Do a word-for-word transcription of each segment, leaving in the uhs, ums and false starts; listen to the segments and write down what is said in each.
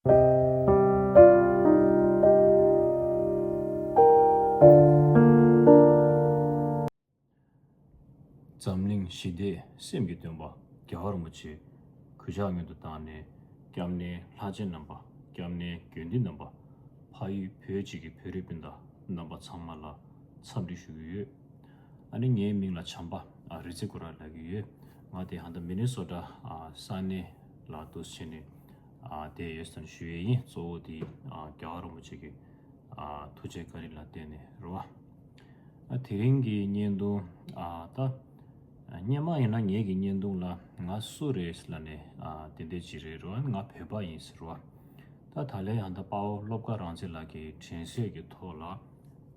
འཛམ་གླིང་ཞི་བདེ་སེམས་ཀྱི་སྟོན་པ་རྒྱལ་བ་རིན་པོ་ཆེ་གུས་ཕྱག་སྔོན་དུ་བཏང་ནས། སྐྱབས་གནས་ལྷ་ཆེན་རྣམ་པ། སྐྱབས་གནས་དགེ་འདུན་རྣམ་པ། ཕ་ཡུལ་བོད་སྤྱི་གི་བོད་རིགས་སྤུན་ཟླ་རྣམ་པ་ཚང་མ་ལ་འཚམས་འདྲི་ཞུ་གི་ཡོད། ཨ་ནི་ངའི་མིང་ལ་བྱམས་པ་ཨ་རི་ཙི་ཀོ་ར་ལབ་ཀྱི་ཡོད། ང་དེ་ཧན་ད་མི་ནི་སོ་ཊ་ཨ་ས་གནས་ལ་འདུག་སེ་བྱས་ནས་ཨ་བསྡད་ཡོད་ཟེར་ནས་ཞུ་ཡས་ཡིན། གཙོ་བོ་དེ་ཨ་རྒྱལ་བ་རིན་པོ་ཆེ་གི་ཨ་ཐུགས་རྗེ་བཀའ་དྲིན་ལ་བརྟེན་ནས་རེད་བ། ཨ་དེ་རིང་གི་བརྙན་ཐུང་ཨ་ད་སྔོན་མ་ཡིན་ན་ངེད་ཀྱི་བརྙན་ཐུང་ལ་ང་སུ་རེད་ལབ་ནས་ཨ་དེ་འདྲ་ཅིག་རེད་རེད་བ། ང་བོད་པ་ཡིན་ཟེར་བ། ད་ད་ལན་ཡང་ད་དཔའ་བོ་བློ་དགའ་རང་བཙན་ལགས་ཀྱི་དྲན་གསོའི་གི་ཐོག་ལ་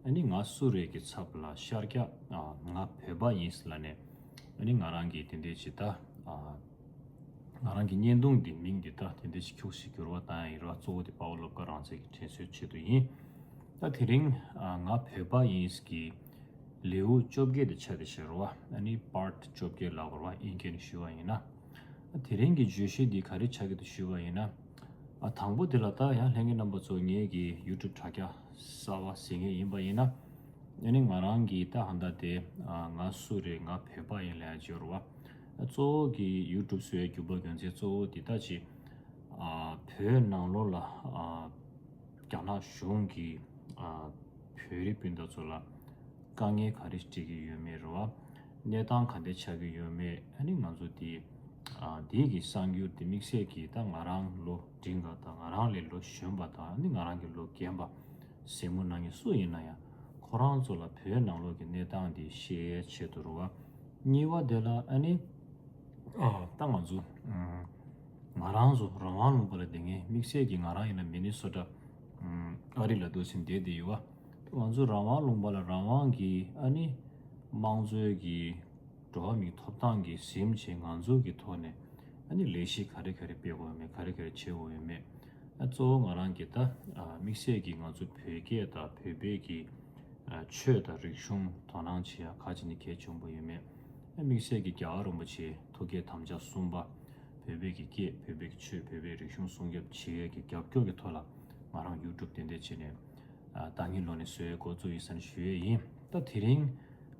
ཨ་ནི་ང་སུ་རེད་ཀྱི་ཚབ་ལ་ཤར་རྒྱག་ཨ་ང་བོད་པ་ཡིན་ལབ་ནས་ཨ་ནི་ང་རང་གི་དེ་འདྲ་ཅིག་ད་ཨ་ང་རང་གི་བརྙན་ཐུང་འདི་མིང་འདི་ད་དེ་འདྲ་ཞིག་ཁྱུག་ཞིག་འགྱུར་བ་བཏང་ཡ་ཡིན་ར། གཙོ་བོ་དེ་དཔའ་བོ་བློ་དགའ་རང་བཙན་གྱི་དྲན་གསོའི་ཆེད་དུ་ཡིན། ད་དེ་རིང་ཨ་ང་བོད་པ་ཡིན་གྱི་ལེའུ་བཅོ་བརྒྱད་དེ་ཆགས་བསྡད་ཤག་ར་བ། ཨ་ནི་པར་ཊི་བཅོ་བརྒྱད་ལབ་དགོས་ར་བ། དབྱིན་སྐད་ནས་ཞུ་བ་ཡིན་ན། ཨ་དེ་རིང་གི་བརྗོད་གཞི་འདི་ག་རེ་ཆགས་ཀྱི་འདུག་ཞུ་བ་ཡིན་ན། ཨ་དང་པོ་དེ་ལ་ད་ཡང་ལྷན་རྒྱས་རྣམ་པ་ཚོ་ངེད་ཀྱི་ཡུ་ཊུབ་དྲ་རྒྱ་གསར་པ་གཟིགས་མཁན་ཡིན་པ་ཡིན་ན། ཨ་ནི་ང་རང་གི་ད་ཧན་ད་དེ་ཨ་ང་སུ་རེད་ང་བོད་པ་ཡིན་ལབ་ཡ་ཅིག་ཡོད་ར་བ། ཨ་གཙོ་བོ་གི་ཡུ་ཊུབ་བཟོ་ཡ་རྒྱུ་བ་རྒྱུ་མཚན་གཙོ་བོ་འདི་ད་ཅི་ཨ་བོད་ནང་ལོགས་ལ་ཨ་རྒྱ་ནག་གཞུང་གིས་ཨ་བོད་རིགས་སྤུན་ཟླ་ཚོ་ལ་དཀའ་ངལ་ག་རེ་སྤྲད་ཀྱི་ཡོད་མེད་རེད་བ། གནས་སྟངས་ག་འདྲ་ཆགས་ཀྱི་ཡོད་མེད། ཨ་ནི་ང་ཚོ་འདི་ཨ་འདི་གི་གསར་འགྱུར་འདི་དམིགས་བསལ་གྱིས་ད་ང་རང་ལོ་འབྲིང་ག་དང་ང་རང་ལས་ལོ་གཞོན་པ་དང་ཨ་ནི་ང་རང་གི་ལོ་རྒན་པ་གཟིགས་མོ་གནང་མཁན་སུ་ཡིན་ན་ཡང་ཁོ་རང་ཚོ་ལ་བོད་ནང་ལོགས་ཀྱི་གནས་སྟངས་འདི་ཤེས་ཡའི་ཆེད་དུ་རེད་བ། གཉིས་པ་དེ་ལ་ཨ་ནི་ཨ་ད་ང་ཚོ་ཨ་ང་རང་ཚོ་རང་དབང་ལུང་པ་ལ་བསྡད་མཁན་དམིགས་བསལ་གྱིས་ང་རང་ཡིན་ན་མི་ནི་སོ་ཊ་ཨ་རི་ལ་འདུག་སེ་བསྡད་བསྡད་ཡོད་བ། ང་ཚོ་རང་དབང་ལུང་པ་ལ་རང་དབང་གི་ཨ་ནི་དམངས་གཙོའི་གི་འགྲོ་བ་མིའི་ཐོབ་ཐང་གི་ཟིན་བྱས་ང་ཚོ་གི་ཐོག་ནས་ཨ་ནི་ལས་གཞི་ག་རེ་ག་རེ་སྤེལ་དགོས་ཡོད་མེད། ག་རེ་ག་རེ་བྱེད་དགོས་ཡོད་མེད། ཨ་གཙོ་བོ་ང་རང་གི་ད་ཨ་དམིགས་བསལ་གྱིས་ང་ཚོ་བོད་སྐད་དང་བོད་པའི་གི་ཨ་ཆོས་དང་རིག་གཞུང་དོ་སྣང་བྱེད་ཡ་ག་ཅི་ནས་གལ་ཆེན་པོ་ཡོད་མེད། ཨ་དམིགས་བསལ་གྱིས་རྒྱལ་བ་རིན་པོ་ཆེའི་ཐུགས་བསྐྱེད་དམ་བཅའ་གསུམ་པ། བོད་པའི་གི་སྐད། བོད་པའི་གི་ཆོས། བོད་པའི་རིག་གཞུང་སྲུང་སྐྱོབ་བྱེད་ཡས་ཀྱི་རྒྱབ་སྐྱོར་གྱི་ཐོག་ལ་ང་རང་ཡུ་ཊུབ་དེ་འདྲས་བྱས་ནས་ཨ་ད་གིན་ལོ་ནས་བཟོ་ཡས་འགོ་བཙུགས་ཡིན་ཟེར་ནས་ཞུ་ཡས་ཡིན། ད་དེ་རིང་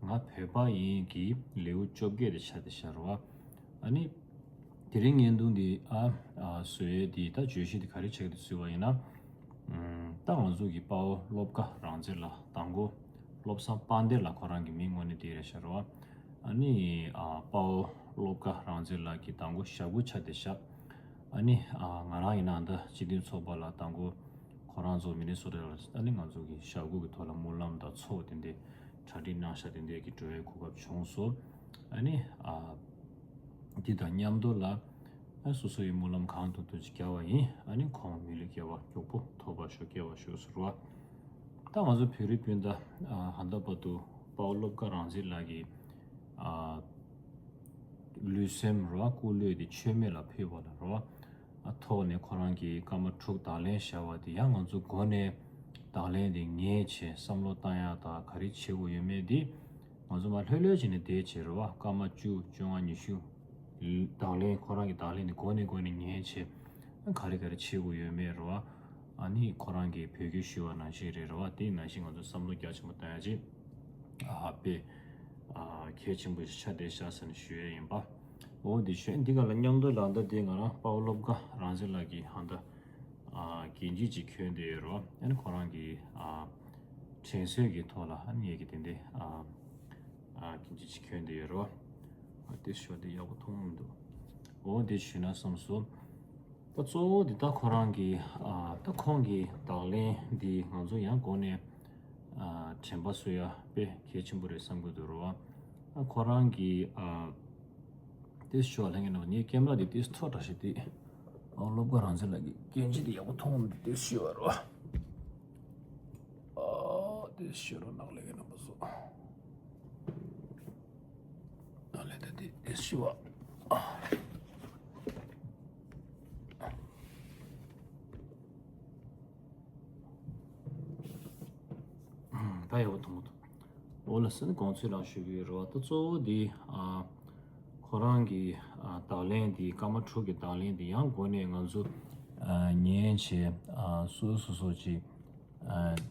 ང་བོད་པ་ཡིན་གྱི་ལེའུ་བཅོ་བརྒྱད་དེ་ཆགས་བསྡད་ཤག་རེད་བ། ཨ་ནི་དེ་རིང་བརྙན་ཐུང་འདི་ཨ་ཨ་བཟོ་ཡས་འདི་ད་བརྗོད་གཞི་འདི་ག་རེ་ཆགས་ཀྱི་འདུག་ཟེར་བ་ཡིན་ན། ཨམ་ད་ང་ཚོ་གི་དཔའ་བོ་བློ་དགའ་རང་བཙན་ལགས་དང་པོ་བློ་བཟང་དཔལ་ལྡན་ལགས་ཁོ་རང་གི་མིང་དངོས་གནས་དེ་རེད་ཤག་རེད་བ། ཨ་ནི་ཨ་དཔའ་བོ་བློ་དགའ་རང་བཙན་ལགས་ཀྱི་དང་པོ་ཞབས་སྐུ་ཆགས་བསྡད་ཤག་ཨ་ནི་ཨ་ང་རང་ཡིན་ན་ད་སྤྱི་མཐུན་ཚོགས་པ་ལ་དང་པོ་ཁོ་རང་ཚོ་མི་ནི་སོ་ཊ་ལ་ཨ་ནི་ང་ཚོ་གི་ཞབས་སྐུ་གི་ཐོག་ལ་སྨོན་ལམ་དང་ཚོགས་དེ་འདྲའི་གྲ་སྒྲིག་གནང་ཤག་དེ་འདྲའི་གི་འགྲོ་བའི་གོ་སྐབས་བྱུང་སོང་། ཨ་ནི་ཨ་འདི་དང་མཉམ་དུ་ལ་ཨ་སོ་སོ་ཡི་སྨོན་ལམ་གང་ཐུབ་ཐུབ་ཅིག་རྒྱག་པ་ཡིན། ཨ་ནི་ཁོང་མི་ལུས་སྐྱེ་བ་མགྱོགས་པོ་ཐོབ་པར་ཤོག་སྐྱེ་བར་ཤོག་ཟེར་བ། ད་ང་ཚོ་བོད་རིགས་སྤུན་ཟླ་ཨ་ཧན་ད་བར་དུ་དཔའ་བོ་བློ་དགའ་རང་བཙན་ལགས་ཀྱི་ཨ་ལུས་སེམས་རེད་བ། སྐུ་ལུས་དེ་མཆོད་མེ་ལ་ཕུལ་བ་ལ་རེད་བ། ཨ་ཐོག་ནས་ཁོ་རང་གིས་སྐར་མ་དྲུག་དང་ལེན་བཞག་པ་དེ་ཡང་ང་ཚོ་འགོ་ནས་དང་ལེན་དེ་ངེས་བྱས་བསམ་བློ་བཏང་ཡག་དང་ག་རེ་བྱེད་དགོས་ཡོད་མེད་དེ་ང་ཚོ་མར་ལྷོད་ལྷོད་བྱས་ནས་བསྡད་བྱས་རེད་བ། སྐར་མ་བཅུ་བཅོ་ལྔ་ཉི་ཤུ་དང་ལེན་ཁོ་རང་གི་དང་ལེན་དེ་འགོ་ནས་འགོ་ནས་ངེས་བྱས་ག་རེ་ག་རེ་བྱེད་དགོས་ཡོད་མེད་རེད་བ། ཨ་ནི་ཁོ་རང་གིས་འབོད་སྐུལ་ཞུས་པ་ནང་བཞིན་རེད་རེད་བ། དེ་ནང་བཞིན་ང་ཚོ་བསམ་བློ་རྒྱ་ཆེན་པོ་བཏང་ཡག་ཅིག་ཨ་དཔེ་ཨ་གལ་ཆེན་པོ་ཞིག་ཆགས་བསྡད་ཤག་ཟེར་ནས་ཞུ་ཡས་ཡིན་པ། འོ་དེ་ཞུ་ཡས་འདི་ག་ལ་མཉམ་དུ་ལ་ད་དེ་ང་རང་དཔའ་བོ་བློ་དགའ་རང་བཙན་ལགས་ཀྱི་ཧན་ད་ཨ་གྱིན་ཅིག་ཅིག་གྱོན་བསྡད་ཡོད་རེད་བ། ཨ་ནི་ཁོ་རང་གི་ཨ་དྲན་གསོའི་གི་ཐོག་ལ་ཨ་ནི་ངེད་ཀྱི་དེ་འདྲའི་ཨ་ཨ་གྱིན་ཅིག་ཅིག་གྱོན་བསྡད་ཡོད་རེད་བ། ཨ་དེ་ཞོ་དེ་ཡག་པོ་མཐོང་མི་འདུག་འོ་དེ་ཞུས་ན་བསམ་སོང་། ད་གཙོ་བོ་འདི་ད་ཁོ་རང་གི་ཨ་ད་ཁོང་གི་བརྡ་ལན་འདི་ང་ཚོ་ཡང་འགོ་ནས་ཨ་དྲན་པ་གསོ་ཡ་དཔེ་གལ་ཆེན་པོ་རེད་བསམ་གྱི་འདུག་རེད་བ། ཨ་ཁོ་རང་གི་ཨ་ཏིས་ཞུ་བ་ལྷན་རྒྱས་རྣམ་པ་ངའི་ཀེམ་ར་འདི་ཏིས་མཐོ་དྲགས་ཤག་སྟེ། ཨ་བློ་དགའ་རང་བཙན་ལགས་ཀྱི་སྐྱོན་ཅི་འདི་ཡག་པོ་མཐོང་མི་འདུག་ཏིས་ཞུ་བ་རེད་བ། ཨ་ཏིས་ཞུ་རོགས་གནང་ལྷན་རྒྱས་རྣམ་པ་ཚོ། ཨ་ལས་ད་འདི་ཏིས་ཞུ་བ། ད་ཡག་པོ་མཐོང་གི་འདུག་འོ་ལགས་སོ། ནི་དགོངས་ཚུལ་རང་ཞུ་གི་ཡོད་རེད་བ། ད་གཙོ་བོ་འདི་ཨ་ཁོ་རང་གི་ཨ་བརྡ་ལན་འདི་སྐར་མ་དྲུག་གི་བརྡ་ལན་འདི་ཡང་འགོ་ནས་ང་ཚོ་ ཉན་བྱས་སོ་སོ་སོ་ཅིག་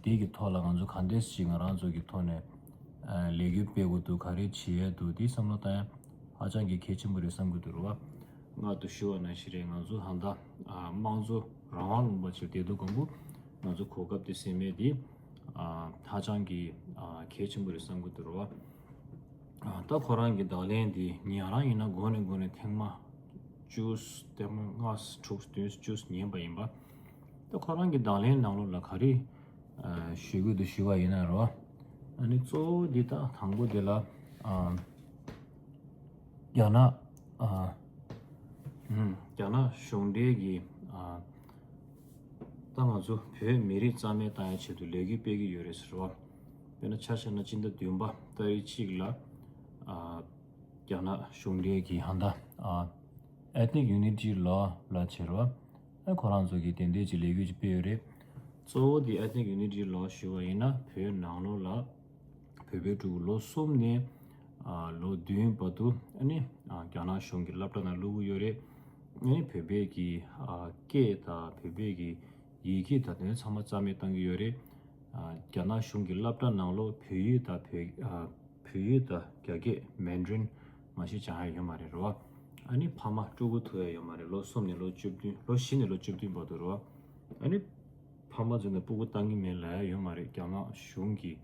འདི་གི་ཐོག་ལ་ང་ཚོ་ག་འདྲས་ཅིག་ང་རང་ཚོ་གི་ཐོག་ནས་ལས་འགུལ་སྤེལ་དགོས་འདུག་ག་རེ་བྱེད་ཡས་འདུག་འདི་བསམ་བློ་བཏང་ཡ་ཧ་ཅང་གི་གལ་ཆེན་པོ་རེད་བསམ་གྱི་འདུག་རེད་བ། སྔར་དུ་ཞུ་བ་ནང་བཞིན་རེད། ང་ཚོ་ཧ་ད་དམངས་གཙོ་རང་དབང་ལུང་པ་ཅིག་བསྡད་འདུག་གམ་པོ། ང་ཚོ་གོ་སྐབས་དེ་ཟིན་མེད་དེ་ཧ་ཅང་གི་གལ་ཆེན་པོ་རེད་བསམ་གྱི་འདུག་རེད་བ། ད་ཁོ་རང་གི་བརྡ་ལན་འདི་ཉན་རང་ཡིན་ན་འགོ་ནས་འགོ་ནས་ཐེངས་མ་བཅུ་ཐེངས་མ་ལྔ་དྲུག་བདུན་བཅུ་ཉན་པ་ཡིན་པ། ད་ཁོ་རང་གི་བརྡ་ལན་ནང་ལོགས་ལ་ག་རེ་ཞུ་དགོས་འདུག་ཞུ་བ་ཡིན་ན་རོ། ཨ་ནི་གཙོ་བོ་འདི་ད་དང་པོ་འདི་ལ་རྒྱ་ནག་རྒྱ་ནག་གཞུང་འབྲེལ་གྱི་ད་ང་ཚོ་བོད་མི་རིགས་རྩ་མེད་བཏང་ཡའི་ཆེད་དུ་ལས་འགུལ་སྤེལ་གྱི་ཡོད་རེད་ཟེར་བ། དཔེར་ན་ཆ་བཞག་ན་སྤྱི་ཟླ་བདུན་པ་ཏ་རིག་གཅིག་ལ་རྒྱ་ནག་གཞུང་འབྲེལ་གྱི་ཧ་ད་Ethnic Unity Law ལ་བྱེད་རོགས། ཨ་ཁོ་རང་ཚོ་གིས་དེ་འདྲས་ཀྱི་ལས་འགུལ་ཅིག་སྤེལ་ཡོད་རེད། གཙོ་བོ་དེ་Ethnic Unity Law ཞུ་བ་ཡིན་ན་བོད་ནང་ལོགས་ལ་བོད་པའི་ཕྲུ་གུ་ལོ་གསུམ་ནས་ཨ་ལོ་བདུན་བར་དུ་ཨ་ནི་ཨ་རྒྱ་ནག་གཞུང་གི་སློབ་གྲྭ་ནང་བླུག་གི་ཡོད་རེད། ཨ་ནི་བོད་པའི་གི་ཨ་སྐད་དང་བོད་པའི་གི་ཡི་གེ་དང་དེ་ཚང་མ་རྩ་མེད་བཏང་གི་ཡོད་རེད། ཨ་རྒྱ་ནག་གཞུང་གི་སློབ་གྲྭ་ནང་ལོགས་བོད་ཡིག་དང་བོད་ཨ་བོད་ཡིག་དང་རྒྱ་སྐད་Mandarin མ་གཞི་སྦྱང་ཡ་ཡོད་མ་རེད་རེད་བ། ཨ་ནི་ཕ་མ་ཕྲུ་གུ་ཐུག་ཡ་ཡོད་མ་རེད། ལོ་གསུམ་ནས་ལོ་བཅུ་བདུན་ལོ་བཞི་ནས་ལོ་བཅུ་བདུན་བར་དུ་རེད་བ། ཨ་ནི་ཕ་མ་ཚོ་ནས་སྤུ་གུ་བཏང་གི་མེད་ལབ་ཡ་ཡོད་མ་རེད། རྒྱ་ནག་གཞུང་གིས་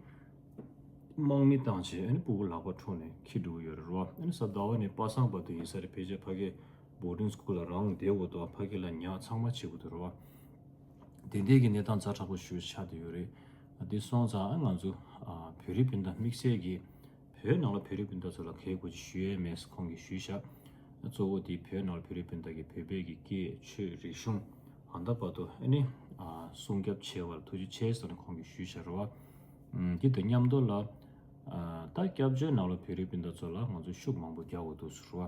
དམག་མི་བཏང་བྱས་ཨ་ནི་སྤུ་གུ་ལག་པ་འཕྲོག་ནས་འཁྱེར་འགྲོ་གི་ཡོད་རེད་རེད་བ། ཨ་ནི་གཟའ་ཟླ་བ་ནས་པ་སངས་བར་དུ་ཡིན་ས་རེད། ཕལ་ཆེར་ཕ་གི་boarding school ལ་རང་བསྡད་དགོས་འདུག་ཕ་གི་ལ་ཉར་ཚང་མ་བྱེད་དགོས་འདུག་རེད་བ། དེ་འདྲའི་གི་གནས་སྟངས་ཛ་དྲག་པོ་ཞིག་ཆགས་བསྡད་ཡོད་རེད། དེ་སོང་ཙང་ང་ཚོ་ཨ་བོད་རིགས་སྤུན་ཟླ་དམིགས་བསལ་གྱི་བོད་ནང་ལ་བོད་རིགས་སྤུན་ཟླ་ཚོ་ལ་གལ་དགོས་ཅིག་ཞུ་ཡས་མེད་ཁོང་གིས་ཞུས་ཤག་གཙོ་བོ་དེ་བོད་ནང་ལ་བོད་རིགས་སྤུན་ཟླ་གི་བོད་པའི་གི་སྐད་ཆོས་རིག་གཞུང་ཨ་ད་བར་དུ་ཨ་ནི་ཨ་སྲུང་སྐྱོབ་བྱས་པར་ཐུགས་རྗེ་ཆེ་ཟེར་ནས་ཁོང་གིས་ཞུས་ཤག་རེད་བ། ཨམ་འདི་དང་མཉམ་དུ་ལ་ཨ་ད་སྐྱབས་བཅོལ་ནང་ལ་བོད་རིགས་སྤུན་ཟླ་ཚོ་ལ་ང་ཚོ་ཤུགས་མང་པོ་རྒྱག་དགོས་འདུག་ཟེར་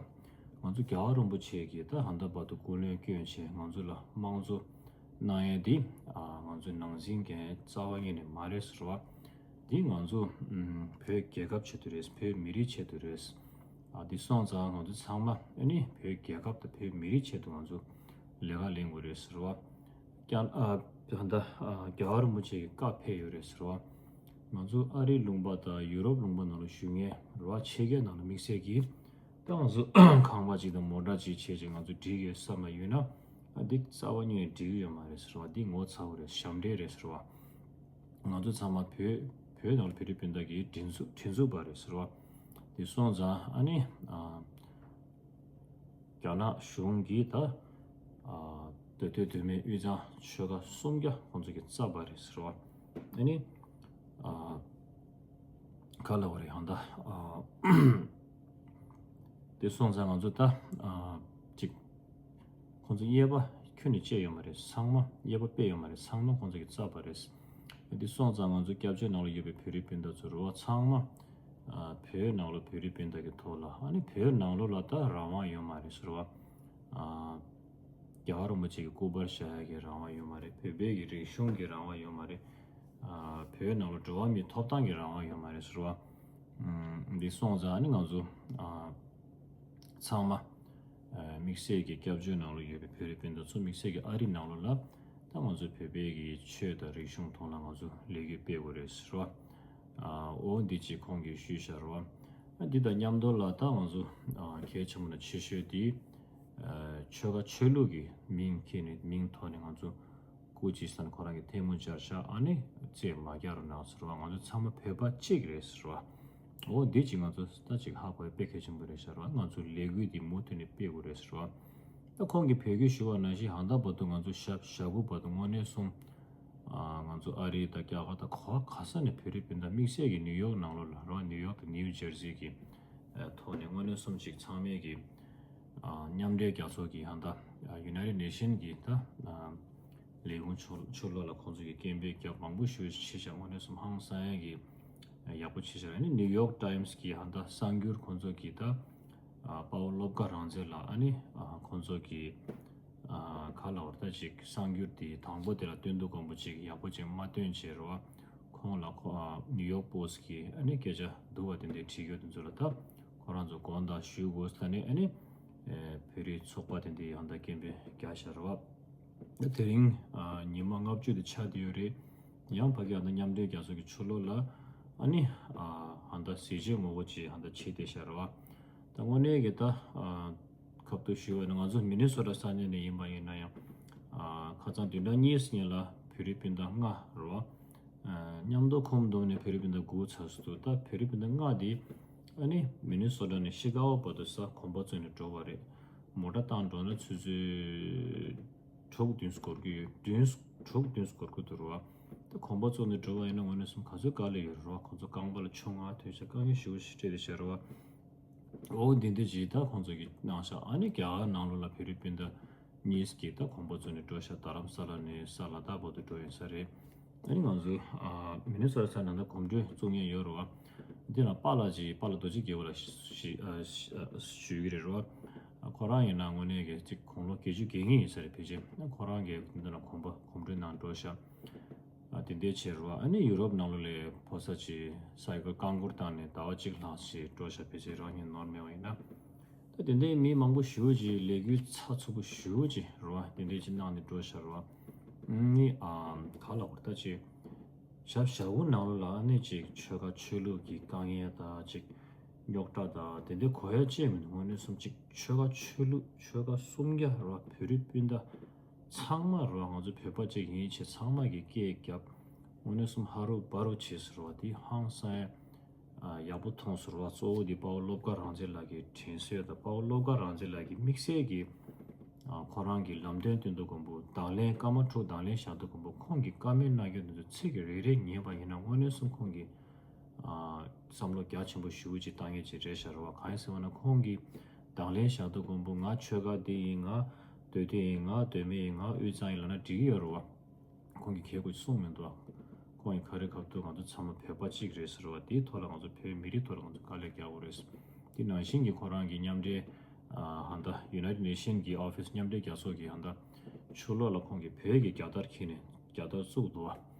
བ། ང་ཚོ་རྒྱལ་བ་རིན་པོ་ཆེ་གིས་ད་ཧ་ད་བར་དུ་སྐུ་ལས་བསྐྱོན་བྱས་ང་ཚོ་ལ་དམངས་གཙོ་གནང་ཡས་འདི་ཨ་ང་ཚོའི་ནང་འཛིང་མཁན་རྩ་བ་ཉིད་ནས་མ་རེད་ཟེར་བ། འདི་ང་ཚོ་ཨམ་བོད་རྒྱལ་ཁབ་ཆེད་དུ་རེད། བོད་མི་རིགས་ཆེད་དུ་རེད། ཨ་འདི་སོང་ཙང་ང་ཚོ་ཚང་མ་ཨ་ནི་བོད་རྒྱལ་ཁབ་དང་བོད་མི་རིགས་ཆེད་དུ་ང་ཚོ་ལས་ཀ་ལེན་དགོས་རེད་ཟེར་བ། ཀྱང་ཨ་ད་ལྟ་ཨ་རྒྱལ་བ་རིན་པོ་ཆེ་གི་བཀའ་ཕེབས་ཡོད་རེད་ཟེར་བ། ང་ཚོ་ཨ་རིའི་ལུང་པ་དང་ཡུ་རོབ་ལུང་པ་ནང་ལ་བཞུགས་མཁན་རེད་བ། ཕྱི་རྒྱལ་ནང་ལ་དམིགས་བསལ་གྱིས་ད་ང་ཚོ་ཁང་པ་གཅིག་དང་མོ་ཊ་གཅིག་བྱས་བྱས་ང་ཚོ་སྒྲིག་ཡོད་བསམ་པ་ཡོད་ན་ཨ་འདི་རྩ་བ་ཉིད་ནས་འགྲིག་གི་ཡོད་མ་རེད་ཟེར་བ། འདི་ངོ་ཚ་བོ་རེད། ཞབས་འདྲེན་རེད་ཟེར་བ། ང་ཚོ་ཚང་མ་བོད་བོད་ནང་ལ་བོད་རིགས་སྤུན་ཟླ་གི་སྒྲིག་འཛུགས་སྒྲིག་འཛུགས་པ་རེད་ཟེར་བ། དེ་སོང་ཙང་ཨ་ནི་ཨ་རྒྱ་ནག་གཞུང་གིས་ད་ཨ་སྡོད་དོད་སྡོད་མེད་དབུས་གཙང་ཆོལ་ཁ་སུམ་བརྒྱ་ཁོང་ཚོ་གིས་བསྩལ་བ་རེད་ཟེར་བ། ཨ་ནི་ཨ་ག་ལབ་དགོས་རེད་ཡང་ད་ཨ་དེ་སོང་ཙང་ང་ཚོ་ད་ཨ་ཅིག་ཁོང་ཚོ་དབྱེ་བ་ཁྱོན་ནས་བཅད་ཡོད་མ་རེད། ཚང་མ་དབྱེ་བ་སྤེལ་ཡོད་མ་རེད། ཚང་མ་ཁོང་ཚོ་གིས་བསྩལ་བ་རེད། དེ་སོང་ཙང་ང་ཚོ་སྐྱབས་བཅོལ་ནང་ལ་ཡོད་པའི་བོད་རིགས་སྤུན་ཟླ་ཚོ་རེད་བ། ཚང་མ་ཨ་བོད་ནང་ལ་བོད་རིགས་སྤུན་ཟླ་གི་ཐོག་ལ་ཨ་ནི་བོད་ནང་ལོགས་ལ་ད་རང་དབང་ཡོད་མ་རེད་ཟེར་བ། ཨ་རྒྱལ་བ་རིན་པོ་ཆེ་གི་སྐུ་པར་བཞག་ཡ་གི་རང་དབང་ཡོད་མ་རེད། བོད་པའི་གི་རིག་གཞུང་གི་རང་དབང་ཡོད་མ་རེད། ཨ་བོད་ནང་ལ་འགྲོ་བ་མིའི་ཐོབ་ཐང་གི་རང་དབང་ཡོད་མ་རེད་ཟེར་བ། ཨམ་འདི་སོང་ཙང་ཨ་ནི་ང་ཚོ་ཨ་ཚང་མ་ཨ་དམིགས་བསལ་གྱི་སྐྱབས་བཅོལ་ནང་ལ་ཡོད་པའི་བོད་རིགས་སྤུན་ཟླ་ཚོ་དམིགས་བསལ་གྱི་ཨ་རི་ནང་ལོགས་ལ་ད་ང་ཚོ་བོད་པའི་གི་ཆོས་དང་རིག་གཞུང་ཐོག་ལ་ང་ཚོ་ལས་འགུལ་སྤེལ་དགོས་རེད་ཟེར་བ། ཨ་འོ་འདི་ཅིག་ཁོང་གིས་ཞུས་བཞག་རེད་བ། ཨ་འདི་དང་མཉམ་དུ་ལ་ད་ང་ཚོ་ཨ་གལ་ཆེན་པོ་ན་ཆེ་ཤོས་དེ་ཨ་ཆོལ་ཁ་ཆོས་ལུགས་ཀྱི་མིང་འཁྱེར་ནས་མིང་ཐོག་ནས་ང་ཚོ་སྐུ་མཁྱེན་ཟེར་ནས་ཁོ་རང་གིས་ཐལ་མོ་སྦྱར་ཤག་ཨ་ནི་རྩིས་མ་རྒྱག་རོགས་གནང་ཟེར་བ། ང་ཚོ་ཚང་མ་བོད་པ་གཅིག་རེད་ཟེར་བ། འོ་འདི་ཅིག་ང་ཚོ་ད་ཅིག་ཧ་གོ་ཡ་དཔེ་གལ་ཆེན་པོ་རེད་ཤག་རེད་བ། ང་ཚོ་ལས་འགུལ་འདི་མུ་མཐུད་ནས་སྤེལ་དགོས་རེད་ཟེར་བ། ད་ཁོང་གིས་བོད་སྐད་ཞུ་བ་ནང་བཞིན་ཧ་ད་བར་དུ་ང་ཚོ་ཞབས་ཞབས་པུ་བར་དུ་དངོས་གནས་སོང་ཨ་ང་ཚོ་ཨ་རི་དང་རྒྱ་གར་དང་ག་ག་ས་ནས་བོད་རིགས་སྤུན་ཟླ་དམིགས་བསལ་གྱི་ནིའུ་ཡོག་ནང་ལོགས་ལ་རེད་བ། ནིའུ་ཡོག་དང་ནིའུ་ཇར་སི་གི་ཨ་ཐོག་ནས་དངོས་གནས་སོང་ཅིག་ཚང་མས་ཀྱི་ཨ་མཉམ་འབྲེལ་རྒྱལ་ཚོགས་ཀྱི་ཧ་ད་ཨ་United Nation གི་ད་ཨ་ལས་ཁུངས་ཕྱོགས་ཕྱོགས་ལོགས་ལ་ཁོང་ཚོ་གི་སྐད་འབོད་རྒྱབ་མང་པོ་ཞིག་བྱས་ཤག་དངོས་གནས་སོང་ཧང་སང་ཡ་གི་ཡག་པོ་བྱས་ཤག་ཨ་ནི་ནིའུ་ཡོག་ཊའིམ་སི་གི་ཧ་ད་གསར་འགྱུར་ཁོང་ཚོ་གི་ད་ཨ་དཔའ་བོ་བློ་དགའ་རང་བཙན་ལགས་ཨ་ནི་ཨ་ཁོང་ཚོ་གི་ཨ་ག་ལབ་དགོས་རེད། ད་ཅིག་གསར་འགྱུར་དེ་དང་པོ་དེ་ལ་སྟོན་དུས་སྒང་པོ་ཅིག་ཡག་པོ་ཅིག་མ་སྟོན་བྱས་རེད་བ། ཁོང་ལ་ཁོ་ཨ་ནིའུ་ཡོག་པོ་སི་ཊི་གི་ཨ་ནི་སྐད་ཆ་བསྡུ་བ་དེ་འདྲའི་བྲིས་ཡོད་དེ་ཚོ་ལ་ད་ཁོ་རང་ཚོ་དགོངས་དག་ཞུ་དགོས་ས་ནས་ཨ་ནི་ཨེ་བོད་རིགས་ཚོགས་པ་དེ་འདྲའི་ཡང་ད་སྐད་འབོད་རྒྱག་ཤག་རེད་བ། དེ་རིང་ཨ་ཉི་མ་ལྔ་བཅུ་དེ་ཆགས་བསྡད་ཡོད་རེད། ཡང་ཕ་གི་ཨ་ད་མཉམ་འབྲེལ་རྒྱལ་ཚོགས་ཀྱི་ཕྱི་ལོགས་ལ་ཨ་ནི་ཨ་ཧ་ད་གཟི་བརྗིད་ངོ་རྒོལ་ཅིག་ཧ་ད་བྱེད་བསྡད་ཤག་རེད་བ། ད་དངོས་གནས་ཀྱི་ད་ཨ་ཁ་ཐུག་ཞུས་པ་ཡིན་ན་ང་ཚོ་མི་ནི་སོ་ཊ་ས་གནས་ནས་ཡིན་པ་ཡིན་ན་ཡང་ཨ་ཁ་སང་བདུན་ཕྲག་གཉིས་སྔོན་ལ་བོད་རིགས་སྤུན་ཟླ་ལྔ་རེད་བ། ཨ་མཉམ་དུ་ཁོམ་བསྡོམས་ནས་བོད་རིགས་སྤུན་ཟླ་དགུ་ཚར་སོང་འདུག་ད་བོད་རིགས་སྤུན་ཟླ་ལྔ་དེ་ཨ་ནི་མི་ནི་སོ་ཊ་ནས་ཤི་ཀ་གོ་བར་དུ་ས་གོམ་པ་བཙུགས་ནས་འགྲོ་བ་རེད། མོ་ཊ་བཏང་འགྲོ་ན་ཆུ་ཚོད་དྲུག་བདུན་འགོར་གྱི་ཡོད། བདུན་དྲུག་བདུན་འགོར་གྱི་འདུག་རེད་བ། ད་གོམ་པ་བཙུགས་ནས་འགྲོ་བ་ཡིན་ན་དངོས་གནས་སེམས་ག་ཚོད་དཀའ་ལས་ཡོད་རེད་བ། ཁོང་ཚོ་རྐང་པ་ལ་ཆུ་ང་ཐོན་ཤག་དཀའ་ངལ་ཞེ་པོ་ཞིག་འཕྲད་བསྡད་ཤག་རེད་བ། འོ་འདི་འདི་ཅིག་ད་ཁོང་ཚོ་གིས་གནང་ཤག་ཨ་ནི་རྒྱ་གར་ནང་ལོགས་ལ་བོད་རིགས་སྤུན་ཟླ་གཉིས་ཀྱིས་ད་གོམ་པ་བཙུགས་ནས་འགྲོ་ཤག་རྡ་རམ་ས་ལ་ནས་ས་ལ་དྭགས་བར་དུ་འགྲོ་ཡིན་ས་རེད། ཨ་ནི་ང་ཚོ་ཨ་མི་ནི་སོ་ཊ་ས་ནང་ད་གོམ་བགྲོད་བཙུགས་མཁན་ཡོད་རེད་བ། འདི་ན་པཱ་ལགས་ཅིག་པཱ་ལགས་རྡོ་རྗེ་རྒྱལ་པོ་ལགས་ཞུ་ཞུ་ཨ་ཞུ་ཨ་ཞུ་གི་རེད་རེད་བ། ཁོ་རང་ཡིན་ན་དངོས་གནས་ཀྱི་ཅིག་དགུང་ལོ་བརྒྱད་ཅུ་གྱ་གཉིས་ཡིན་ས་རེད་ཕལ་ཆེར། ཁོ་རང་གིས་འདི་ན་གོམ་པ་གོམ་བགྲོད་ནང་འགྲོ་ཤག་ཨ་དེ་འདྲ་བྱས་རེད་བ། ཨ་ནི་ཡུ་རོབ་ནང་ལོགས་ལ་ཕོ་གསར་ཅིག་སའི་ཀལ་རྐང་འཁོར་བཏང་ནས་ཟླ་བ་གཅིག་ལྷག་ཅིག་འགྲོ་ཤག་ཕལ་ཆེར་རང་ཉིད་ནོར་མེད་པ་ཡིན་ན། ད་དེ་འདྲའི་མི་མང་པོ་ཞེ་པོ་ཅིག་ལས་འགུལ་ཚགས་ཚུད་པོ་ཞེ་པོ་ཅིག་རེད་བ། དེ་འདྲའི་ཅིག་གནང་ནས་འགྲོ་ཤག་རེད་བ། ནི་ཨ་ག་ལབ་དགོས་རེད་ད་ཅིག་ཞབས་ཞབས་བྲོ་ནང་ལོགས་ལ་ཨ་ནི་ཅིག་ཆོལ་ཁ་ཆོས་ལུགས་ཀྱི་དཀའ་ངལ་དང་ཅིག་རྙོག་དྲ་དང་དེ་འདྲའི་གོ་ཡ་ཅིག་མི་འདུག་དངོས་གནས་སེམས་ཅིག་ཆོལ་ཁ་ཆོས་ལུགས་ཆོལ་ཁ་སུམ་བརྒྱ་རེད་བ། བོད་རིགས་སྤུན་ཟླ་ཚང་མ་རེད་བ། ང་ཚོ་བོད་པ་ཅིག་ཡིན་བྱས་ཚང་མ་གིས་སྐད་བརྒྱབ། དངོས་གནས་སེམས་ཧ་རུ་བ་རུ་བྱས་ཟེར་བ་དེ་ཧང་སང་ཡ། ཨ་ཡག་པོ་མཐོང་ཟེར་བ། གཙོ་བོ་དེ་དཔའ་བོ་བློ་དགའ་རང་བཙན་ལགས་ཀྱི་དྲན་གསོ་དང་། དཔའ་བོ་བློ་དགའ་རང་བཙན་ལགས་ཀྱི་དམིགས་བསལ་གྱི་ཨ་ཁོ་རང་གི་ལམ་སྟོན་སྟོན་དུས་ཀོང་པོ་དང་ལེན། སྐར་མ་དྲུག་དང་ལེན་བཞག་དུས་ཀོང་པོ་ཁོང་གི་བཀའ་མོལ་གནང་རྒྱུ་དེ་ཚོ་ཚིག་གི་རེ་རེ་ཉན་པ་ཡིན་ན་དངོས་གནས་སེམས་ཁོང་གི་ཨ་བསམ་བློ་རྒྱ་ཆེན་པོ་ཞེ་པོ་ཅིག་བཏང་མཁན་ཅིག་རེད་ཤག་རེད་བ། གང་ཡིན་ཟེར་བ་ན་ཁོང་གིས་དང་ལེན་བཞག་དུས་ཀོང་པོ་ང་ཆོལ་ཁ་འདི་ཡིན། ང་སྟོད་ཐུན་ཡིན། ང་གདོད་མི་ཡིན། ང་དབུས་གཙང་ཡིན་ལབ་ན་འགྲིག་གི་ཡོད་རེད་བ། ཁོང་གིས་གལ་དགོས་གསུངས་མི་འདུག་ཁོང་གིས་ག་རེ་ག་ཐུག་ང་ཚོ་ཚང་མ་བོད་པ་གཅིག་རེད་ཟེར་བ་དེའི་ཐོག་ལ་ང་ཚོ་བོད་མི་རིགས་ཐོག་ལ་ང་ཚོ་དཀའ་ལས་རྒྱག་དགོས་རེད། དེ་ནང་བཞིན་གྱི་ཁོ་རང་གི་མཉམ་འབྲེལ་ཨ་ཧ་ད་United Nation གི་ཨོ་ཕིས་མཉམ་འབྲེལ་རྒྱལ་ཚོགས་ཀྱི་ཧ་ད་ཕྱི་ལོགས་ལ་ཁོང་གིས་བོད་ཀྱི་རྒྱལ་དར་འཁྱེར་ནས་རྒྱལ་དར་བཙུགས་འདུག་བ།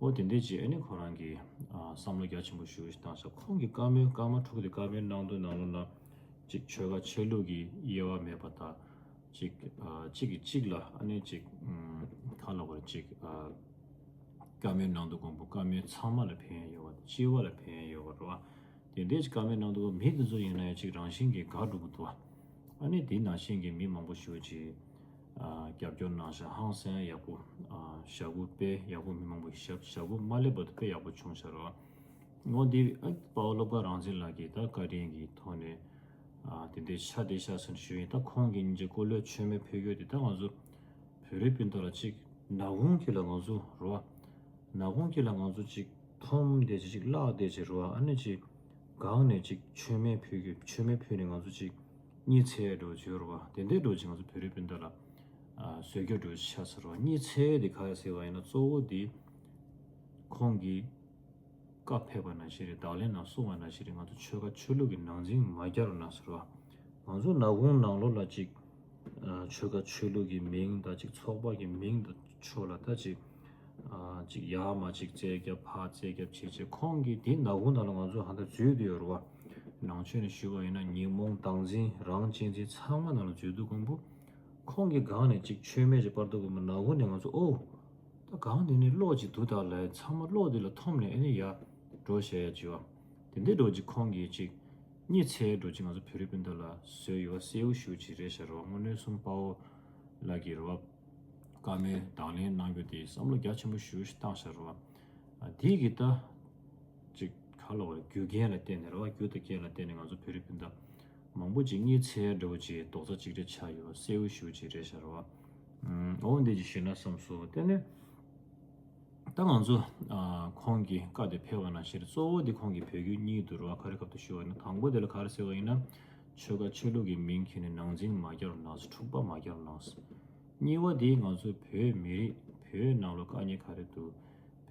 ཨོ་དེ་འདྲས་ཅིག་ཨ་ནི་ཁོ་རང་གིས་ཨ་བསམ་བློ་རྒྱ་ཆེན་པོ་ཞེ་པོ་ཞིག་བཏང་ཤག་ཁོང་གི་བཀའ་མོལ་སྐར་མ་དྲུག་དེ་བཀའ་མོལ་གནང་དུས་ནང་ལོགས་ན་ཅིག་ཆོལ་ཁ་ཆོས་ལུགས་ཀྱི་དབྱེ་བ་མེད་པ་དང་། གཅིག་ཨ་གཅིག་གིས་གཅིག་ལ་ཨ་ནི་གཅིག་ཨམ་ག་ལབ་དགོས་རེད། གཅིག་ཨ་བཀའ་མོལ་གནང་དུས་ཀོང་པོ་བཀའ་མོལ་ཚང་མ་ལ་ཕན་ཡོན་ཡོད་པ་དང་སྤྱི་པ་ལ་ཕན་ཡོན་ཡོད་པ་རེད་བ། དེ་འདྲའི་ཅིག་བཀའ་མོལ་གནང་དུས་མི་དེ་ཚོ་ཡིན་ན་ཡང་ཅིག་རང་བཞིན་གྱིས་དགའ་འགྲོ་གི་འདུག་བ། ཨ་ནི་དེ་ནང་བཞིན་གྱི་མི་མང་པོ་ཞེ་པོ་ཅིག་ཨ་རྒྱབ་སྐྱོར་གནང་ཤག་ཧང་སང་ཡག་པོ། ཨ་ཞབས་བྲོ་དཔེ་ཡག་པོ་མི་མང་པོ་ཞབས་ཞབས་བྲོ་མ་སླེབས་བར་དུ་དཔེ་ཡག་པོ་བྱུང་ཤག་རེད་བ། ངོ་འདི་ཨ་དཔའ་བོ་བློ་དགའ་རང་བཙན་ལགས་ཀྱིས་ད་བཀའ་དྲིན་གྱི་ཐོག་ནས་ཨ་དེ་འདྲའི་ཆ་དེ་ཤ་ཟེར་ཞུ་ཡིན། ད་ཁོང་གིས་སྙིང་རྗེ་སྐུ་ལས་མཆོད་མེ་ཕུལ་རྒྱུ་དེ་ད་ང་ཚོ་བོད་རིགས་སྤུན་ཟླ་ལ་ཅིག་ནག་ཁུང་གི་ལ་ང་ཚོ་རེད་བ། ནག་ཁུང་གི་ལ་ང་ཚོ་ཅིག་འཐོམ་བསྡད་ཅིག་ཅིག་བརླག་བསྡད་ཅིག་རེད་བ། ཨ་ནི་ཅིག་སྒང་ནས་ཅིག་མཆོད་མེ་ཕུལ་རྒྱུ། མཆོད་མེ་ཕུལ་ནས་ང་ཚོ་ཅིག་གཉིད་སད་འགྲོ་བྱོས་རེད་བ། དེ་འདྲའི་འགྲོ་ཅིག་ང་ཚོ་བོད་རིགས་སྤུན་ཟླ་ལ་ཨ་བཟོད་སྐྱོ་འགྲོ་ཆགས་ཟེར་བ། གཉིད་སད་དེ་ག་རེ་ཟེར་བ་ཡིན་ན་གཙོ་བོ་དེ་ཁོང་གིས་བཀའ་ཕེབས་པ་ནང་བཞིན་རེད། བརྡ་ལན་ནང་གསུངས་པ་ནང་བཞིན་རེད། ང་ཚོ་ཆོལ་ཁ་ཆོས་ལུགས་ཀྱི་ནང་འཛིང་མ་རྒྱག་རོགས་གནང་ཟེར་བ། ང་ཚོ་ནག་ཁུང་ནང་ལོགས་ལ་ཅིག་ཨ་ཆོལ་ཁ་ཆོས་ལུགས་ཀྱི་མིང་དང་ཅིག་ཚོགས་པ་གི་མིང་དང་ཕྱོགས་ལ་ད་ཅིག་ཨ་ཅིག་ཡར་མར་ཅིག་རྩོད་རྒྱབ་ཕར་རྩོད་རྒྱབ་བྱེད་བྱེད་ཁོང་གིས་དེ་ནག་ཁུང་ནང་ལ་ང་ཚོ་ཧ་ད་འཛུལ་བསྡད་ཡོད་རེད་བ། ནང་ཆོས་ནས་ཞུས་པ་ཡིན་ན་ཉོན་མོངས་བདག་འཛིན་རང་གཅེས་འཛིན་ཚང་མ་ནང་ལ་འཛུལ་དུས་ཀོང་པོ་ཁོང་གི་སྒང་ནས་ཅིག་མཆོད་མེ་ཅིག་སྤར་དུས་ཀོང་པོ་ནག་ཁུང་ནས་ང་ཚོ་ཨོ། ད་གང་དེ་ནི་གློག་ཅིག་འདུག་ད་ལབ་ཚང་མ་གློག་དེ་ལ་འཐོམ་ནས་ཨ་ནི་ཡར་འགྲོ་བྱས་ཡ་ཅིག་བ། དེ་འདྲའི་འགྲོ་ཅིག་ཁོང་གིས་ཅིག་གཉིད་སད་འགྲོ་ཅིག་ང་ཚོ་བོད་རིགས་སྤུན་ཟླ་ལ་བཟོས་ཡོད་པ་གསལ་པོ་ཞེ་པོ་ཅིག་རེད་ཤག་རེད་བ། དངོས་གནས་སེམས་དཔའ་བོ་ལགས་ཀྱི་རེད་བ། བཀའ་མོལ་དང་ལེན་གནང་རྒྱུ་དེ་བསམ་བློ་རྒྱ་ཆེན་པོ་ཞེ་པོ་ཞིག་བཏང་ཤག་རེད་བ། ཨ་དེ་གི་ད། ཅིག་ག་ལ་བ་རྒྱུ་རྐྱེན་ལ་བརྟེན་ནས་རེད་བ། རྒྱུ་དང་རྐྱེན་ལ་བརྟེན་ནས་ང་ཚོ་བོད་རིགས་སྤུན་ཟླ་མང་པོ་ཅིག་གཉིད་སད་འདྲ་བོ་ཅིག་རྡོག་རྩ་གཅིག་སྒྲིལ་ཆགས་ཡོད་པ་གསལ་པོ་ཞེ་པོ་ཅིག་རེད་ཤག་རེད་བ། ཨུམ། འོ་འདི་ཅིག་ཞུས་ན་བསམ་སོང་། དེ་ནས་ད་ང་ཚོ་ཨ་ཁོང་གི་བཀའ་དེ་ཕེབས་པ་ནང་བཞིན་གཙོ་བོ་དེ་ཁོང་གི་བོད་བརྒྱུད་གཉིས་འདུག་རེད་བ། ག་རེ་སྐབས་དུ་ཞུ་བ་ཡིན་ན་དང་པོ་དེ་ལ་ག་རེ་ཟེར་བ་ཡིན་ན་ཆོལ་ཁ་ཆོས་ལུགས་ཀྱི་མིང་ཁྱེར་ནས་ནང་འཛིང་མ་རྒྱག་རོགས་གནང་ཟེར། འཁྲུག་པ་མ་རྒྱག་རོགས་གནང་ཟེར། གཉིས་པ་དེ་ང་ཚོ་བོད་མི་རིགས་བོད་ནང་ལོགས་དཀའ་ངལ་ག་རེ་འདུག་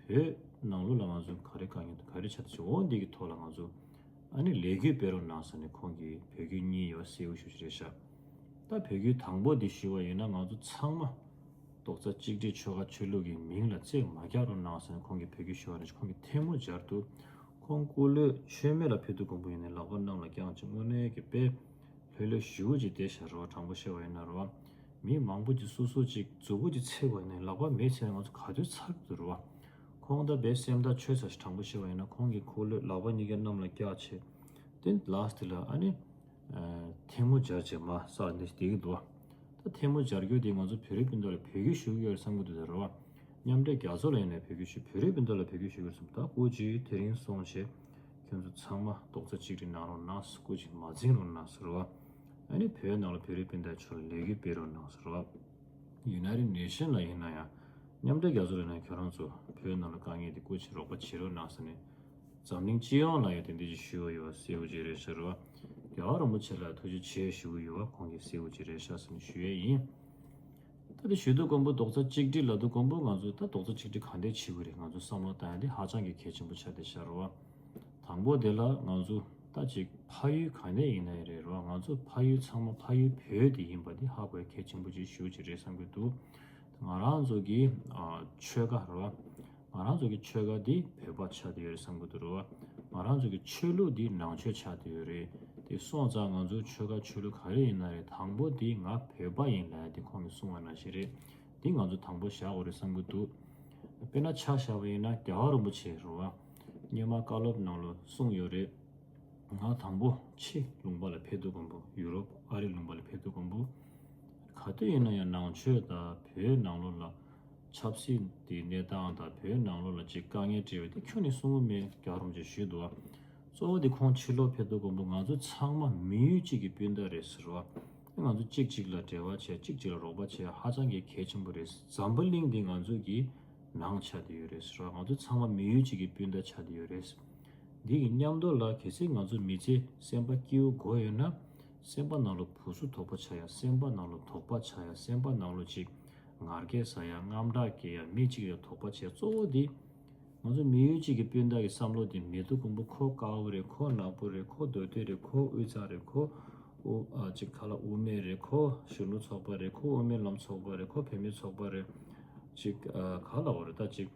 བོད་ནང་ལོགས་ལ་ང་ཚོ་ག་རེ་དཀའ་ངལ་འདུག་ག་རེ་ཆགས་འདུག་འོ་འདི་གི་ཐོག་ལ་ང་ཚོ་ཨ་ནི་ལས་འགུལ་སྤེལ་རོགས་གནང་ཟེར་ནས་ཁོང་གིས་བོད་བརྒྱུད་གཉིས་ཡོད་གསལ་པོ་ཞེ་པོ་ཅིག་རེད་ཤག་ད་བོད་བརྒྱུད་དང་པོ་འདི་ཞུས་པ་ཡིན་ན་ང་ཚོ་ཚང་མ་རྡོག་རྩ་གཅིག་སྒྲིལ་ཆོལ་ཁ་ཆོས་ལུགས་ཀྱི་མིང་ལ་རྩིས་མ་རྒྱག་རོགས་གནང་ཟེར་ནས་ཁོང་གིས་བོད་བརྒྱུད་ཞུས་པ་ནས་ཁོང་གིས་ཐལ་མོ་སྦྱར་འདུག་ཁོང་སྐུ་ལུས་མཆོད་མེ་ལ་ཕུལ་དུས་ཀོང་པོ་ཡིན་ནས་ལག་པ་གནམ་ལ་བརྐྱངས་ཅིག་དངོས་གནས་ཀྱི་དཔེ་ལྷོད་ལྷོད་ཞེ་པོ་ཅིག་བསྡད་ཤག་རེད་བ། དྲང་པོ་བཤད་པ་ཡིན་ན་རེད་བ། མི་མང་པོ་ཅིག་སོ་སོ་ཅིག་མཛུ་གུ་ཅིག་ཚིག་པ་ཡིན་ན་ལག་པ་མེད་ཚེ་ང་ཚོ་ག་དུས་ཚར་གི་འདུག་རེད་བ། ཁོང་ད་བའི་སེམས་ཐག་ཆོད་ས་ཞིག་དྲང་པོ་བཤད་པ་ཡིན་ན་ཁོང་གི་འཁོར་ལོས་ལག་པ་གཉིས་ཀའི་གནམ་ལ་བཀྱག་བྱས། དེ་ལ་སྟེ་ལ་ཨ་ནི། ཐལ་མོ་སྦྱར་བྱས་མར་ས་ལ་འདི་བསྡད་ཀྱི་འདུག་བ། ད་ཐལ་མོ་སྦྱར་རྒྱུ་དེ་ང་ཚོ་བོད་རིགས་སྤུན་ཟླ་ལ་བོད་སྐད་ཞུ་གི་ཡོད་རེད་བསམ་གྱི་འདུག་ད་རེད་བ། མཉམ་འབྲེལ་རྒྱལ་ཚོགས་ལ་ཡིན་ནའི་བོད་སྐད་ཞུ། བོད་རིགས་སྤུན་ཟླ་ལ་བོད་སྐད་ཞུ་གི་རེད་བསམ། ད་སྐུ་མཁྱེན་དེ་རིང་སོང་བྱས། ཁྱོད་ཚོ་ཚང་མ་རྡོག་རྩ་གཅིག་སྒྲིལ་གནང་རོགས་གནང་། སྐུ་མཁྱེན་མ་འཛིང་རོགས་གནང་ཟེར་བ། ཨ་ནི་བོད་ནང་ལ་བོད་རིགས་སྤུན་ཟླ་ཚོ་ལ་ལས་འགུལ་སྤེལ་རོགས་གནང་ཟེར་བ། United Nation ལ་ཡིན་ན་ཡང་། མཉམ་འབྲེལ་རྒྱལ་ཚོགས་ལ་ཡིན་ན་ཁྱོད་རང་ཚོ་བོད་ནང་ལ་དཀའ་ངལ་དེ་སྐུ་མཁྱེན་རོགས་པ་བྱེད་རོགས་གནང་ཟེར་ནས། འཛམ་གླིང་སྤྱི་ཡོངས་ལ་ཡང་དེ་འདྲ་ཞིག་ཞུ་བ་ཡོད་པ་གསལ་པོ་ཅིག་རེད་ཤག་རེད་བ། རྒྱལ་བ་རིན་པོ་ཆེ་ལ་ཐུགས་རྗེ་ཆེ་ཞུ་གི་ཡོད་པ་ཁོང་གིས་གསལ་པོ་ཅིག་རེད་ཤག་ཟེར་ནས་ཞུ་ཡས་ཡིན། ད་དེ་ཞུ་དུས་དཀོན་པོ་རྡོག་རྩ་གཅིག་སྒྲིལ་ལབ་དུས་དཀོན་པོ་ང་ཚོས་ད་རྡོག་རྩ་གཅིག་སྒྲིལ་ག་འདྲས་བྱེད་དགོས་རེད། ང་ཚོ་བསམ་བློ་བཏང་ཡ་དེ་ཧ་ཅང་གི་གལ་ཆེན་པོ་ཆགས་བསྡད་ཤག་རེད་བ། དང་པོ་དེ་ལ་ང་ཚོ་ད་ཅིག་ཕ་ཡུལ་ག་ནས་ཡིན་ན་ཡང་རེད་རེད་བ། ང་ཚོ་ཕ་ཡུལ་ཚང་མ་ཕ་ཡུལ་བོད་དེ་ཡིན་པ་དེ་ཧ་གོ་ཡ་གལ་ཆེན་པོ་ཅིག་ཞེ་པོ་ཅིག་རེད་བསམ་གྱི་འདུག་ང་རང་ཚོ་གི་ཨ་ཆོལ་ཁ་རེད་བ། ང་རང་ཚོ་གི་ཆོལ་ཁ་འདི་བོད་པ་ཆགས་བསྡད་ཡོད་རེད་བསམ་གྱི་འདུག་རེད་བ། ང་རང་ཚོ་གི་ཆོས་ལུགས་འདི་ནང་ཆོས་ཆགས་བསྡད་ཡོད་རེད། དེ་སོང་ཙང་ང་ཚོ་ཆོལ་ཁ་ཆོས་ལུགས་ག་རེ་ཡིན་ན་རེད། དང་པོ་འདི་ང་བོད་པ་ཡིན་ལབ་ཡ་འདི་ཁོང་གིས་གསུངས་པ་ནང་བཞིན་རེད། འདི་ང་ཚོ་དང་པོ་བཞག་དགོས་རེད་བསམ་གྱི་འདུག་དཔེར་ན་ཆ་བཞག་པ་ཡིན་ན་རྒྱལ་བ་རིན་པོ་ཆེ་རེད་བ། སྔོན་མ་བཀའ་སློབ་ནང་ལ་གསུངས་ཡོད་རེད། ང་དང་པོ་ཕྱི་ལུང་པ་ལ་ཕེབས་དུས་དཀོན་པོ། ཡུ་རོབ་ཨ་རི་ལུང་པ་ལ་ཕེབས་དུས་དཀོན་པོ། ག་དུས་ཡིན་ན་ཡང་ནང་ཆོས་དང་བོད་ནང་ལོགས་ལ་ཆབ་སྲིད་དེ་གནས་སྟངས་དང་བོད་ནང་ལོགས་ལ་ཅིག་དཀའ་ངལ་འཕྲད་པ་དེ་ཁྱོན་ནས་གསུང་གི་མེད། རྒྱལ་བ་རིན་པོ་ཆེས་ཞུས་འདུག་བ། གཙོ་བོ་དེ་ཁོང་ཕྱི་ལོགས་ཕེབས་དུས་དཀོན་པོ་ང་ཚོ་ཚང་མ་མི་ཡུལ་གཅིག་གི་སྤུན་ཟླ་རེད་ཟེར་བ། ང་ཚོ་གཅིག་གཅིག་ལ་འབྲེལ་བ་བྱས། གཅིག་གཅིག་ལ་རོགས་པ་བྱས་ཧ་ཅང་གི་གལ་ཆེན་པོ་རེད། འཛམ་བུ་གླིང་འདི་ང་ཚོ་གི་ནང་ཆགས་བསྡད་ཡོད་རེད་ཟེར་བ། ང་ཚོ་ཚང་མ་མི་ཡུལ་གཅིག་གི་སྤུན་ཟླ་ཆགས་བསྡད་ཡོད་རེད། འདི་གི་མཉམ་དུ་ལ་གལ་སྲིད་ང་ཚོ་མི་ཚེ་སེམས་པ་སྐྱིད་པོ་དགོས་ཡོད་ན། སེམས་པ་ནང་ལ་བུ་སུ་དོགས་པ་ཆགས་ཡ། སེམས་པ་ནང་ལ་དོགས་པ་ཆགས་ཡ། སེམས་པ་ནང་ལ་ཅིག་ངར་སྐད་ཟ་ཡ། དངངས་སྐྲག་སྐྱེ་ཡ། མི་གཅིག་ལ་དོགས་པ་བྱས། གཙོ་བོ་འདི་ང་ཚོ་མི་ཡུལ་གཅིག་གི་སྤུན་ཟླ་གི་བསམ་བློ་འདི་མི་འདུག་དཀོན་པོ། ཁོ་དཀར་པོ་རེད། ཁོ་ནག་པོ་རེད། ཁོ་མདོ་སྟོད་རེད། ཁོ་དབུས་གཙང་རེད། ཁོ་དབུ་ཨ་ཅིག་ག་ལ་དབུ་མེད་རེད། ཁོ་གཞོན་ནུ་ཚོགས་པ་རེད། ཁོ་དབུ་མའི་ལམ་ཚོགས་པ་རེད། ཁོ་བོད་མི་ཚོགས་པ་རེད། ཅིག་ཨ་ག་ལ་བ་རེད། ད་ཅིག་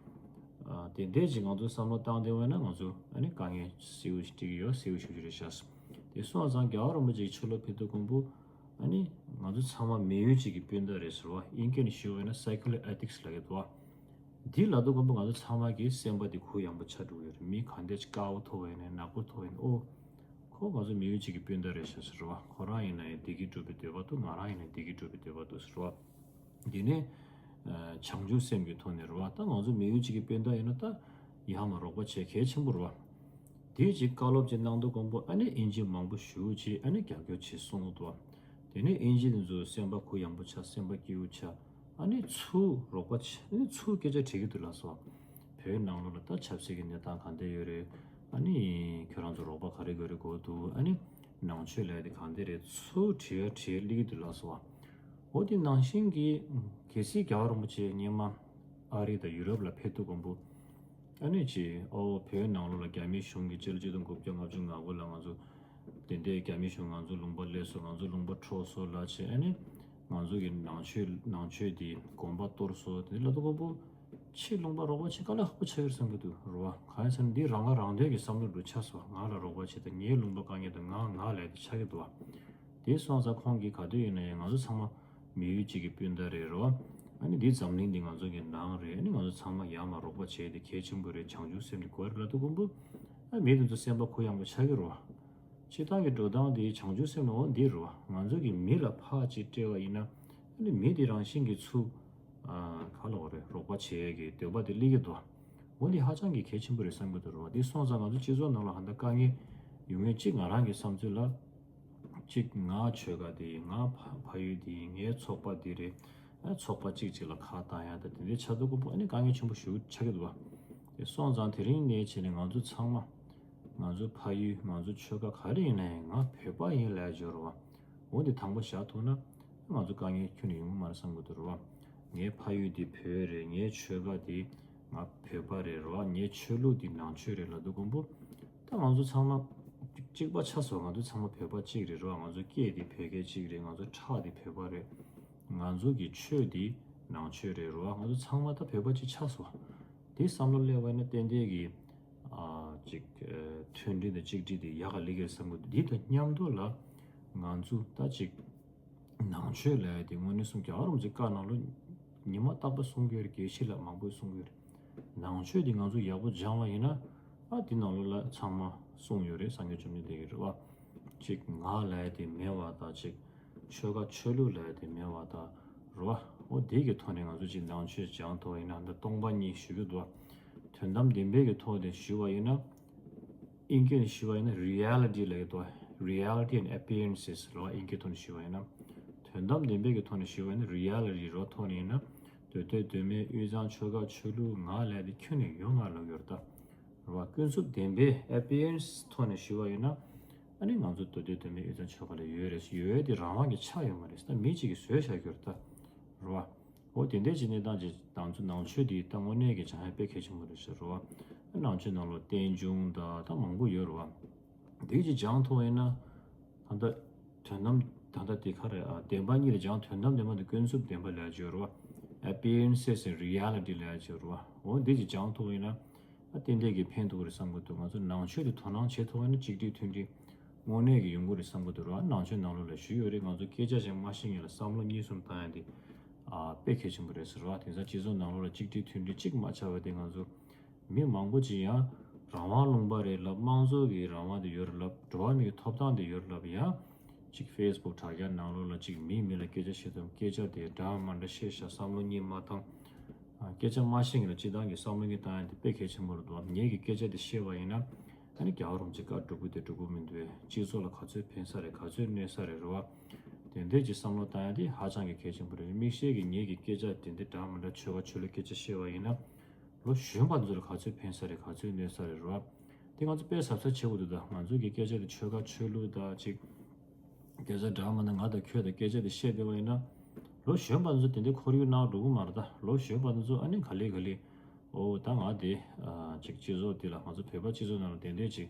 ཨ་དེ་འདྲས་ཅིག་ང་ཚོ་བསམ་བློ་བཏང་བསྡད་པ་ན་ང་ཚོ་ཨ་ནི་དཀའ་ངལ་གསལ་པོ་ཞིག་འཕྲད་ཀྱི་ཡོད། གསལ་པོ་ཞེ་པོ་ཅིག་རེད་ཤག་དེ་སོང་ཙང་རྒྱལ་བ་རིན་པོ་ཆེ་གི་ཕྱི་ལོགས་ཕེབས་དུས་དཀོན་པོ། ཨ་ནི་ང་ཚོ་ཚང་མ་མི་ཡུལ་གཅིག་གི་སྤུན་ཟླ་རེད་ཟེར་བ། དབྱིན་སྐད་ནས་ཞུས་པ་ཡིན་ན་Secular Ethics ལབ་ཀྱི་འདུག་བ། འདི་ལབ་དུས་དཀོན་པོ་ང་ཚོ་ཚང་མ་གི་སེམས་པ་འདི་གུ་ཡངས་པོ་ཆགས་འགྲོ་གི་ཡོད་རེད། མི་ག་འདྲས་ཅིག་དཀར་པོ་ཐུག་པ་ཡིན་ནའི་ནག་པོ་ཐུག་པ་ཡིན་ནའི། ཨོ། ཁོ་ང་ཚོ་མི་ཡུལ་གཅིག་གི་སྤུན་ཟླ་རེད་ཤག་ཟེར་བ། ཁོ་རང་ཡིན་ན་ཡང་བདེ་སྐྱིད་སྒྲུབ་པའི་འདོད་པ་འདུག་ང་རང་ཡིན་ན་བདེ་སྐྱིད་སྒྲུབ་པའི་འདོད་པ་འདུག་ཟེར་བ། འདི་ནས་ཨ་བྱང་ཆུབ་སེམས་ཀྱི་ཐོག་ནས་རེད་བ། ད་ང་ཚོ་མི་ཡུལ་གཅིག་གི་སྤུན་ཟླ་ཡིན་ན་ད་ཡར་མར་རོགས་པ་བྱེད་གལ་ཆེན་པོ་རེད་བ། དེ་ཅིག་བཀའ་སློབ་ཅིག་གནང་དུས་དཀོན་པོ་ཨ་ནི་དབྱིན་ཇི་མང་པོ་ཞེ་པོ་ཅིག་ཨ་ནི་རྒྱབ་སྐྱོར་བྱེད་གསུང་གི་འདུག་བ། དེ་ནས་དབྱིན་ཇི་དེ་ཚོ་སེམས་པ་གུ་ཡངས་པོ་ཆགས། སེམས་པ་སྐྱིད་པོ་ཆགས། ཨ་ནི་ཚུར་རོགས་པ་བྱེད། ཨ་ནི་ཚུར་སྐད་ཆ་དྲི་གི་འདུག་ལགས་སོ། བོད་ནང་ལོགས་ལ་ད་ཆབ་སྲིད་ཀྱི་གནས་སྟངས་ག་འདྲ་ཡོད་རེད། ཨ་ནི་ཁྱོད་རང་ཚོ་རོགས་པ་ག་རེ་དགོས་རེད་དགོས་འདུག་ཨ་ནི་ནང་ཆོས་ལས་དེ་ག་འདྲ་རེད། ཚུར་དྲི་ཡ་དྲི་ཡ་སླེབས་ཀྱི་འདུག་ལགས་སོ། འོ་དེ་ནང་བཞིན་གྱི་གལ་སྲིད་རྒྱལ་བ་རིན་པོ་ཆེ་སྔོན་མ་ཨ་རི་དང་ཡུ་རོབ་ལ་ཕེབས་དུས་དཀོན་པོ། ཨ་ནི་ཅི་ཨོ་བོད་ནང་ལོགས་ལ་རྒྱ་མི་གཞུང་གིས་སྤྱི་ལོ་ཆིག་སྟོང་དགུ་བརྒྱ་ལྔ་བཅུ་ང་དགུ་ལ་ང་ཚོ་དེ་འདྲའི་རྒྱ་མི་གཞུང་ང་ཚོ་ལུང་པ་ལེན་སོང་། ང་ཚོ་ལུང་པ་འཕྲོག་སོང་ལབ་བྱས། ཨ་ནི་ང་ཚོ་གི་ནང་ཆོས་ནང་ཆོས་འདི་དགོན་པ་གཏོར་སོང་། དེ་ལ་དུ་ཀོ་པོ་ཕྱི་ལུང་པ་རོགས་པ་བྱེད་དཀའ་ལས་ཁག་པོ་ཆགས་ཡོད་བསམ་གྱི་འདུག་རེད་བ། གང་ཡིན་ཟེར་ན་འདི་རང་ང་རང་དོན་གྱི་བསམ་བློ་འགྲོ་ཆགས་སོང་། ང་ལ་རོགས་པ་བྱེད་དང་། ངའི་ལུང་པ་དཀའ་ངལ་དང་ང་ང་ལས་དེ་ཆགས་ཀྱི་འདུག་བ། དེ་སོང་ཙང་ཁོང་གིས་ག་དུས་ཡིན་ན་ཡང་ང་ཚོ་ཚང་མ་མི་ཡུལ་གཅིག་གི་སྤུན་ཟླ་རེད་རོ། ཨ་ནི་འདི་འཛམ་གླིང་འདི་ང་ཚོ་གི་ནང་རེད། ཨ་ནི་ང་ཚོ་ཚང་མ་ཡར་མར་རོགས་པ་བྱས་ཏེ་གལ་ཆེན་པོ་རེད། བྱང་ཆུབ་སེམས་དེ་དགོས་རེད་ལབ་དུས་ཀོ་པོ། ཨ་མི་དེ་ཚོ་སེམས་པ་གུ་ཡངས་པོ་ཆགས་ཀྱི་རེད་བ། སྤྱིར་བཏང་གི་འགྲོ་སྟངས་དེ་བྱང་ཆུབ་སེམས་ལ་འོ་འདི་རེད་བ། ང་ཚོ་གི་མི་ལ་ཕར་ཅིག་སྤྲད་པ་ཡིན་ན། ཨ་ནི་མི་དེ་རང་བཞིན་གྱིས་ཚུར་ཨ་ག་ལབ་དགོས་རེད། རོགས་པ་བྱེད་ཡས་ཀྱི་འདོད་པ་དེ་སླེབས་ཀྱི་འདུག་འོ་འདི་ཧ་ཅང་གི་གལ་ཆེན་པོ་རེད་བསམ་གྱི་འདུག་རེད་བ། འདི་སོང་ཙང་ང་ཚོ་སྤྱི་ཚོགས་ནང་ལ་ཧ་ད་དཀའ་ངལ་ཡོང་ངེས་གཅིག་ང་རང་གི་བསམ་ཚུལ་ལ། གཅིག་ང་ཆོལ་ཁ་དེ། ང་ཕ་ཕ་ཡུལ་དེ། ངའི་ཚོགས་པ་དེ་རེད། ཨ་ཚོགས་པ་གཅིག་གཅིག་ལ་ཁ་བཏང་ཡ་ད་དེ་འདྲའི་ཆགས་དུས་ཀོ་པོ་ཨ་ནི་དཀའ་ངལ་ཆེན་པོ་ཞེ་པོ་ཆགས་ཀྱི་འདུག་བ། དེ་སོང་ཙང་དེ་རིང་ནས་བྱས་ནས་ང་ཚོ་ཚང་མ། ང་ཚོ་ཕ་ཡུལ། ང་ཚོ་ཆོལ་ཁ་ག་རེ་ཡིན་ན་ཡང་ང་བོད་པ་ཡིན་ལབ་ཡ་ཅིག་ཡོད་རེད་བ། འོ་འདི་དང་པོ་བཞག་ཐུབ་ན། ང་ཚོ་དཀའ་ངལ་ཁྱོན་ནས་ཡོང་གི་མ་རེད་བསམ་གྱི་འདུག་རེད་བ། ངའི་ཕ་ཡུལ་འདི་བོད་རེད། ངའི་ཆོལ་ཁ་འདི་ང་བོད་པ་རེད་རེད་བ། ངའི་ཆོས་ལུགས་འདི་ནང་ཆོས་རེད་ལབ་དུས་ཀོ་པོ། ད་ང་ཚོ་ཚང་མ་གཅིག་པ་ཆགས་སོང་། ང་ཚོ་ཚང་མ་བོད་པ་གཅིག་རེད་རེད་བ། ང་ཚོ་སྐད་འདི་བོད་སྐད་གཅིག་རེད། ང་ཚོ་ཁྲག་འདི་བོད་པ་རེད། ང་ཚོ་གི་ཆོས་འདི་ནང་ཆོས་རེད་རེད་བ། ང་ཚོ་ཚང་མ་ད་བོད་པ་གཅིག་ཆགས་སོང་། དེ་བསམ་བློ་སླེབས་པ་ཡིན་ན་ཏན་ཏན་གྱི་ཨ་ཅིག་ཨ་མཐུན་སྒྲིལ་དང་གཅིག་སྒྲིལ་དེ་ཡག་ག་སླེབས་ཀྱི་རེད་བསམ་གྱི་འདུག་འདི་དང་མཉམ་དུ་ལ་ང་ཚོ་ད་ཅིག་ ནང་ཆོས་ལབ་ཡ་དེ་དངོས་གནས་གསུང་རྒྱ་གར་རོམ་ཅིག་བཀའ་ནང་ལོ་ཉི་མ་རྟག་པར་གསུང་གི་ཡོད་རེད། དགེ་བཤེས་ལགས་མང་པོས་གསུང་གི་ཡོད་རེད། ནང་ཆོས་དེ་ང་ཚོ་ཡག་པོ་སྦྱང་བ་ཡིན་ན་ཨ་དེ་ནང་ལོ་ལ་ཚང་མ་གསུང་ཡོད་རེད། སངས་རྒྱས་བཅོམ་ལྡན་འདས་ཀྱིས་རེད་བ། ཅིག་ངག་ལབ་ཡ་དེ་མེད་པ་དང་ཅིག་ཆོས་ཁ་ཆོས་ལུགས་ལབ་ཡ་དེ་མེད་པ་དང་རེད་བ། འོ་དེ་གི་ཐོག་ནས་ང་ཚོ་ཅིག་ནང་ཆོས་སྦྱང་ཐུབ་པ་ཡིན་ན་འདི་སྟོང་པ་ཉིད་ཞུ་གི་འདུག་བ། དོན་དམ་བདེན་པའི་གི་ཐོག་ནས་ཞུ་བ་ཡིན་ན། དབྱིན་སྐད་ནས་ཞུས་པ་ཡིན་ན་reality ལབ་ཀྱི་འདུག Reality and appearances ལབ་པ་དབྱིན་སྐད་ཐོག་ནས་ཞུས་པ་ཡིན་ན། དོན་དམ་བདེན་པའི་གི་ཐོག་ནས་ཞུས་པ་ཡིན་ན་reality རོ་ཐོག་ནས་ཡིན་ན། འདོད་འདོད་འདོད་མེད་དབུས་གཙང་ཆོལ་ཁ་ཆོས་ལུགས་ངག་ལབ་དེ་ཁྱོན་ནས་ཡོད་མ་ལབ་ཡོད་རེད་ད། རེད་བ། ཀུན་རྫོབ་བདེན་པའི་appearance ཐོག་ནས་ཞུས་པ་ཡིན་ན། ཨ་ནི་ང་ཚོ་འདོད་འདོད་འདོད་མེད་དབུས་གཙང་ཆོལ་ཁ་ལ་ཡོད་རེད། ཡོད་དེ་རང་དབང་གི་ཆ་ཡོད་མ་རེད་ད། མི་གཅིག་གིས་བཟོས་བཞག་གི་ཡོད་རེད་ད། རེད་བ། འོ་དེ་འདྲའི་ཅིག་གནས་སྟངས་ཅིག་ང་ཚོ་ནང་ཆོས་འདི་ད་དངོས་གནས་ཀྱི་སྦྱང་ཡ་དཔེ་གལ་ཆེན་པོ་རེད་ཤག་རེད་བ། ནང་ཆོས་ནང་ལོགས་རྟེན་འབྱུང་དང་ད་མང་པོ་ཡོད་རེད་བ། འདི་ཅིག་སྦྱང་ཐུབ་པ་ཡིན་ན། ད་ལྟ་དོན་དམ་ད་ལྟ་དེ་ག་རེད་ཨ། བདེན་པ་གཉིས་ལ་སྦྱང་དོན་དམ་བདེན་པ་འདི་ཀུན་རྫོབ་བདེན་པ་ལབ་ཡ་ཅིག་ཡོད་རེད་བ། Appearances and reality ལབ་ཡ་ཅིག་ཡོད་རེད་བ། འོ་འདི་ཅིག་སྦྱང་ཐུབ་པ་ཡིན་ན། ཨ་ཏན་ཏན་གྱིས་ཕན་ཐོགས་རེད་བསམ་གྱི་འདུག་ང་ཚོ་ནང་ཆོས་དེ་དོ་སྣང་བྱེད་ཐུབ་པ་ན་གཅིག་སྒྲིལ་མཐུན་སྒྲིལ་དངོས་གནས་ཀྱི་ཡོང་གི་རེད་བསམ་གྱི་འདུག་ར། ནང་ཆོས་ནང་ལོགས་ལ་ཞུས་ཡོད་རེད། ང་ཚོ་སྐད་ཆ་ཞིག་མ་ཤེས་མཁན་ལ་བསམ་བློ་གཉིས་གསུམ་བཏང་ཡ་དེ་ཨ་དཔེ་གལ་ཆེན་པོ་རེད་ཟེར་བ། དེང་སང་སྤྱི་ཚོགས་ནང་ལོགས་ལ་གཅིག་སྒྲིལ་མཐུན་སྒྲིལ་གཅིག་མ་ཆགས་པ་དེ་ང་ཚོ་མི་མང་པོ་ཅིག་ཡང་རང་དབང་ལུང་པ་རེད་ལབ། དམངས་གཙོ་གི་རང་དབང་དེ་ཡོད་རེད་ལབ། འགྲོ་བ་མིའི་ཐོབ་ཐང་དེ་ཡོད་རེད་ལབ། ཡང་ཅིག་Facebook དྲ་རྒྱ་ནང་ལོགས་ལ་ཅིག་མིས་མི་ལ་སྐད་ཆ་བཤད་དུས་སྐད་ཆ་དེ་འདྲ་མ་འདྲ་བཤད་ཤག་བསམ་བློ་གཉིས་མ་བཏང་། ཨ་སྐད་ཆ་མ་བཤད་མཁན་ལ་སྤྱིར་བཏང་གི་བསམ་བློ་གཉིས་བཏང་ཡ་དེ་དཔེ་གལ་ཆེན་པོ་རེད་འདུག་ངེད་ཀྱིས་སྐད་ཆ་དེ་བཤད་པ་ཡིན་ན་ཨ་ནི་རྒྱལ་བ་རིན་པོ་ཆེ་བཀའ་སྒྲུབ་ཀྱི་དེ་སྒྲུབ་ཀྱི་མི་འདུག་སྤྱི་ཚོགས་ལ་ག་ཚོད་ཕན་ས་རེད། ག་ཚོད་གནོད་ས་རེད་རེད་བ། དེ་འདྲས་ཀྱི་བསམ་བློ་བཏང་ཡ་དེ་ཧ་ཅང་གི་གལ་ཆེན་པོ་རེད། དམིགས་བསལ་གྱི་ངེད་ཀྱིས་སྐད་ཆ་དེ་འདྲས་འདྲ་མི་འདྲ་ཆོལ་ཁ་ཆོས་ལུགས་སྐད་ཆ་བཤད་པ་ཡིན་ན་ལོ་གཞོན་པ་ཚོ་ལ་ག་ཚོད་ཕན་ས་རེད། ག་ཚོད་གནོད་ས་རེད་རེད་བ། དེ་ང་ཚོ་དཔེ་གཟབ་གཟབ་བྱེད་དགོས་འདུག་ད་ང་ཚོ་གི་སྐད་ཆ་དེ་ཆོལ་ཁ་ཆོས་ལུགས་དང་ཅིག་སྐད་ཆ་འདྲ་མི་འདྲ་ང་དང་ཁྱོད་དང་སྐད་ཆ་དེ་བཤད་བསྡད་པ་ཡིན་ན། ལོ་གཞོན་པ་ཚོ་དེ་འདྲའི་ཁོར་ཡུག་ནང་འགྲོ་གི་མ་རེད་ད། ལོ་གཞོན་པ་ཚོ་ཨ་ནི་ག་ལེ་ག་ལེ། ཨོ་ད་ང་དེ་ཨ་ཅིག་སྤྱི་ཚོགས་འདི་ལ་ང་ཚོ་བོད་པ་སྤྱི་ཚོགས་ནང་ལ་དེ་འདྲའི་ཅིག་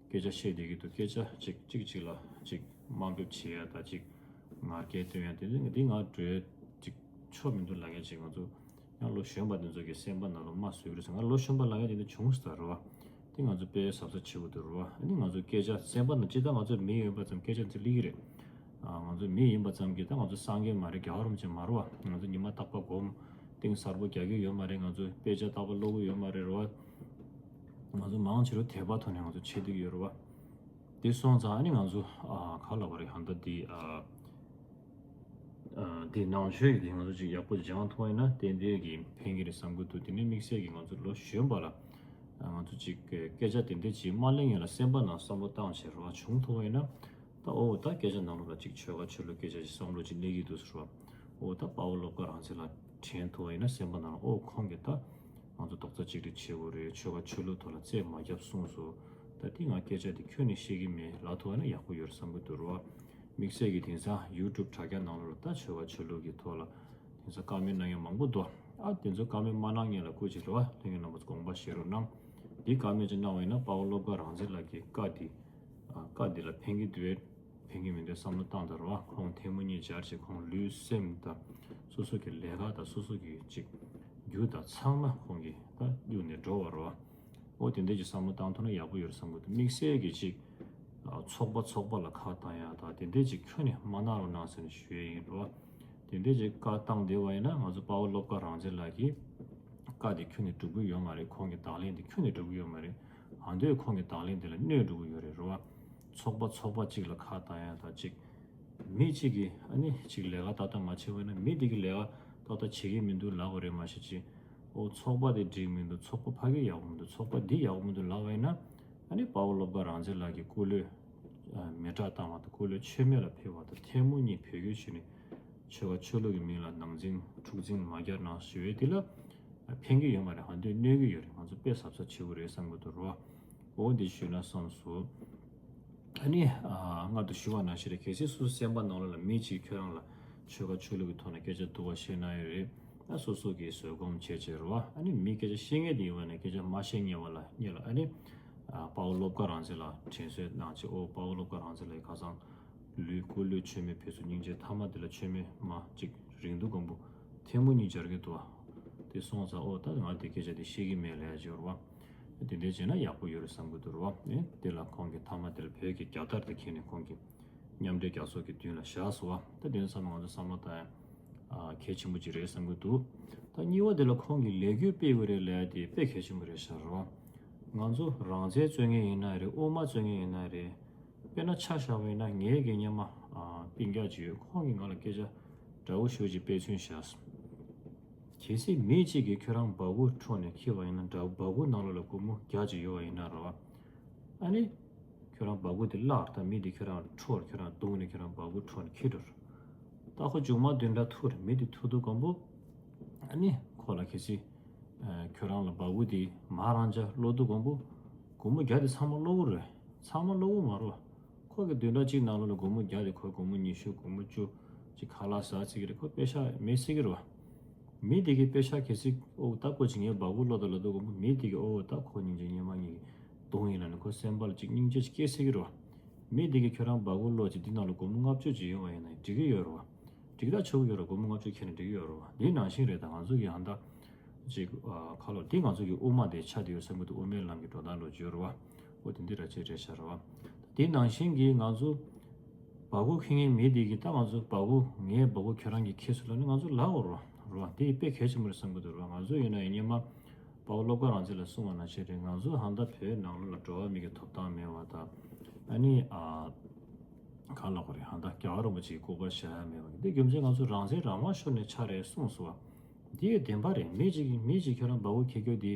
སྐད་ཆ་བཤད་བསྡད་ཀྱི་འདུག་སྐད་ཆ་ཅིག་གཅིག་གཅིག་ལ་ཅིག་དམའ་འབེབས་བྱེད་ཡ་ད་ཅིག་ངར་སྐད་སྟོན་ཡ་དེ་འདྲ་འདི་ང་འགྲོ་ཡ་ཅིག་ཆོ་མི་འདུག་ལབ་མཁན་ཅིག་ང་ཚོ། ཡང་ལོ་གཞོན་པ་འདི་ཚོ་གི་སེམས་པ་ནང་ལ་མ་བཟོད་ཀྱི་རེད་ཟེར། ང་ལོ་གཞོན་པ་ལབ་མཁན་དེ་འདྲ་བྱུང་སོང་ད་རེད་བ། དེ་ང་ཚོ་དཔེ་གཟབ་གཟབ་བྱེད་དགོས་འདུག་རེད་བ། ཨ་ནི་ང་ཚོ་སྐད་ཆ་སེམས་པ་ནང་ཅི་ལྟར་ང་ཚོ་མི་ཡིན་པ་ཙམ་སྐད་ཆ་འདི་སླེབས་ཀྱི་རེད། ཨ་ང་ཚོ་མི་ཡིན་པ་ཙམ་གྱིས་ད་ང་ཚོ་སངས་རྒྱས་མ་རེད། རྒྱལ་བ་རིན་པོ་ཆེ་མ་རེད་བ། ང་ཚོ་ཉི་མ་རྟག་པར་སྒོམ་གཏིང་གསར་པོ་རྒྱག་གི་ཡོད་མ་རེད། ང་ཚོ་དཔེ་ཆ་རྟག་པར་ཀློག་གི་ཡོད་མ་རེད་རེད་བ། ང་ཚོ་མང་ཆེ་རུ་དད་པ་ཐོག་ནས་ང་ཚོ་བྱེད་བསྡད་ཀྱི་ཡོད་རེད་བ། དེ་སོང་ཙང་ཨ་ནི་ང་ཚོ་ཨ་ག་ལབ་པ་རེད། ཧ་ད་འདི་ཨ། ཨ་དེ་ནང་ཆོས་ཀྱི་དེ་ང་ཚོ་ཅིག་ཡག་པོ་སྦྱང་ཐུབ་པ་ཡིན་ན་ཏན་ཏན་གྱིས་ཕན་གྱི་རེད་བསམ་གྱི་འདུག་དེ་ནས་དམིགས་བསལ་གྱིས་ང་ཚོ་ལོ་གཞོན་པ་ལ་ང་ཚོ་ཅིག་སྐད་ཆ་དེ་འདྲ་ཅིག་མ་གླེང་ཡས་ལ་སེམས་པ་ནང་བསམ་བློ་བཏང་བྱས་རོགས་བྱུང་ཐུབ་པ་ཡིན་ན། ད་ཨོ་ད་སྐད་ཆ་ནང་ལོགས་ལ་ཅིག་ཆོལ་ཁ་ཆོས་ལུགས་སྐད་ཆ་ཅིག་བསམ་བློ་ཅིག་སླེབས་ཀྱི་འདུག་ཟེར་བ། ཨོ་ད་དཔའ་བོ་བློ་དགའ་རང་བཙན་ལགས་དྲན་ཐུབ་པ་ཡིན་ན་སེམས་པ་ནང་ལ་ཨོ་ཁོང་གིས་ད་ང་ཚོ་རྡོག་རྩ་གཅིག་སྒྲིལ་བྱེད་དགོས་རེད། ཆོལ་ཁ་ཆོས་ལུགས་ཐོག་ལ་རྩོད་མ་རྒྱབ་གསུངས་སོང་། ད་དེ་ང་སྐད་ཆ་དེ་ཁྱོན་ནས་བཤད་ཀྱི་མེད་ལབ་ཐུབ་པ་ན་ཡག་པོ་ཡོད་རེད་བསམ་གྱི་འདུག་རེད་བ། དམིགས་བསལ་གྱིས་དེང་སང་ཡུ་ཊུབ་དྲ་རྒྱ་ནང་ལོགས་ལ་ད་ཆོལ་ཁ་ཆོས་ལུགས་ཀྱི་ཐོག་ལ་དེང་སང་བཀའ་མོལ་གནང་མཁན་མང་པོ་འདུག་ཨ་དེ་ཚོ་བཀའ་མོལ་མ་གནང་མཁན་ལ་སྐུ་མཁྱེན་རེད་བ། ལྷན་རྒྱས་རྣམ་པ་ཚོ་དགོངས་པ་བཞེས་རོགས་གནང་། འདི་བཀའ་མོལ་ཅིག་གནང་བ་ཡིན་ན་དཔའ་བོ་བློ་དགའ་རང་བཙན་ལགས་ཀྱི་བཀའ་འདི་ཨ་བཀའ་འདི་ལ་ཕན་གྱི་འདུག་ཕན་གྱི་མི་འདུག་བསམ་བློ་བཏང་དང་རེད་བ། ཁོང་ཐལ་མོ་གཉིས་སྦྱར་བྱས་ཁོང་ལུས་སེམས་དང་སོ་སོ་གི་ལས་ཀ་དང་སོ་སོ་གི་ཅིག་རྒྱུ་དང་ཚང་མ་ཁོང་གིས་ད་གཡུགས་ནས་འགྲོ་བ་རེད་བ། ཨོ་དེ་འདྲ་ཅིག་བསམ་བློ་བཏང་ཐུབ་ན་ཡག་པོ་ཡོད་རེད་བསམ་གྱི་འདུག་དམིགས་བསལ་གྱི་ཅིག་ཨ་ཚོགས་པ་ཚོགས་པ་ལ་ཁ་བཏང་ཡ་དང་དེ་འདྲ་ཅིག་ཁྱོན་ནས་མ་གནང་རོགས་གནང་ཟེར་ནས་ཞུ་ཡ་ཡིན་རེད་བ། དེ་འདྲ་ཅིག་བཀའ་བཏང་བསྡད་པ་ཡིན་ན་ང་ཚོ་དཔའ་བོ་བློ་དགའ་རང་བཙན་ལགས་ཀྱིས་བཀའ་དེ་ཁྱོན་ནས་སྒྲུབ་ཀྱི་ཡོད་མ་རེད། ཁོང་གི་བརྡ་ལན་དེ་ཁྱོན་ནས་སྒྲུབ་ཀྱི་ཡོད་མ་རེད། ཨ་འདོད་ཁོང་གི་བརྡ་ལན་དེ་ལ་གནོད་འགྲོ་གི་ཡོད་རེད་རེད་བ། ཚོགས་པ་ཚོགས་པ་གཅིག་ལ་ཁ་བཏང་ཡ་དང་གཅིག་མི་གཅིག་གིས་ཨ་ནི་གཅིག་ལས་ཀ་ཏག་ཏག་མ་བྱས་པ་ཡིན་ན་མི་དེ་གིས་ལས་ཀ་ཏག་ཏག་བྱེད་ཀྱི་མི་འདུག་ལབ་པ་རེད་མ་གཞི་ཅིག་ཨོ་ཚོགས་པ་དེ་འགྲིག་མི་འདུག་ཚོགས་པ་ཕ་གི་ཡག་པོ་མི་འདུག་ཚོགས་པ་འདི་ཡག་པོ་མི་འདུག་ལབ་པ་ཡིན་ན་ཨ་ནི་དཔའ་བོ་བློ་དགའ་རང་བཙན་ལགས་ཀྱི་སྐུ་ལུས་མེ་སྲེག་བཏང་བ་དང་སྐུ་ལུས་མཆོད་མེ་ལ་ཕུལ་བ་དང་ཐལ་མོ་གཉིས་བོད་སྐྱོར་ཞུས་ནས་ཆོལ་ཁ་ཆོས་ལུགས་ཀྱི་མིང་ལ་ནང་འཛིང་འཁྲུག་འཛིང་མ་རྒྱག་གནང་ཞུ་ཡས་དེ་ལ་ཕན་གྱི་ཡོད་མ་རེད། ཧ་འདོད་གནོད་ཀྱི་ཡོད་རེད། ང་ཚོ་དཔེ་གཟབ་གཟབ་བྱེད་དགོས་རེད་བསམ་གྱི་འདུག་རོ། འོ་འདི་ཞུས་ན་བསམ་སོང་། ཨ་ནི་ཨ་སྔར་དུ་ཞུ་བ་ནང་བཞིན་རེད། གལ་སྲིད་སོ་སོའི་སེམས་པ་ནང་ལོགས་ལ་མི་གཅིག་ཁྱོད་རང་ལ་ཆོལ་ཁ་ཆོས་ལུགས་ཀྱི་ཐོག་ནས་སྐད་ཆ་སྡུག་པ་བཤད་གནང་ཡོད་རེད། ཨ་སོ་སོ་གིས་བཟོད་སྒོམ་བྱས་བྱས་རེད་བ། ཨ་ནི་མི་སྐད་ཆ་བཤད་མཁན་དེ་ཡིན་པ་ན་སྐད་ཆ་མ་བཤད་མཁན་བ་ལ་སྔོན་ལ་ཨ་ནི་ཨ་དཔའ་བོ་བློ་དགའ་རང་བཙན་ལ་དྲན་གསོ་གནང་བྱས། ཨོ་དཔའ་བོ་བློ་དགའ་རང་བཙན་ལགས་ཁ་སང་ལུས་སྐུ་ལུས་མཆོད་མེ་ཕུལ་སོང་། སྙིང་རྗེ། མཐའ་མ་དེ་ལ་མཆོད་མེ་མ་གཅིག་རིང་ཐུང་སྒམ་པོ་ཐལ་མོ་གཉིས་སྦྱར་གྱི་འདུག་བ། དེ་སོང་ཙང་ཨོ་ད་ང་དེ་སྐད་ཆ་དེ་བཤད་ཀྱི་མེད་ལབ་ཡ་ཅིག་ཡོད་རེད་བ། དེ་འདྲ་བྱས་ན་ཡག་པོ་ཡོད་རེད་བསམ་གྱི་འདུག་རེད་བ། ཨེ་དེ་ལ་ཁོང་གིས་མཐའ་མ་དེ་ལ་བོད་ཀྱི་རྒྱལ་དར་དེ་འཁྱེར་ནས་ཁོང་གིས་ མཉམ་འབྲེལ་རྒྱལ་ཚོགས་ཀྱི་མདུན་ལ་བཞག་སོང་བ། ད་དེ་ཚོ་ཚང་མ་ང་ཚོ་བསམ་བློ་བཏང་ཡ་གལ་ཆེན་པོ་ཅིག་རེད་བསམ་གྱི་འདུག་ད་གཉིས་པ་དེ་ལ་ཁོང་གིས་ལས་འགུལ་སྤེལ་དགོས་རེད་ལབ་ཡ་དེ་དཔེ་གལ་ཆེན་པོ་རེད་ཤག་རོ། ང་ཚོ་རང་བཙན་རྩོད་མཁན་ཡིན་ན་རེད། དབུ་མ་རྩོད་མཁན་ཡིན་ན་རེད། དཔེར་ན་ཆ་བཞག་པ་ཡིན་ན་ངའི་གི་སྔོན་མ་ཨ་སྤུན་ཀྱག་ཅིག་ཡོད། ཁོང་གིས་ང་ལ་སྐད་ཆ་འདྲ་བོ་ཞེ་པོ་ཅིག་དཔེ་མཚོན་བཞག་སོང་། གལ་སྲིད་མི་གཅིག་གིས་ཁྱོད་རང་སྦ་ཁུག་འཕྲོག་ནས་འཁྱེར་བ་ཡིན་ན། འདྲ་བོ་སྦ་ཁུག་ནང་ལོགས་ལ་སྒོར་མོ་བརྒྱ་ཅིག་ཡོད་པ་ཡིན་ན་རོ། ཨ་ནི་ཁྱོད་རང་སྦ་ཁུག་དེ་བརླག་དང་མི་དེ་ཁྱོད་རང་འཕྲོག་ཁྱོད་རང་བརྡུངས་ནས་ཁྱོད་རང་སྦ་ཁུག་འཕྲོག་ནས་འཁྱེར་འགྲོ། ད་ཁོ་མཇུག་མ་བདུན་ཕྲག་ཐུག་རེད། མི་དེ་ཐུག་དུས་གོང་པོ་ཨ་ནི་ཁོ་ལ་གལ་སྲིད་ཨ་ཁྱོད་རང་ལ་སྦ་ཁུག་དེ་མ་རང་འཇགས་སློག་དུས་གོང་པོ་སྒོར་མོ་བརྒྱ་དེ་ཚང་མ་སློག་གི་རེད། ཚང་མ་སློག་གི་མ་རེད། ཁོ་གི་བདུན་ཕྲག་གཅིག་ནང་ལོགས་ལ་སྒོར་མོ་བརྒྱ་དེ་ཁོ་སྒོར་མོ་ཉི་ཤུ་སྒོར་མོ་བཅུ་ཅིག་ཁ་ལག་ཟ་ཟེར་གི་རེད། ཁོ་པེ་ཤག་མེད་ཟེར་གི་རེད་བ། མི་དེ་གི་པེ་ཤག་གལ་སྲིད་ཨོ་ད་ཁོ་ཅིག་ངའི་སྦ་ཁུག་སློག་དང་ལབ་དུས་གོང་པོ་མི་དེ་གི་ཨོ་ད་ཁོ་སྙིང་རྗེ་སྔོན་མ་ངའི་གདོང་ཡིན་ལབ་ནས་ཁོ་སེམས་པ་ལ་ཅིག་སྙིང་རྗེ་ཅིག་སྐྱེ་ཟེར་གི་རེད་བ། མི་དེ་གི་ཁྱོད་རང་སྦ་ཁུག་སློག་ཅིག་འདི་ནང་ལ་སྒོར་མོ་ལྔ་བཅུ་ཅིག་ཡོད་པ་ཡིན་ན་འགྲིག་གི་ཡོད་རེད་བ། འགྲིག་ཐག་ཆོད་ཀྱི་ཡོད་རེད། སྒོར་མོ་ལྔ་བཅུ་ཁྱེར་ནས་འགྲིག་གི་ཡོད་རེད་བ། འདི་ནང་བཞིན་རེད། ད་ང་ཚོ་གི་ཧང་ད་ཅིག་ཨ་ཁ་ལོ་འདི་ང་ཚོ་གི་དབུ་མ་དེ་ཆ་དེ་ཡོད་བསམ་གི་འདུག་དབུ་མའི་ལམ་གྱི་འགྲོ་སྟངས་ལོ་རྒྱུས་རེད་བ། ཨོ་དེ་འདི་ར་ཅིག་རེད་ཤག་རེད་བ། འདི་ནང་བཞིན་གྱི་ང་ཚོ་སྦ་ཁུག་འཁྱེར་མཁན་མི་དེ་གི་ད་ང་ཚོ་སྦ་ཁུག་ངའི་སྦ་ཁུག་ཁྱོད་རང་གིས་འཁྱེར་སོང་ལབ་ནས་ང་ཚོ་ལབ་དགོས་རེད་བ། རེད་བ། འདི་དཔེ་གལ་ཆེན་པོ་རེད་བསམ་གི་འདུག་རེད་བ། ང་ཚོ་ཡིན་ན་ཡང་སྔོན་མ་དཔའ་བོ་བློ་དགའ་རང་བཙན་ལགས་གསུངས་པ་ནང་བཞིན་རེད། ང་ཚོ་ཧང་ད་བོད་ནང་ལོགས་ལ་འགྲོ་བ་མི་གི་ཐོབ་ཐང་མེད་པ་དང་ཨ་ནི་ཨ་གང་ལབ་དགོས་རེད། ཧང་ད་རྒྱལ་བ་རིན་པོ་ཆེ་གི་སྐུ་པར་བཞག་ཡ་མེད་པ་གི་འདི་རྒྱུ་མཚན་ང་ཚོ་རང་བཙན་རང་དབང་ཤོར་ནས་ཆགས་རེད་གསུངས་སོང་བ། འདི་ཡི་བདེན་པ་རེད། མི་གཅིག་གིས་མི་གཅིག་ཁྱོད་རང་སྦ་ཁུག་འཁྱེར་རྒྱུ་འདི་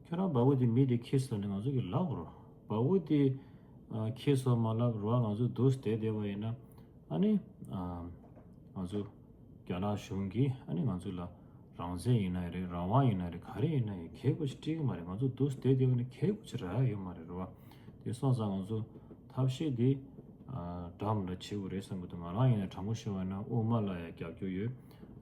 ཁྱོད་རང་སྦ་ཁུག་འདི་མི་འདི་འཁྱེར་སོང་ནས་ང་ཚོ་གི་ལབ་དགོས་རེད། སྦ་ཁུག་འདི་ཨ་འཁྱེར་སོང་མ་ལབ་རེད་བ། ང་ཚོ་འདུག་བསྡད་བསྡད་པ་ཡིན་ན་ཨ་ནི་ཨ་ང་ཚོ་རྒྱ་ནག་གཞུང་གིས་ཨ་ནི་ང་ཚོ་ལ་རང་བཙན་ཡིན་ན་རེད། རང་དབང་ཡིན་ན་རེད། ག་རེ་ཡིན་ན་ཡང་གལ་དགོས་ཅིག་སྤྲད་ཀྱི་མ་རེད། ང་ཚོ་འདུག་བསྡད་བསྡད་པ་ནི་གལ་དགོས་ཅིག་རག་ཡ་ཡོད་མ་རེད་རེད་བ། དེ་སོང་ཙང་ང་ཚོ་ཐབས་ཤེས་འདི་ཨ་དྲང་མོ་འདྲ་བྱེད་དགོས་རེད་བསམ་གི་འདུག་ང་རང་ཡིན་ན་དྲང་པོ་ཞུ་བ་ན་དབུ་མ་ལ་ཡང་རྒྱབ་སྐྱོར་ཡོད།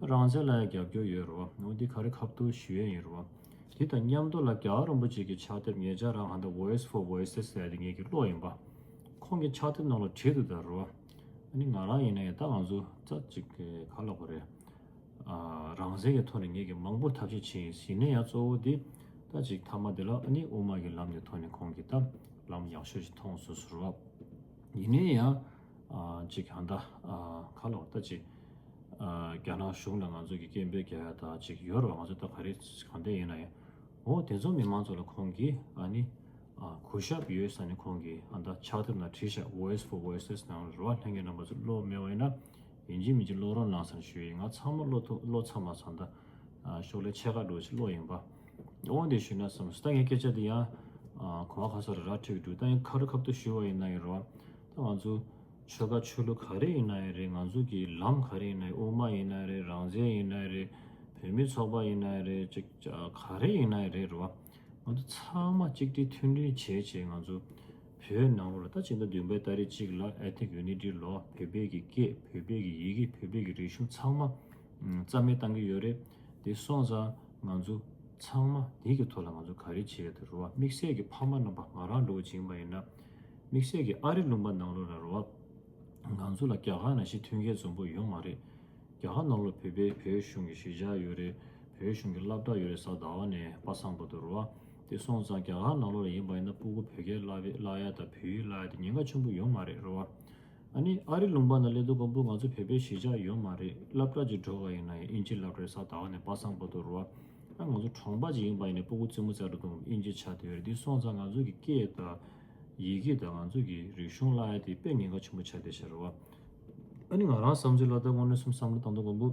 རང་བཙན་ལ་ཡང་རྒྱབ་སྐྱོར་ཡོད་རེད་བ། འོ་འདི་ག་རེ་ཁ་ཐུག་ཞུ་ཡས་ཡིན་རེད་བ། དེ་དང་མཉམ་དུ་ལ་རྒྱལ་བ་རིན་པོ་ཆེ་གི་ཕྱག་དེབ་ཉེ་ཆར་རང་ཧང་ད་Voice for Voiceless ཟེར་ཡ་དེ་ངེད་ཀྱི་ཀློག་ཡིན་པ། ཁོང་གི་ཕྱག་དེབ་ནང་ལ་བྲིས་འདུག་ད་རེད་བ། ཨ་ནི་ང་རང་ཡིན་ན་ཡང་ད་ང་ཚོ་རྩ་གཅིག་གི་ག་ལབ་དགོས་རེད། ཨ་རང་བཙན་གྱི་ཐོག་ནས་ངེད་ཀྱིས་མང་པོ་ཐབས་ཤེས་བྱས་ཡིན། ཡིན་ན་ཡང་གཙོ་བོ་དེ་ད་ཅིག་མཐའ་མ་དེ་ལ་ཨ་ནི་དབུ་མ་གི་ལམ་གྱི་ཐོག་ནས་ཁོང་གིས་ད་ལམ་ཡག་ཤོས་ཤིག་མཐོང་སོང་ཟེར་བ། ཡིན་ན་ཡང་ཨ་ཅིག་ཧང་ད་ཨ་ག་ལབ་ད་ཅིག་ཨ་རྒྱ་ནག་གཞུང་ལ་ང་ཚོ་གི་སྐད་འབོད་རྒྱག་ཡ་ད་ཅིག་ཡོད་རེད་བ། ང་ཚོ་ད་ག་རེ་གང་འདྲ་ཡིན་ན་ཡང་འོ་དེ་ཚོ་མི་མང་ཚོ་ལ་ཁོང་གིས་ཨ་ནི་ཨ་གུས་ཞབས་ཡོད་ས་ནས་ཁོང་གིས་ཨ་ད་ཕྱག་དེབ་ནང་བྲིས་ཤག Voice for Voiceless ནང་རེད་བ། ལྷན་རྒྱས་རྣམ་པ་ཚོ་ཀློག་མེད་པ་ཡིན་ན། ཡིན་གཅིག་མིན་གཅིག་ཀློག་རོགས་གནང་ཟེར་ཞུ་ཡིན། ང་ཚང་མ་ཀློག་ཐུབ་ཀློག་ཚར་མ་ཚར་ད་ཨ་ཤོག་ལྷེ་ཕྱེད་ཀ་འགྲོ་ཞིག་ཀློག་ཡིན་པ། འོ་འདི་ཞུས་ན་བསམ་སོང་། ད་ངའི་སྐད་ཆ་འདི་ཡང་ཨ་གོ་བ་ཁ་སོ་ར་ར་འཁྲིད་འདུག་ད་ཡང་ཁ་རུ་ཁ་ཐུག་ཞུ་བ་ཡིན་ན་ཡིན་རོགས། ད་ང་ཚོ་ཆོལ་ཁ་ཆོས་ལུགས་ག་རེ་ཡིན་ན་ཡང་རེད། ང་ཚོ་གི་ལམ་ག་རེ་ཡིན་ན་ཡང་། དབུ་མ་ཡིན་ན་རེད། རང་བཙན་ཡིན་ན་རེད། བོད་མི་ཚོགས་པ་ཡིན་ན་རེད། ཅིག་ག་རེ་ཡིན་ན་ཡང་རེད་རོགས། ང་ཚོ་ཚང་མ་གཅིག་སྒྲིལ་མཐུན་སྒྲིལ་བྱས་བྱས་ང་ཚོ་བོད་ནང་ལོགས་ལ་ད་ཕྱི་ཟླ་བདུན་པའི་ཏ་རིག་གཅིག་ལ་Ethnic Unity Law བོད་པའི་གི་སྐད། བོད་པའི་གི་ཡི་གེ། བོད་པའི་གི་རིག་གཞུང་ཚང་མ་ཨམ་རྩ་མེད་བཏང་གི་ཡོད་རེད། དེ་སོང་ཙང་ང་ཚོ་ཚང་མ་དེ་གི་ཐོག་ལ་ང་ཚོ་ག་རེ་བྱེད་ཡ་དེ་རེད་བ། དམིགས་བསལ་གྱི་ཕ་མ་རྣམ་པ་ང་རང་འདྲ་བོ་ཅིག་ཡིན་པ་ཡིན་ན། དམིགས་བསལ་གྱི་ཨ་རི་ལུང་པ་ནང་ལོགས་ལ་རེད་བ། ང་ཚོ་ལ་རྒྱ་གར་ནང་བཞིན་མཐུན་རྐྱེན་འཛོམས་པོ་ཡོད་མ་རེད། རྒྱ་གར་ནང་ལོགས་བོད་པའི་བོད་གཞུང་གི་གཞིས་ཆགས་ཡོད་རེད། བོད་གཞུང་གི་སློབ་གྲྭ་ཡོད་རེད། གཟའ་ཟླ་བ་ནས་པ་སངས་བར་དུ་རེད་བ། དེ་སོང་ཙང་རྒྱ་གར་ནང་ལོགས་ལ་ཡིན་པ་ཡིན་ན་སྤུ་གུ་བོད་སྐད་བསླབ་བསླབ་ཡ་དང་བོད་ཡིག་བསླབ་ཡ་དེ་ཉེན་ཁ་ཆེན་པོ་ཡོད་མ་རེད་རེད་བ། ཨ་ནི་ཨ་རི་ལུང་པ་ནང་སླེབས་དུས་ཀོང་པོ་ང་ཚོ་བོད་པའི་གཞིས་ཆགས་ཡོད་མ་རེད། སློབ་གྲྭ་ཅིག་འགྲོ་བ་ཡིན་ན་ཡང་ཨིན་ཇི་སློབ་གྲྭ་གཟའ་ཟླ་བ་ནས་པ་སངས་བར་དུ་རེད་བ། ཨ་ང་ཚོ་གྲོང་པ་ཅིག་ཡིན་པ་ཡིན་ན་སྤུ་གུ་རྩེད་མོ་རྩེ་འགྲོ་དུས་ཨིན་ཇི་ཆགས་བསྡད་ཡོད་རེད། དེ་སོང་ཙང་ང་ཚོ་གི་སྐད་དང་ཡི་གེ་དང་ང་ཚོ་གི་རིག་གཞུང་བསླབ་ཡ་དེ་དཔེ་ཉེན་ཁ་ཆེན་པོ་ཆགས་བསྡད་ཤག་རེད་བ། ཨ་ནི་ང་རང་བསམ་ཚུལ་ལ་ད་དངོས་གནས་སེམས་བསམ་བློ་བཏང་དུས་ཀོང་པོ།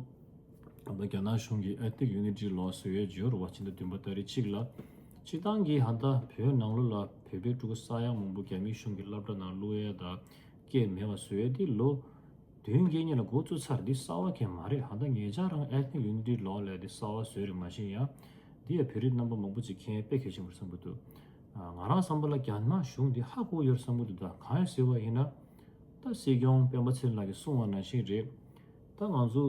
ཨ་ད་རྒྱ་ནག་གཞུང་གིས་Ethnic Unity Law བཟོ་ཡས་བརྗོད་རེད་བ། ཕྱི་ཟླ་བདུན་པ་ཏ་རིག་གཅིག་ལ། སྤྱིར་བཏང་གི་ཧ་ད་བོད་ནང་ལོགས་ལ་བོད་པའི་ཕྲུ་གུ་ས་ཡ་མང་པོ་རྒྱ་མི་གཞུང་གི་སློབ་གྲྭ་ནང་བླུག་ཡས་དང་སྐད་མེད་པ་བཟོ་ཡས་དེ་ལོ་བདུན་བརྒྱད་གཉིས་ལ་འགོ་བཙུགས་ཚར། འདི་གསར་བ་གང་ཡང་མ་རེད། ཧ་ད་ཉེ་ཆར་རང་Ethnic Unity Law ལབ་དེ་གསར་བ་བཟོས་རེད། མ་གཞི་ཡང་འདི་ཡང་བོད་རིགས་རྣམ་པ་མང་པོ་ཅིག་མཁྱེན་ཡས་དཔེ་གལ་ཆེན་པོ་རེད་བསམ་གྱི་འདུག་ཨ་ང་རང་བསམ་པ་ལ་རྒྱ་ནག་གཞུང་འདི་ཧ་གོ་ཡོད་རེད་བསམ་གྱི་འདུག་ད་གང་ཡིན་ཟེར་བ་ཡིན་ན། ད་སྲིད་སྐྱོང་སྤེན་པ་ཚེ་རིང་ལགས་ཀྱིས་གསུངས་པ་ནང་བཞིན་རེད། ད་ང་ཚོ་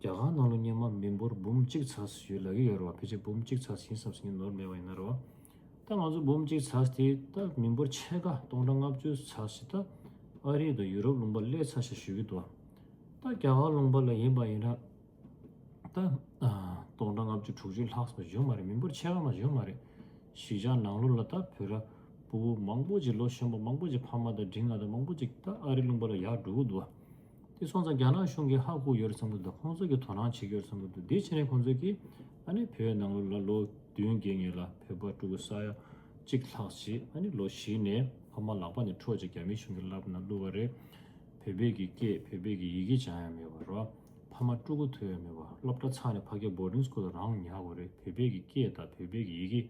རྒྱ་གར་ནང་ལ་སྔོན་མ་མི་འབོར་འབུམ་གཅིག་ཚར་ཡོད་ལབ་ཀྱི་ཡོད་རེད་བ། ཕལ་ཆེར་འབུམ་གཅིག་ཚར་ཡིན་བསམ་སོང་། ངས་ནོར་མེད་པ་ཡིན་ན་རེད་བ། ད་ང་ཚོ་འབུམ་གཅིག་ཚར་དེ་ད་མི་འབོར་ཕྱེད་ཀ་སྟོང་ཕྲག་ལྔ་བཅུ་ཚར་ཞིག་ད་ཨ་རི་དང་ཡུ་རོབ་ལུང་པ་སླེབས་ཚར་ཤག་ཞུ་གི་འདུག་ད་རྒྱ་གར་ལུང་པ་ལ་ཡིན་པ་ཡིན་ན། ད་ཨ་སྟོང་ཕྲག་ལྔ་བཅུ་དྲུག་ཅུ་ལྷག་ཙམ་ཡོད་མ་རེད། མི་འབོར་ཕྱེད་ཀ་མ་ཡོད་མ་རེད། གཞིས་ཆགས་ནང་ལོགས་ལ་ད་བོད་ར་ ཕྲུ་གུ་མང་པོ་ཅིག་ལོ་གཞོན་པ་མང་པོ་ཅིག་ཕ་མ་དང་འགྲིག་ང་དང་མང་པོ་ཅིག་ད་ཨ་རི་ལུང་པ་ལ་ཡར་འགྲོ་གི་འདུག་བ། དེ་སོང་ཙང་རྒྱ་ནག་གཞུང་གིས་ཧ་གོ་ཡོད་རེད་བསམ་གི་འདུག་ཁོང་ཚོ་གིས་དོ་སྣང་བྱེད་ཀྱི་ཡོད་རེད་བསམ་གི་འདུག་དེ་བྱས་ནས་ཁོང་ཚོ་གིས་ཨ་ནི་བོད་ནང་ལོགས་ལ་ལོ་བདུན་བརྒྱད་སྔོན་ལ་བོད་པ་ཕྲུ་གུ་ས་ཡ་གཅིག་ལྷག་ཅིག་ཨ་ནི་ལོ་བཞི་ནས་ཕ་མ་ལག་པ་ནས་འཕྲོག་བྱས་རྒྱ་མི་གཞུང་གི་སློབ་གྲྭ་ནང་བླུགས་པ་རེད། བོད་པའི་གི་སྐད་བོད་པའི་གི་ཡི་གེ་སྦྱང་ཡ་མེད་པ་རོ། ཕ་མ་ཕྲུ་གུ་ཐུག་ཡ་མེད་པ། སློབ་གྲྭ་ཚར་ནས་ཕ་གིར་boarding school་རང་ཉར་དགོས་རེད། བོད་པའི་གི་སྐད་དང་བོད་པའི་གི་ཡི་གེ་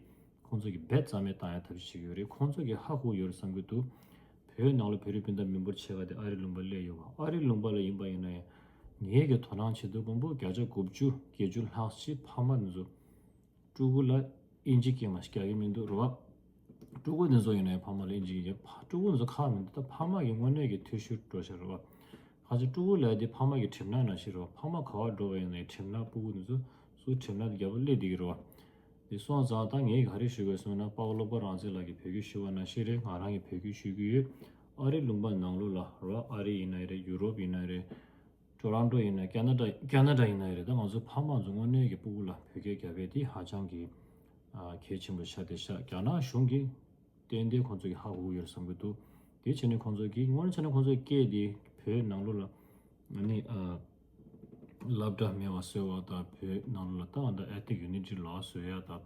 ཁོང་ཚོ་གི་རྦད་རྩ་མེད་བཏང་ཡ་ཐབས་ཤེས་བྱེད་ཀྱི་ཡོད་རེད། ཁོང་ཚོ་གི་ཧ་གོ་ཡོད་རེད་བསམ་གྱི་འདུག་བོད་ནང་ལ་བོད་རིགས་སྤུན་ཟླ་མི་འབོར་ཕྱེད་ཀ་དེ་ཨ་རི་ལུང་པ་སླེབས་ཡོད་པ། ཨ་རི་ལུང་པ་ལ་ཡིན་པ་ཡིན་ན་ཡང་ངེད་ཀྱི་དོ་སྣང་བྱེད་དུས་ཀོང་པོ་བརྒྱ་ཆ་དགུ་བཅུ་བརྒྱད་ཅུ་ལྷག་ཅིག་ཕ་མ་འདི་ཚོ་ཕྲུ་གུ་ལ་ཨིན་ཇི་སྐད་མ་ཞིག་རྒྱག་གི་མི་འདུག་རེད་བ། ཕྲུ་གུ་འདི་ཚོ་ཡིན་ན་ཡང་ཕ་མ་ལ་ཨིན་ཇི་སྐད་རྒྱག་ཕྲུ་གུ་འདི་ཚོ་ཁག་མི་འདུག་ད་ཕ་མ་གི་དངོས་གནས་ཀྱི་འཐུས་ཤོར་འགྲོ་ཤག་རེད་བ། ཁ་ཅིག་ཕྲུ་གུ་ལབ་དེ་ཕ་མ་གི་གྲིབ་ནག་ནང་བཞིན་རེད་བ། ཕ་མ་ག་པར་འགྲོ་བ་ཡིན་ན་ཡང་གྲིབ་ནག་ཕྲུ་གུ་འདི་ཚོ་སུ་གྲིབ་ནག་དེ་རྒྱབ་ལ་སླེབས་བསྡད་ཀྱི་རེད་བ། དེ་སོང་ཙང་ད་ངས་ག་རེ་ཞུ་དགོས་སོང་ན། དཔའ་བོ་བློ་དགའ་རང་བཙན་ལགས་ཀྱིས་བོད་སྐད་ཞུ་བ་ནང་བཞིན་རེད། ང་རང་གིས་བོད་སྐད་ཞུ་གི་ཡོད། ཨ་རི་ལུང་པ་ནང་ལོགས་ལ་རོ། ཨ་རི་ཡིན་ན་རེད། ཡུ་རོབ་ཡིན་ན་རེད། ཊོ་རོན་ཊོ་ཡིན་ན། ཁེ་ན་ཌ་ཁེ་ན་ཌ་ཡིན་ན་རེད། ད་ང་ཚོ་ཕ་མ་ཚོ་དངོས་གནས་ཀྱི་ཕྲུ་གུ་ལ་བོད་སྐད་རྒྱབ་ཡས་དེ་ཧ་ཅང་གི་ཨ་གལ་ཆེན་པོ་ཆགས་བསྡད་ཤག་རྒྱ་ནག་གཞུང་གིས་ཏན་ཏན་ཁོང་ཚོ་གིས་ཧ་གོ་གི་ཡོད་བསམ་གྱི་འདུག་དེ་བྱས་ནས་ཁོང་ཚོ་གིས་དངོས་གནས་བྱས་ན་ཁོང་ཚོའི་སྐད་དེ་བོད་ནང་ལོགས་ལ་ཨ་ནི་ཨ་སློབ་གྲྭ་མེད་པ་བཟོ་བ་དང་། བོད་ནང་ལོགས་ལ་ད་ཨ་ད་ethnic unity loss བཟོ་ཡ་དང་།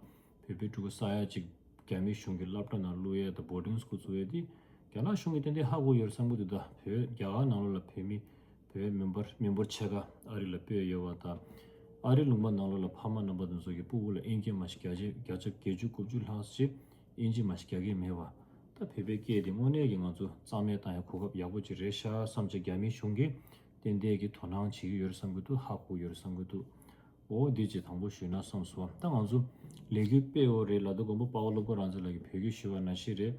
བོད་པའི་ཕྲུ་གུ་ས་ཡ་གཅིག་རྒྱ་མི་གཞུང་གི་སློབ་གྲྭ་ནང་བླུག་ཡས་དང་boarding school བཙུགས་ཡས་དེ་རྒྱ་ནག་གཞུང་གིས་ཏན་ཏན་ཧ་གོ་ཡོད་བསམ་གྱི་འདུག་ད་བོད་རྒྱ་གར་ནང་ལོགས་ལ་བོད་མི་བོད་མི་འབོར་མི་འབོར་ཕྱེད་ཀ་ཨ་རི་ལ་སྤོས་ཡོད་པ་དང་། ཨ་རི་ལུང་པ་ནང་ལོགས་ལ་ཕ་མ་རྣམ་པ་དེ་ཚོ་གི་ཕྲུ་གུ་ལ་ཨིན་སྐད་མ་ཞིག་བརྒྱ་ཆ་བརྒྱ་ཆ་བརྒྱད་ཅུ་དགུ་བཅུ་ལྷག་ཅིག་ཨིན་ཇི་མ་ཞིག་རྒྱག་གི་མེད་པ། ད་བོད་པའི་སྐད་དེ་དངོས་གནས་ཀྱི་ང་ཚོ་རྩ་མེད་བཏང་ཡ་གོ་སྐབས་ཡག་པོ་ཅིག་རེད་ཤག་བསམ་བྱས་རྒྱ་མི་གཞུང་གིས་ཏན་ཏན་གྱི་དོ་སྣང་བྱེད་ཀྱི་ཡོད་བསམ་གྱི་འདུག་ཧ་གོ་ཡོད་བསམ་གྱི་འདུག་འོ་འདི་ཅིག་དང་པོ་ཞུས་ན་བསམ་སོང་། ད་ང་ཚོ་ལས་འགུལ་སྤེལ་ཡོད་རེད་ལབ་དུས་ཀོང་པོ་དཔའ་བོ་བློ་དགའ་རང་བཙན་ལགས་ཀྱིས་བོད་སྐད་ཞུས་པ་ནང་བཞིན་རེད།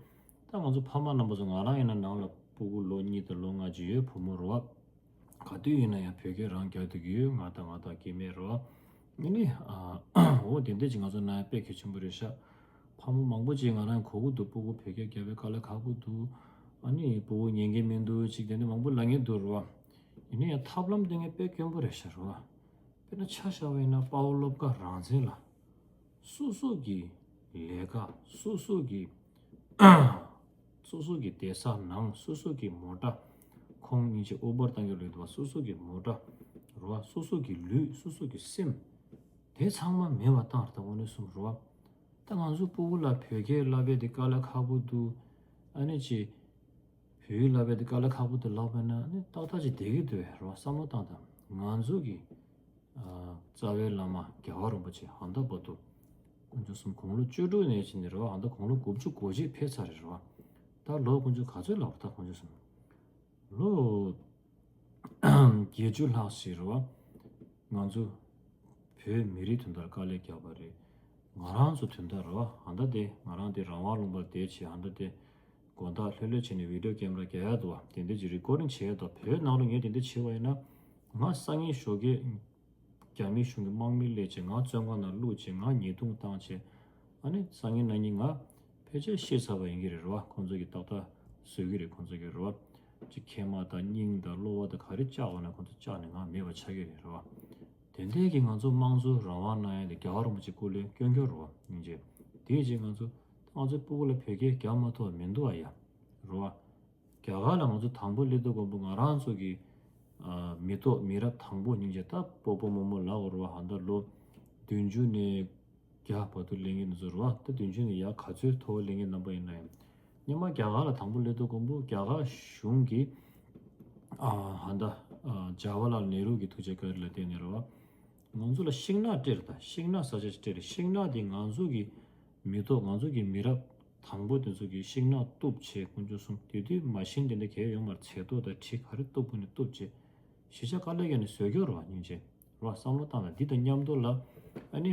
ད་ང་ཚོ་ཕ་མ་རྣམ་པ་ཚོ། ང་རང་ཡིན་ན་ནང་ལ་ཕྲུ་གུ་ལོ་གཉིས་དང་ལོ་ལྔ་ཅིག་ཡོད། བུ་མོ་རེད་བ། ག་དུས་ཡིན་ན་ཡང་བོད་སྐད་རང་རྒྱག་སྡོད་ཀྱི་ཡོད། ང་དང་ང་དང་སྐྱེ་དམན་རེད་བ། ཨ་ནི་ཨ་འོ་དེ་འདྲ་ཅིག་ང་ཚོ་ནང་ཡང་དཔེ་གལ་ཆེན་པོ་རེད་ཤག་ཕ་མ་མང་པོ་ཅིག་ང་རང་གོ་གི་འདུག་ཕྲུ་གུ་བོད་སྐད་རྒྱབ་པའི་དཀའ་ལས་ཁག་པོ་འདུག་ཨ་ནི་ཕྲུ་གུ་ཉན་གི་མི་འདུག་ཅིག་དེ་འདྲ་མང་པོ་ལབ་མཁན་འདུག་རེད་བ། ཡིན་ན་ཡང་ཐབས་ལམ་དེ་ངས་དཔེ་དཀོན་པོ་རེད་ཤག་རེད་བ། དཔེར་ན་ཆ་བཞག་པ་ཡིན་ན་དཔའ་བོ་བློ་དགའ་རང་བཙན་ལགས། སོ་སོ་གི་ལས་ཀ། སོ་སོ་གི་སོ་སོ་གི་བསྡད་ས་ནང་། སོ་སོ་གི་མོ་ཊ། ཁོང་སྙིང་རྗེ་ཨུ་བར་བཏང་གི་ལོས་འདུག་བ། སོ་སོ་གི་མོ་ཊ་རེད་བ། སོ་སོ་གི་ལུས། སོ་སོ་གི་སེམས། དེ་ཚང་མ་མེད་པ་བཏང་རེད། ད་དངོས་གནས་གསུམ་རེད་བ། ད་ང་ཚོ་ཕྲུ་གུ་ལ་བོད་སྐད་བསླབ་པའི་དེ་དཀའ་ལས་ཁག་པོ་འདུག་ཨ་ནི་ཅི། བོད་ཡིག་བསླབ་པའི་དེ་དཀའ་ལས་ཁག་པོ་འདུག་ལབ་པ་ན་ཨ་ནི་ཏག་ཏག་ཅིག་བསྡད་ཀྱི་འདུག་རེད་བ། བསམ་བློ་བཏང་དང་། ང་ཚོ་གི་ཨ་རྩ་བའི་བླ་མ་རྒྱལ་བ་རིན་པོ་ཆེ་ཧ་ད་བར་དུ་དཀོན་མཆོག་གསུམ་དགུང་ལོ་བཅུ་དྲུག་ནས་བྱས་ནས་རེད་བ། ཧ་ད་དགུང་ལོ་དགུ་བཅུ་གོ་གཅིག་ཕེབས་ཚར་རེད་བ། ད་ལོ་དཀོན་མཆོག་ག་ཚོད་ལབ་རེད། ད་དཀོན་མཆོག་གསུམ་ལོ་བརྒྱད་ཅུ་ལྷག་ཞིག་རེད་བ། ང་ཚོ་བོད་མི་རིགས་དོན་དག་དཀའ་ལས་བརྒྱབ་པ་རེད། ང་རང་ཚོ་དོན་དག་རེད་བ། ཧ་ད་དེ་ང་རང་དེ་རང་དབང་ལུང་པར་བསྡད་བྱས། ཧ་ད་དེ་དགོང་དག་ལྷོད་ལྷོད་བྱས་ནས་བི་ཌི་ཡོ་ཀེམ་ར་རྒྱག་ཡ་འདུག་བ། དེ་འདྲ་ཅིག་རི་ཀོར་ཌིང་བྱས་འདུག་བོད་ནང་ལ་ངས་དེ་འདྲ་བྱས་པ་ཡིན་ན། ང་སང་ཉིན་ཞོགས་ཀས་རྒྱ་མི་གཞུང་གི་དམག་མི་སླེབས་བྱས། ང་བཙོན་ཁང་ནང་བླུགས་བྱས། ང་ཉེས་རྡུང་བཏང་བྱས། ཨ་ནི་སང་ཉིན་གནངས་ཉིན་ང་ཕལ་ཆེར་ཤི་ཚར་བ་ཡིན་གྱི་རེད་རེད་བ། ཁོང་ཚོ་གིས་ཏག་ཏག་བཟོ་གི་རེད། ཁོང་ཚོ་གིས་རེད་བ། ཅིག་མཁལ་མ་དང་སྙིང་དང་གློ་བ་དང་ག་རེ་བཅག་དགོས་ན་ཁོང་ཚོ་བཅག་ནས་ང་མེད་པ་ཆགས་ཀྱི་རེད་རེད་བ། དེ་འདྲའི་གི་ང་ཚོ་དམངས་གཙོ་རང་དབང་གནང་ཡ་དེ་རྒྱལ་བ་རིན་པོ་ཆེ་སྐུ་ལས་སྐྱོན་སྐྱོན་རེད་བ། སྙིང་རྗེ། དེའི་རྗེས་ང་ཚོ་ང་ཚོའི་ཕྲུ་གུ་ལ་བོད་སྐད་རྒྱག་མ་ཐུབ་པ་མི་འདུག་བ་ཡ། རེད་བ། རྒྱ་གར་ལ་ང་ཚོ་དང་པོ་སླེབས་དུས་ཀོང་པོ་ང་རང་ཚོ་གི་ཨ་མི་ཐོག་མི་རབས་དང་པོ་སྙིང་རྗེ། ད་སྤོ་བོ་རྨོ་མོ་ལབ་དགོས་རེད་བ། ཧ་ད་ལོ་བདུན་ཅུ་ནས་བརྒྱ་བར་དུ་སླེབས་མཁན་དེ་ཚོ་རེད་བ། ད་བདུན་ཅུ་ནས་ཡར་ག་ཚོད་མཐོ་པོ་སླེབས་མཁན་རྣམ་པ་ཡིན་ན་ཡང་། སྔོན་མ་རྒྱ་གར་ལ་དང་པོ་སླེབས་དུས་ཀོང་པོ་རྒྱ་གར་གཞུང་གིས་ཨ་ཧ་ད་ཨ་ཇ་ཝ་ལ་ལ་ནེ་རུ་གི་ཐུགས་རྗེ་བཀའ་དྲིན་ལ་བརྟེན་ནས་རེད་བ། ང་ཚོ་ལ་ཤིང་ནགས་སྤྲད་རེད། ད་ཤིང་ནགས་ས་ཆ་ཞིག་སྤྲད་རེད། ཤིང་ནགས་དེ་ང་ཚོ་གི་མི་ཐོག་ང་ཚོ་གི་མི་རབས་དང་པོ་དེ་ཚོ་གིས་ཤིང་ནགས་གཏུབ་བྱས། དཀོན་མཆོག་གསུམ། དེ་དུས་མ་ཤིན་དེ་འདྲ་གས་ཡོད་མ་རེད། ཚལ་ཏོག་དང་དྲི་ག་རེ་གཏུབ་དགོས་ནས་གཏུབ་བྱས། གཞིས་ཆགས་དཀའ་ལས་བརྒྱབ་ནས་བཟོས་ཀྱི་ཡོད་རེད་བ། སྙིང་རྗེ་རེད་བ། བསམ་བློ་བཏང་ན། འདི་དང་མཉམ་དུ་ལ་ཨ་ནི་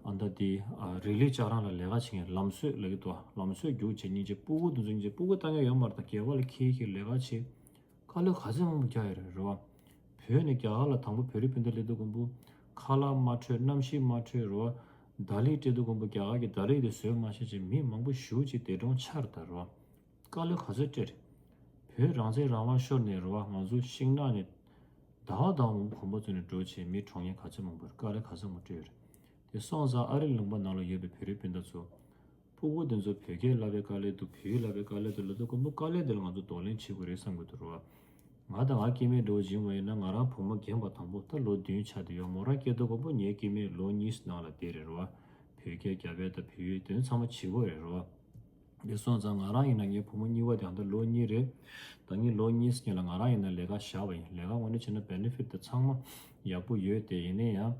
ཨ་ད་འདི་ཨ་རི་ལི་ལྕགས་རང་ལ་ལས་ཀ་བྱེད་མཁན་ལམ་བཟོས་ལབ་ཀྱི་འདུག་ལམ་བཟོས་རྒྱུགས་བྱས། སྙིང་རྗེ། ཕྲུ་གུ་དེ་ཚོ་སྙིང་རྗེ། ཕྲུ་གུ་ལྟ་མཁན་ཡོད་མ་རེད། ད་སྒེར་པ་ལ་འཁྱེར་འཁྱེར་ལས་ཀ་བྱེད། དཀའ་ལས་ག་ཚོད་མང་པོ་བརྒྱབ་ཡོད་རེད། རེད་བ། བོད་ནས་རྒྱ་གར་ལ་དང་པོ་བོད་རིགས་སྤུན་ཟླ་སླེབས་དུས་ཀོང་པོ་ཁ་ལག་མ་འཕྲོད། གནམ་གཤིས་མ་འཕྲོད། རེད་བ། ད་ལི་སྤྲད་དུས་ཀོང་པོ་རྒྱ་གར་གྱི་ད་ལི་དེ་བཟོས་མ་ཤེས་བྱས་མི་མང་པོ་ཞེ་ཅིག་འདས་གྲོངས་ཆགས་རེད། ད་རེད་བ། དཀའ་ལས་ག་ཚོད་སྤྲད་རེད། བོད་རང་བཙན་རང་དབང་ཤོར་ནས་རེད་བ། ང་ཚོ་ཤིང་ནགས་ནས་ཟླ་བ་དང་པོ་གོམ་པ་བཙུགས་ནས་འགྲོ་བྱས་མི་གྲོངས་མཁན་ག་ཚོད་མང་པོ་རེད། དཀའ་ལས་ག་ཚོད་མང་པོ་སྤྲད་ཡོད་རེད། དེ་སོང་ཙང་ཨ་རི་ལུང་པ་ནང་ལ་ཡོད་པའི་བོད་རིགས་སྤུན་ཟླ་ཚོ། སྤུ་གུ་དེ་ཚོ་བོད་སྐད་བསླབ་པའི་དཀའ་ལས་འདུག་བོད་ཡིག་བསླབ་པའི་དཀའ་ལས་འདུག་ལབ་དུས་ཀོ་པོ་དཀའ་ལས་དེ་ལ་ང་ཚོ་གདོང་ལེན་བྱེད་དགོས་རེད་བསམ་གྱི་འདུག་རེད་བ། ང་དང་ང་སྐྱེ་དམན་འདྲ་བོ་ཅིག་ཡིན་པ་ཡིན་ན། ང་རང་བུ་མོ་རྒན་པ་དང་པོ་ད་ལོ་བདུན་ཆགས་བསྡད་ཡོད། མོ་རང་སྐྱེ་དུས་ཀོ་པོ་ངའི་སྐྱེ་དམན་ལོ་གཉིས་ནང་ལ་བསྡད་རེད་རེད་བ། བོད་སྐད་རྒྱབ་ཡས་དང་བོད་ཡིག་དེ་ཚོ་ཚང་མ་བྱེད་དགོས་རེད་རེད་བ། དེ་སོང་ཙང་ང་རང་ཡིན་ན་ངའི་བུ་མོ་གཉིས་པ་དེ་ཧ་ད་ལོ་གཉིས་རེད། ད་ངའི་ལོ་གཉིས་སྔོན་ལ་ང་རང་ཡིན་ན་ལས་ཀ་བཞག་པ་ཡིན། ལས་ཀ་དངོས་གནས་བྱས་ན་benefit་དེ་ཚང་མ་ཡག་པོ་ཡོད་དེ། ཡིན་ན་ཡང་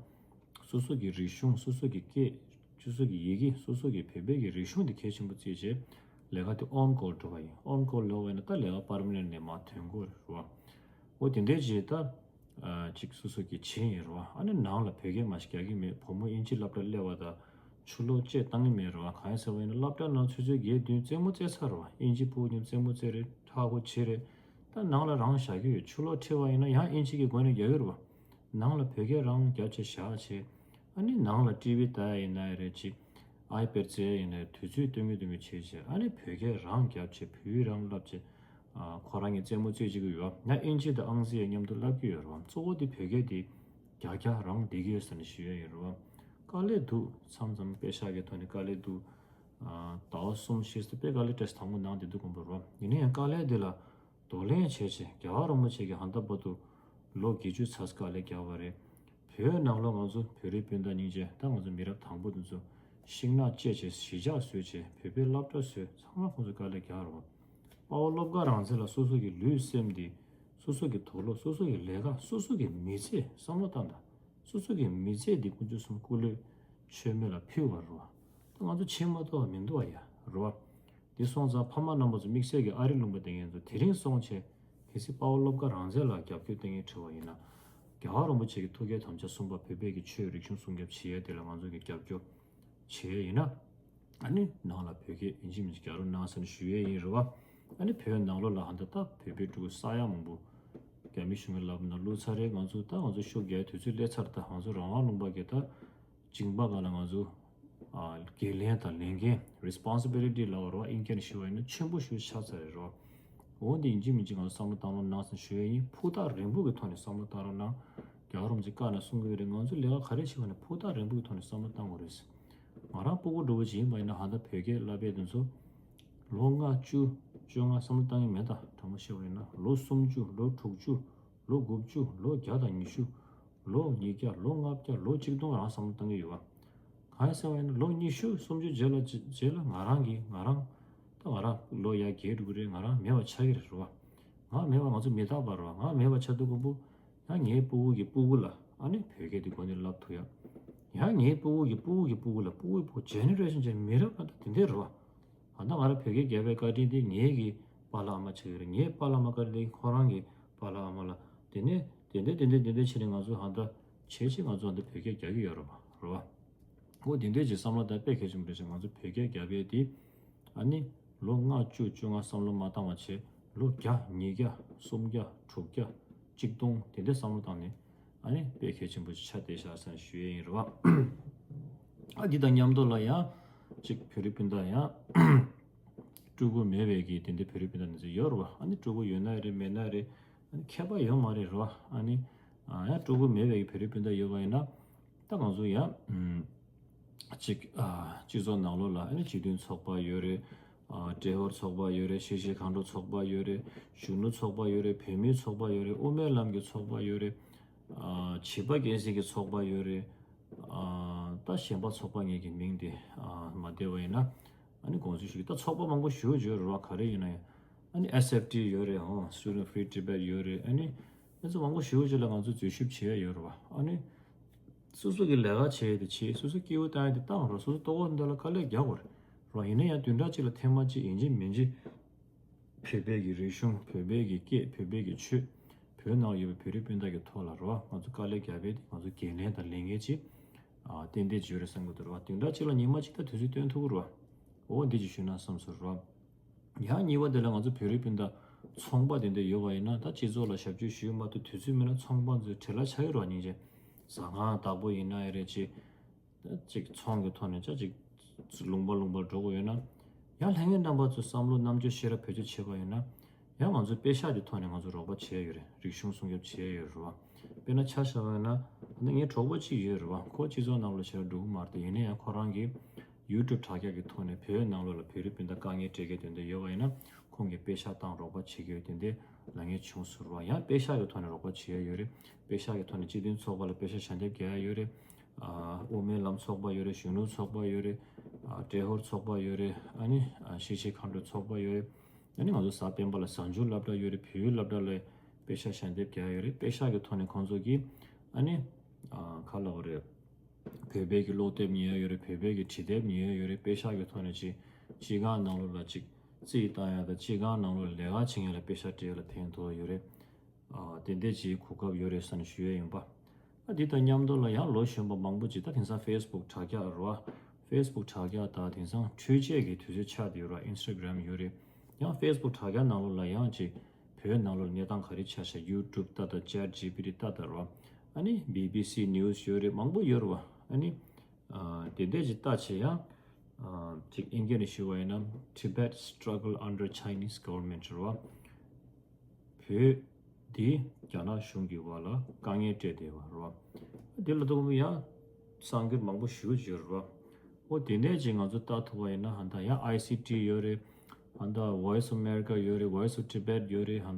སོ་སོ་གི་རིག་གཞུང་། སོ་སོ་གི་སྐད། སོ་སོ་གི་ཡི་གེ། སོ་སོ་གི་བོད་པའི་གི་རིག་གཞུང་དེ་གལ་ཆེན་པོ་བརྩིས་བྱས་ལས་ཀ་དེ་on call་འགྲོ་བ་ཡིན། on call་ལབ་པ་ཡིན་ན་ད་ལས་ཀ་permanent་ནས་མར་ཐོན་དགོས་རེད་བ། འོ་དེ་འདྲའི་རྗེས་ད། ཨ་ཅིག་སོ་སོ་གི་བྱས་ཡིན་རེད་བ། ཨ་ནི་ནང་ལ་བོད་སྐད་མ་གཞི་རྒྱག་གི་མེད། བུ་མོ་དབྱིན་ཇི་སློབ་གྲྭ་སླེབས་པ་དང་ཆུ་ལོག་བཅད་བཏང་གི་མེད་རེད་བ། གང་ཡིན་ཟེར་བ་ཡིན་ན་སློབ་གྲྭ་ནང་ཆུ་ཚོད་བརྒྱད་བདུན་རྩེད་མོ་རྩེ་ཚར་རེད་བ། དབྱིན་ཇི་ཕྲུ་གུ་རྣམས་རྩེད་མོ་རྩེ་རེད། ཧ་གོ་བྱེད་རེད། ད་ནང་ལ་རང་བཞག་གི་ཡོད། ཆུ་ལོག་འཁྲིད་པ་ཡིན་ན་ཡང་དབྱིན་ཇི་གི་སྒོ་ནས་རྒྱག་གི་རེད་བ། ནང་ལ་བོད་སྐད་རང་རྒྱབ་བྱས་བཞག་བྱས། ཨ་ནི་ནང་ལ་ཊི་ཝི་ལྟ་ཡ་ཡིན་ན་ཡང་རེད། ཅིག་ཨའི་པེཌ་རྩེ་ཡ་ཡིན་ན་ཡང་དུས་ཚོད་སྟོན་གི་སྟོན་གི་བྱས་བྱས། ཨ་ནི་བོད་སྐད་རང་རྒྱབ་བྱས་བོད་ཡིག་རང་བསླབ་བྱས། ཨ་ཁོ་རང་གི་རྩེད་མོ་རྩེ་བྱེད་ཀྱི་ཡོད། ཡང་དབྱིན་ཇི་དང་ཨང་རྩིས་ཡ་མཉམ་དུ་བསླབ་ཀྱི་ཡོད་རེད་བ། གཙོ་བོ་དེ་བོད་སྐད་དེ་རྒྱག་རྒྱག་རང་བསྡད་ཀྱི་ཡོད་ཟེར་ནས་ཞུ་ཡ་ཡིན་རེད་བ། དཀའ་ལས་འདུག་མཚམས་མཚམས་པེ་ཤག་གི་ཐོག་ནས་དཀའ་ལས་འདུག་ཨ་ཟླ་བ་གསུམ་བཞི་ཙམ་དཔེ་དཀའ་ལས་སྤྲད་བྱས་དང་པོ་ནང་བསྡད་དུས་དགོངས་པ་རེད་བ། ཡིན་ན་ཡང་དཀའ་ལས་དེ་ལ་གདོང་ལེན་བྱས་བྱས་རྒྱལ་བ་རིན་པོ་ཆེ་གིས་ཧ་ད་བར་དུ་ལོ་བརྒྱད་ཅུ་ཙམ་དཀའ་ལས་བརྒྱབ་པ་རེད། བོད་ནང་ལོགས་ང་ཚོ་བོད་རིགས་སྤུན་ཟླ་སྙིང་རྗེ། ད་ང་ཚོ་མི་རབས་དང་པོ་དེ་ཚོ་ཤིང་ནགས་བཅད་བྱས་གཞིས་ཆགས་བཟོས་བྱས་བོད་པའི་སློབ་གྲྭ་བཟོས། ཚང་མ་ཁོང་ཚོ་དཀའ་ལས་བརྒྱབ་རེད་བ། དཔའ་བོ་བློ་དགའ་རང་བཙན་ལགས་སོ་སོ་གི་ལུས་སེམས་འདི། སོ་སོ་གི་དུག་ལོག་སོ་སོ་གི་ལས་ཀ་སོ་སོ་གི་མི་ཚེ་བསམ་བློ་བཏང་དང་། སོ་སོ་གི་མི་ཚེ་འདི་དཀོན་མཆོག་གསུམ་སྐུ་ལུས་མཆོད་མེ་ལ་ཕུལ་བ་རེད་བ། ད་ང་ཚོ་ཕྱི་མ་གཏོགས་མི་འདུག་བ་ཡ་རེད་བ། དེ་སོང་ཙང་ཕ་མ་རྣམ་པ་ཚོ་དམིགས་བསལ་གྱི་ཨ་རི་ལུང་པ་བསྡད་མཁན་ཚོ་དེ་རིང་སོང་བྱས་གལ་སྲིད་དཔའ་བོ་བློ་དགའ་རང་བཙན་ལགས་རྒྱབ་སྐྱོར་གཏོང་མཁན་བྲིས་པ་ཡིན་ན། རྒྱལ་བ་རིན་པོ་ཆེ་གི་ཐུགས་བསྐྱེད་དམ་བཅའ་གསུམ་པ་བོད་པའི་གི་ཆོས་རིག་གཞུང་སྲུང་སྐྱོབ་བྱེད་ཡས་དེ་ལ་ང་ཚོ་གི་རྒྱབ་སྐྱོར་བྱེད་ཡས་ཡིན་ན། ཨ་ནི་ནང་ལ་བོད་སྐད་ཡིན་གཅིག་མིན་གཅིག་རྒྱག་རོགས་གནང་ཟེར་ནས་ཞུ་ཡས་ཡིན་རེད་བ། ཨ་ནི་བོད་ནང་ལོགས་ལ་ཧ་ད་ལྟ་བོད་པའི་ཕྲུ་གུ་ས་ཡ་མང་པོ་རྒྱ་མི་གཞུང་གི་ལག་ནང་བླུགས་ཚར་རེད། ང་ཚོ་ད་ང་ཚོ་ཤུགས་རྒྱག་དུས་ཚོད་སླེབས་ཚར། ད་ང་ཚོ་རང་དབང་ལུང་པ་གི་ད་སྦྱིན་པ་སྒང་ལ་ང་ཚོ་ཨ་འགན་ལེན་དང་ལས་འགན་responsibility་ལབ་པ་རེད་བ། དབྱིན་སྐད་ནས་ཞུ་བ་ཡིན་ན་ཆེན་པོ་ཞེ་པོ་ཆགས་ཚར་རེད་རོ། འོ་འདི་ཡིན་གཅིག་མིན་གཅིག་ང་ཚོ་བསམ་བློ་བཏང་རོགས་གནང་ཟེར་ཞུ་ཡས་ཡིན། ཕུགས་ཐག་རིང་པོ་གི་ཐོག་ནས་བསམ་བློ་བཏང་རོགས་གནང་། རྒྱལ་བ་རིན་པོ་ཆེ་བཀའ་ནང་གསུང་གི་ཡོད་རེད། ང་ཚོ་ལས་ཀ་ག་རེ་བྱེད་པ་ནས་ཕུགས་ཐག་རིང་པོ་གི་ཐོག་ནས་བསམ་བློ་བཏང་དགོས་རེད། ང་རང་སྤུ་གུ་འདྲ་བོ་ཅིག་ཡིན་པ་ཡིན་ན་ཧ་ད་བོད་སྐད་བསླབ་པའི་དུས་ཚོད་ལོ་ལྔ་བཅུ་བཅོ་ལྔ་བསམ་བློ་བཏང་གི་མེད། ད་དྲང་པོ་བཤད་པ་ཡིན་ན་ལོ་སུམ་ཅུ་ལོ་དྲུག་ཅུ་ལོ་དགུ་བཅུ་ལོ་བརྒྱ་དང་ཉི་ཤུ་ལོ་ཉིས་བརྒྱ་ལོ་ལྔ་བརྒྱ་ལོ་གཅིག་སྟོང་རང་བསམ་བློ་བཏང་གི་ཡོད་པ། གང་ཡིན་ཟེར་བ་ཡིན་ན་ལོ་ཉི་ཤུ་སུམ་ཅུ་རྗེས་ལ་རྗེས་ལ་ང་རང་གིས་ང་རང་ད་ང་རང་ལོ་ཡར་རྒས་འགྲོ་གི་རེད། ང་རང་མེད་པ་ཆགས་ཀྱི་རེད་རེད་བ། ང་མེད་པ་ང་ཚོ་མི་རྟག་པ་རེད་བ། ང་མེད་པ་ཆགས་དུས་ཀོ་པོ་ཡང་ངའི་སྤུ་གུ་གི་སྤུ་གུ་ལ་ཨ་ནི་བོད་སྐད་དེ་གོ་ནས་ལབ་ཐུབ་ཡ། ཡང་ངའི་སྤུ་གུ་གི་སྤུ་གུ་གི་སྤུ་གུ་ལ་སྤུ་གུའི་སྤུ་གུ་generation ཅན་མི་རབས་ལ་ད་དེ་འདྲས་རེད་བ། ད་ང་རང་བོད་སྐད་རྒྱབ་པའི་བཀའ་དྲིན་དེ་ངེད་ཀྱི་པཱ་ལགས་ཨ་མ་ཆགས་ཡོད་རེད། ངའི་པཱ་ལགས་ཨ་མ་བཀའ་དྲིན་དེ་ཁོ་རང་གི་པཱ་ལགས་ཨ་མ་ལ་དེ་ནས་དེ་འདྲས་དེ་འདྲས་དེ་འདྲས་བྱས་ནས་ང་ཚོ་ཧ་ད་བྱས་བྱས་ང་ཚོ་ཧ་ད་བོད་སྐད་རྒྱག་གི་ཡོད་རེད་པ་རེད་བ། འོ་དེ་འདྲས་ཀྱི་བསམ་བློ་ད་དཔེ་གལ་ཆེན་པོ་རེད་ཟེར། ང་ཚོ་བོད་སྐད་རྒྱབ་པའི་དེ་ཨ་ནི་ལོ་ལྔ་བཅུ་བཅོ་ལྔ་བསམ་བློ་མ་བཏང་བ་བྱས་ལོ་བརྒྱ་ཉིས་བརྒྱ་སུམ་བརྒྱ་དྲུག་བརྒྱ་གཅིག་སྟོང་དེ་འདྲས་བསམ་བློ་བཏང་ནས། ཨ་ནི་དཔེ་གལ་ཆེན་པོ་ཞིག་ཆགས་བསྡད་ཤག་ཟེར་ཞུ་ཡས་ཡིན་རེད་བ། ཨ་འདི་དང་མཉམ་དུ་ལ་ཡང་ཅིག་བོད་རིགས་སྤུན་ཟླ་ཡང་ཕྲུ་གུ་མེད་པའི་གི་དེ་འདྲའི་བོད་རིགས་སྤུན་ཟླ་འདི་ཚོ་ཡོད་རེད་བ། ཨ་ནི་ཕྲུ་གུ་ཡོད་ན་རེད་མེད་ན་རེད། ཨ་ནི་ཁྱད་པར་ཡོད་མ་རེད་རེད་བ། ཨ་ནི་ཨ་ཡང་ཕྲུ་གུ་མེད་པའི་གི་བོད་རིགས་སྤུན་ཟླ་ཡོད་པ་ཡིན་ན། ད་ང་ཚོ་ཡང་ཨམ་ཅིག་ཨ་སྤྱི་ཚོགས་ནང་ལོགས་ལ་ཨ་ནི་སྤྱི་མཐུན་ཚོགས་པ་ཡོད་རེད། ཨ་བགྲེས་པོར་ཚོགས་པ་ཡོད་རེད། ཤེས་བྱའི་སྒང་དྲུག་ཚོགས་པ་ཡོད་རེད། གཞོན་ནུ་ཚོགས་པ་ཡོད་རེད། བུད་མེད་ཚོགས་པ་ཡོད་རེད། དབུ་མའི་ལམ་གྱི་ཚོགས་པ་ཡོད་རེད། ཨ་བྱིས་པ་སྐྱེད་སྲིང་གི་ཚོགས་པ་ཡོད་རེད། ཨ་ད་གཞན་པ་ཚོགས་པ་ངེད་ཀྱི་མིང་དེ་ཨ་མ་བདེ་བ་ཡིན་ན་ཨ་ནི་དགོངས་ཚུལ་ཞུ་གི། ད་ཚོགས་པ་མང་པོ་ཞེ་པོ་ཅིག་ཡོད་རེད་བ། ག་རེ་ཡིན་ན་ཡང་ཨ་ནི་S F T ཡོད་རེད། ཧོ་Student Free Tibet ཡོད་རེད། ཨ་ནི་ཨ་ཚོ་མང་པོ་ཞེ་པོ་ཅིག་ལ་ང་ཚོ་འཛུལ་ཞུགས་བྱེད་ཡ་ཡོད་རེད་བ། ཨ་ནི་སོ་སོ་གི་ལས་ཀ་བྱེད་ཡ་དེ་བྱེད། སོ་སོ་སྐྱིད་པོ་བཏང་ཡ་དེ་བཏང་རོགས། སོ་སོ་ལྟོ་གོས་འདི་ལ་དཀའ་ལས་རྒྱག་དགོས་རེད་བ། ཡིན་ན་ཡང་བདུན་ཕྲག་གཅིག་ལ་ཐེངས་མ་གཅིག་ཡིན་གཅིག་མིན་གཅིག་བོད་པའི་གི་རིག་གཞུང་བོད་པའི་གི་སྐད་བོད་པའི་གི་ཆོས་བོད་ནང་ཡོད་པའི་བོད་རིགས་སྤུན་ཟླ་གི་ཐོག་ལ་རེད་བ། ང་ཚོ་དཀའ་ལས་རྒྱབ་པའི་དེ་ང་ཚོ་འགན་ལེན་དང་ལས་འགན་ཅིག་ཨ་ཏན་ཏན་ཅིག་ཡོད་རེད་བསམ་གི་འདུག་རེད་བ། བདུན་ཕྲག་གཅིག་ལ་ཉི་མ་གཅིག་ད་དུས་ཚོད་སྟོན་ཐུབ་ཀྱི་རེད་བ། འོ་འདི་ཅིག་ཞུས་ན་བསམ་སོང་རེད་བ། ཡང་གཉིས་པ་དེ་ལ་ང་ཚོ་བོད་རིགས་སྤུན་ཟླ་ཚོང་པ་དེ་འདྲ་ཡོད་པ་ཡིན་ན། ད་སྤྱི་ཚོགས་ལ་ཞབས་ཕྱི་ཞུས་མ་ཐུབ་དུས་ཚོད་མེད་ན་ཚོང་པ་ཚོའི་བྲེལ་བ་ཆགས་ཀྱི་རེད་བ། སྙིང་རྗེ། ཟ་ཁང་བདག་པོ་ཡིན་ན་ཡང་རེད། ཅིག་ད་ཅིག་ཚོང་གི་ཐོག་ནས་ཅ་ཅིག་ལུང་པ་ལུང་པར་འགྲོ་དགོས་ཡོད་ན། ཡང་ལྷན་རྒྱས་རྣམ་པ་ཚོས་བསམ་བློ་རྣམ་དཔྱོད་ཤེས་རབ་བེད་སྤྱོད་བྱེད་པ་ཡིན་ན། ཡང་ང་ཚོ་པེ་ཤག་གི་ཐོག་ནས་ང་ཚོ་རོགས་པ་བྱས་ཡོད་རེད། རིག་གཞུང་སྲུང་སྐྱོབ་བྱས་ཡོད་རེད་བ། དཔེར་ན་ཆ་བཞག་པ་ཡིན་ན་ད་ངའི་གྲོགས་པོ་གཅིག་ཡོད་རེད་བ། ཁོ་སྤྱི་ཚོགས་ནང་ལ་བྱས་འགྲོ་གི་མ་རེད་དེ། ཡིན་ན་ཡང་ཁོ་རང་གིས་ ཡུ་ཊུབ་དྲ་རྒྱ་གི་ཐོག་ནས་བོད་ནང་ལོགས་ལ་བོད་རིགས་སྤུན་ཟླ་དཀའ་ངལ་འཕྲད་མཁན་དེ་འདྲ་ཡོད་པ་ཡིན་ན་ཁོང་གིས་པེ་ཤག་བཏང་རོགས་པ་བྱེད་ཀྱི་ཡོད། དེ་འདྲའི་ལབ་མཁན་བྱུང་ཟེར་བ། ཡང་པེ་ཤག་གི་ཐོག་ནས་རོགས་པ་བྱེད་ཡ་ཡོད་རེད། པེ་ཤག་གི་ཐོག་ནས་སྤྱི་མཐུན་ཚོགས་པ་ལ་པེ་ཤག་ཞལ་འདེབས་རྒྱག་ཡ་ཡོད་རེད། ཨ་དབུ་མའི་ལམ་ཚོགས་པ་ཡོད་རེད། གཞོན་ནུ་ཚོགས་པ་ཡོད་རེད། ཨ་ཏྲེ་ཧོར་ཚོགས་པ་ཡོད་རེད། ཨ་ནི་ཨ་གཞིས་བྱེས་མཁའ་འགྲོ་ཚོགས་པ་ཡོད་རེད། ཨ་ནི་ང་ཚོ་གཟའ་སྤེན་པ་ལ་གཟའ་མཇུག་སློབ་གྲྭ་ཡོད་རེད། བོད་ཡིག་སློབ་གྲྭ་ལ་པེ་ཤག་ཞལ་འདེབས་རྒྱག་ཡོད་རེད། པེ་ཤག་གི་ཐོག་ནས་ཁོང་ཚོ་གིས་ཨ་ནི་ཨ་ག་ལབ་དགོས་རེད། བོད་པའི་གི་ཀློག་དེབ་ཉོ་ཡ་ཡོད་རེད། བོད་པའི་གི་བྲིས་དེབ་ཉོ་ཡ་ཡོད་རེད། པེ་ཤག་གི་ཐོག་ནས་ཅིག་སྤྱི་ཁང་ནང་ལོགས་ལ་ཅིག་རྩིས་བཏང་ཡ་དང་སྤྱི་ཁང་ནང་ལོགས་ལ་ལས་ཀ་བྱེད་མཁན་ལ་པེ་ཤག་སྤྲད་ཡ་ལ་ཕན་ཐོགས་ཡོད་རེད། ཨ་དེ་འདྲས་ཅིག་གོ་སྐབས་ཡོད་རེད་ཟེར་ནས་ཞུ་ཡ་ཡིན་པ། ཨ་འདི་དང་མཉམ་དུ་ལ་ཡང་ལོ་གཞོན་པ་མང་པོ་ཅིག་ད་དེང་སང་ཕེ་སི་བུག་དྲ་རྒྱ་རེད་བ། ཕེ་སི་བུག་དྲ་རྒྱ་དང་དེང་སང་འཕྲུལ་ཆས་ཀྱི་དུས་ཚོད་ཆགས་བསྡད་ཡོད་རེད་བ། ཨིན་སི་ཊ་གྷི་རམ་ཡོད་རེད། ཡང་ཕེ་སི་བུག་དྲ་རྒྱ་ནང་ལོགས་ལ་ཡང་ཅིག་བོད་ནང་ལོགས་གནས་སྟངས་ག་རེ་ཆགས་ཤག་ཡུ་ཊུབ་ལྟ་དང་ཅེ་ཊི་ཇི་པི་ཊི་ལྟ་དང་རེད་བ། ཨ་ནི་བི་བི་སི་ནིའུ་སི་ཡོད་རེད། མང་པོ་ཡོད་རེད་བ། ཨ་ནི་ཨ་དེ་འདྲས་ཅིག་ལྟ་བྱས་ཡང་ཨ་ཅིག་ཨིན་སྐད་ནས་ཞུ་བ་ཡིན་ན་Tibet struggle under Chinese government རེད་བ། བོད་འདི་རྒྱ་ནག་གཞུང་གི་འོག་ལ་དཀའ་ངལ་སྤྲད་བསྡད་པ་རེད་བ། འདི་ལ་ཐུག་ཡང་གསར་འགྱུར་མང་པོ་ཞེ་པོ་ཅིག་ཡོད་རེད་བ། འོ་དེ་འདྲས་ཅིག་ང་ཚོ་ལྟ་ཐུབ་པ་ཡིན་ན་ཧ་ད་ཡང་ཨའི་སི་ཊི་ཡོད་རེད། ཧ་ད་Voice of America ཡོད་རེད། Voice of Tibet ཡོད་རེད། ཧ་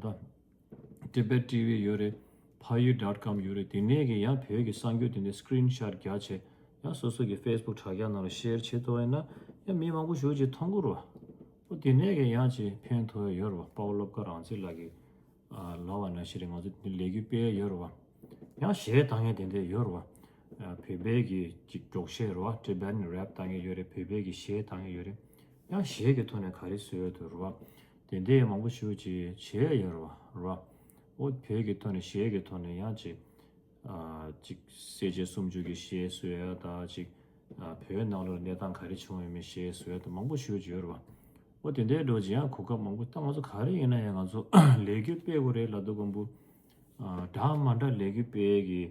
ད་Tibet T V ཡོད་རེད། Phayuu dot com ཡོད་རེད། དེ་ནས་གི་ཡང་བོད་ཀྱི་གསར་འགྱུར་དེ་འདྲས་སི་ཀི་རིན་ཤོཊ་རྒྱག་བྱས་ཡང་སོ་སོ་གི་ཕེ་སི་བུག་དྲ་རྒྱ་ནང་ལ་ཤེར་བྱེད་ཐུབ་པ་ཡིན་ན་ཡང་མི་མང་པོ་ཞེ་པོ་ཅིག་མཐོང་གི་རེད་བ། འོ་དེ་ནས་གི་ཡང་ཅིག་ཕན་ཐོགས་ཡོད་རེད་བ། དཔའ་བོ་བློ་དགའ་རང་བཙན་ལགས་ཀྱིས་ཨ་ལབ་པ་ནང་བཞིན་རེད། ང་ཚོ་འདི་ལས་འགུལ་སྤེལ་ཡ་ཡོད་རེད་བ། ཡང་གཞས་བཏང་མཁན་དེ་འདྲས་ཡོད་རེད་བ། ཨ་བོད་པའི་གི་ཅིག་མགྱོགས་གཞས་རེད་བ། Tibetan rap བཏང་མཁན་ཡོད་རེད། བོད་པའི་གི་གཞས་བཏང་མཁན་ཡོད་རེད། ཡང་གཞས་ཀྱི་ཐོག་ནས་ག་རེ་བཟོས་ཡོད་འདུག་རེད་བ། དེ་འདྲས་མང་པོ་ཞེ་པོ་ཅིག་བྱས་ཡོད་རེད་བ། རེད་བ། འོ་བོད་ཀྱི་ཐོག་ནས་གཞས་ཀྱི་ཐོག་ནས་ཡང་ཅིག་ཨ་ཅིག་སེར་བྱེས་སུམ་ཅུ་གི་གཞས་བཟོས་ཡ་དང་ཅིག་ཨ་བོད་ནང་ལོགས་གནས་སྟངས་ག་རེ་བྱུང་ཡོད་མེད་གཞས་བཟོས་ཡ་དང་མང་པོ་ཞེ་པོ་ཅིག་ཡོད་རེད་བ། འོ་དེ་འདྲའི་འགྲོ་ཅིག་ཡང་གོ་སྐབས་མང་པོ། ད་ང་ཚོ་ག་རེ་ཡིན་ན་ཡང་ང་ཚོ་ལས་འགུལ་སྤེལ་དགོས་རེད་ལབ་དུས་ཀོང་པོ། ཨ་འདྲ་མ་འདྲ་ལས་འགུལ་སྤེལ་གི་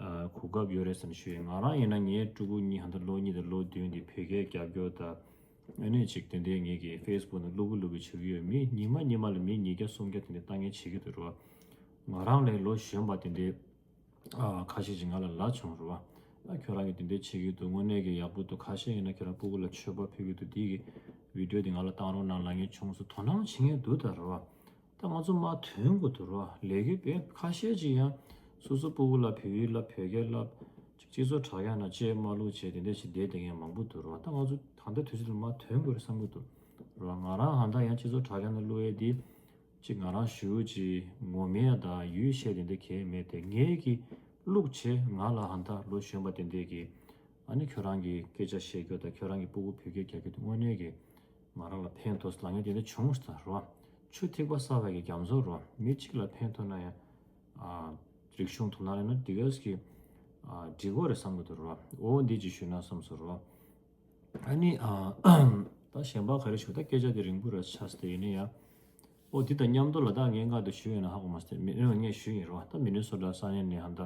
ཨ་གོ་སྐབས་ཡོད་རེད་བསམ་ཞུ་ཡིན། ང་རང་ཡིན་ན་ངའི་ཕྲུ་གུ་གཉིས་ཧ་ད་ལོ་གཉིས་དང་ལོ་བདུན་འདི་བོད་སྐད་རྒྱབ་སྐྱོར་དང་། ཨ་ནི་ཅིག་དེ་འདྲའི་ངེད་ཀྱི་ཕེ་སི་བུག་ནང་བླུག་གི་བླུག་གི་བྱེད་ཀྱི་ཡོད། མི་ཉི་མ་ཉི་མ་ལ་མི་ཉིས་བརྒྱ་སུམ་བརྒྱ་དེ་འདྲའི་ལྟ་མཁན་བྱེད་ཀྱི་འདུག་རེད་བ། ང་རང་ལས་ལོ་གཞོན་པ་དེ་འདྲའི་ཨ་ཁ་ཤས་ཅིག་ང་ལ་ལབ་བྱུང་རེད་བ། ཨ་ཁྱོད་རང་གིས་དེ་འདྲའི་བྱེད་ཀྱི་འདུག་དངོས་གནས་ཀྱི་ཡག་པོ་འདུག་ཁ་ཤས་ཡིན་ན་ཁྱོད་རང་སྤུ་གུ་ལ་མཆོད་པ་ཕུལ་གྱི་འདུག་འདི་གི་བི་ཌི་ཡོ་འདི་ང་ལ་བཏང་རོགས་གནང་ལབ་མཁན་བྱུང་སོང་། དོ་སྣང་བྱེད་མཁན་འདུག་ད་རེད་བ། ད་ང་ཚོ་མར་ཐོན་དགོས་འདུག་ར། ལས་འགུལ་སྤེལ། ཁ་ཤས་ཅིག་ཡང་སོ་སོ་སྤུ་གུ་ལ་བོད་ཡིག་བསླབ། བོད་སྐད་བསླབ། ཅིག་སྤྱི་ཚོགས་དྲ་རྒྱ་ནང་བཅས་མ་བླུགས་བྱས་དེ་འདྲ་ཞིག་བསྡད་བསྡད་མཁན་མང་པོ་འདུག་ར། ད་ང་ཚོ་ད་ལྟ་དུས་ཚོད་ལ་མར་ཐོན་དགོས་རེད་བསམ་གྱི་འདུག་ར། ང་རང་ཧ་ད་ཡང་སྤྱི་ཚོགས་དྲ་རྒྱ་ནང་བླུགས་ཡས་འདི་ཅིག་ང་རང་ཞེ་པོ་ཅིག་ངོམ་ཡས་དང་ཡུལ་ཤེས་དེ་འདྲ་གང་ཡང་མེད་དེ། ངས་ཀྱི་བླུགས་བྱས་ང་ལ་ཧ་ད་ལོ་གཞོན་པ་དེ་འདྲས་ཀྱི་ཨ་ནི་ཁྱོད་རང་གི་སྐད་ཆ་བཤད་རྒྱུ་དང་ཁྱོད་རང་གི་སྤུ་གུ་བོད་སྐད་རྒྱག་རྒྱུ་དེ་དངོས་གནས་ཀྱི་ང་རང་ལ་ཕན་ཐོགས་ལབ་མཁན་དེ་འདྲ་བྱུང་སོང་ད་ར། ཆུ་ཐིགས་པ་བསགས་པའི་གི་རྒྱ་མཚོ་ར། མི་གཅིག་ལ་ཕན་ཐོགས་ན་ཡང་ཨ་རིག་གཞུང་དུ་ན་རེ་ན་དེ་གས་ཀྱི་ཨ་འགྲིག་གོ་རེད་བསམ་གི་འདུག་ར། འོ་འདི་ཅིག་ཞུས་ན་བསམ་སོང་ར། ཨ་ནི་ཨ་ད་གཞན་པ་ག་རེ་ཞུ། ད་སྐད་ཆ་དེ་རིང་པོ་ར་ཆགས་སོང་། དེ་ཡིན་ན་ཡང་འོ་འདི་དང་མཉམ་དུ་ལ་ད་ངས་སྔར་དུ་ཞུས་ཡོད་ན་ཧ་གོ་མ་སོང་། མི་ངས་ཞུས་ཡིན་ར། ད་མི་ནི་སོ་ཊ་ས་གནས་ནས་ཧ་ད།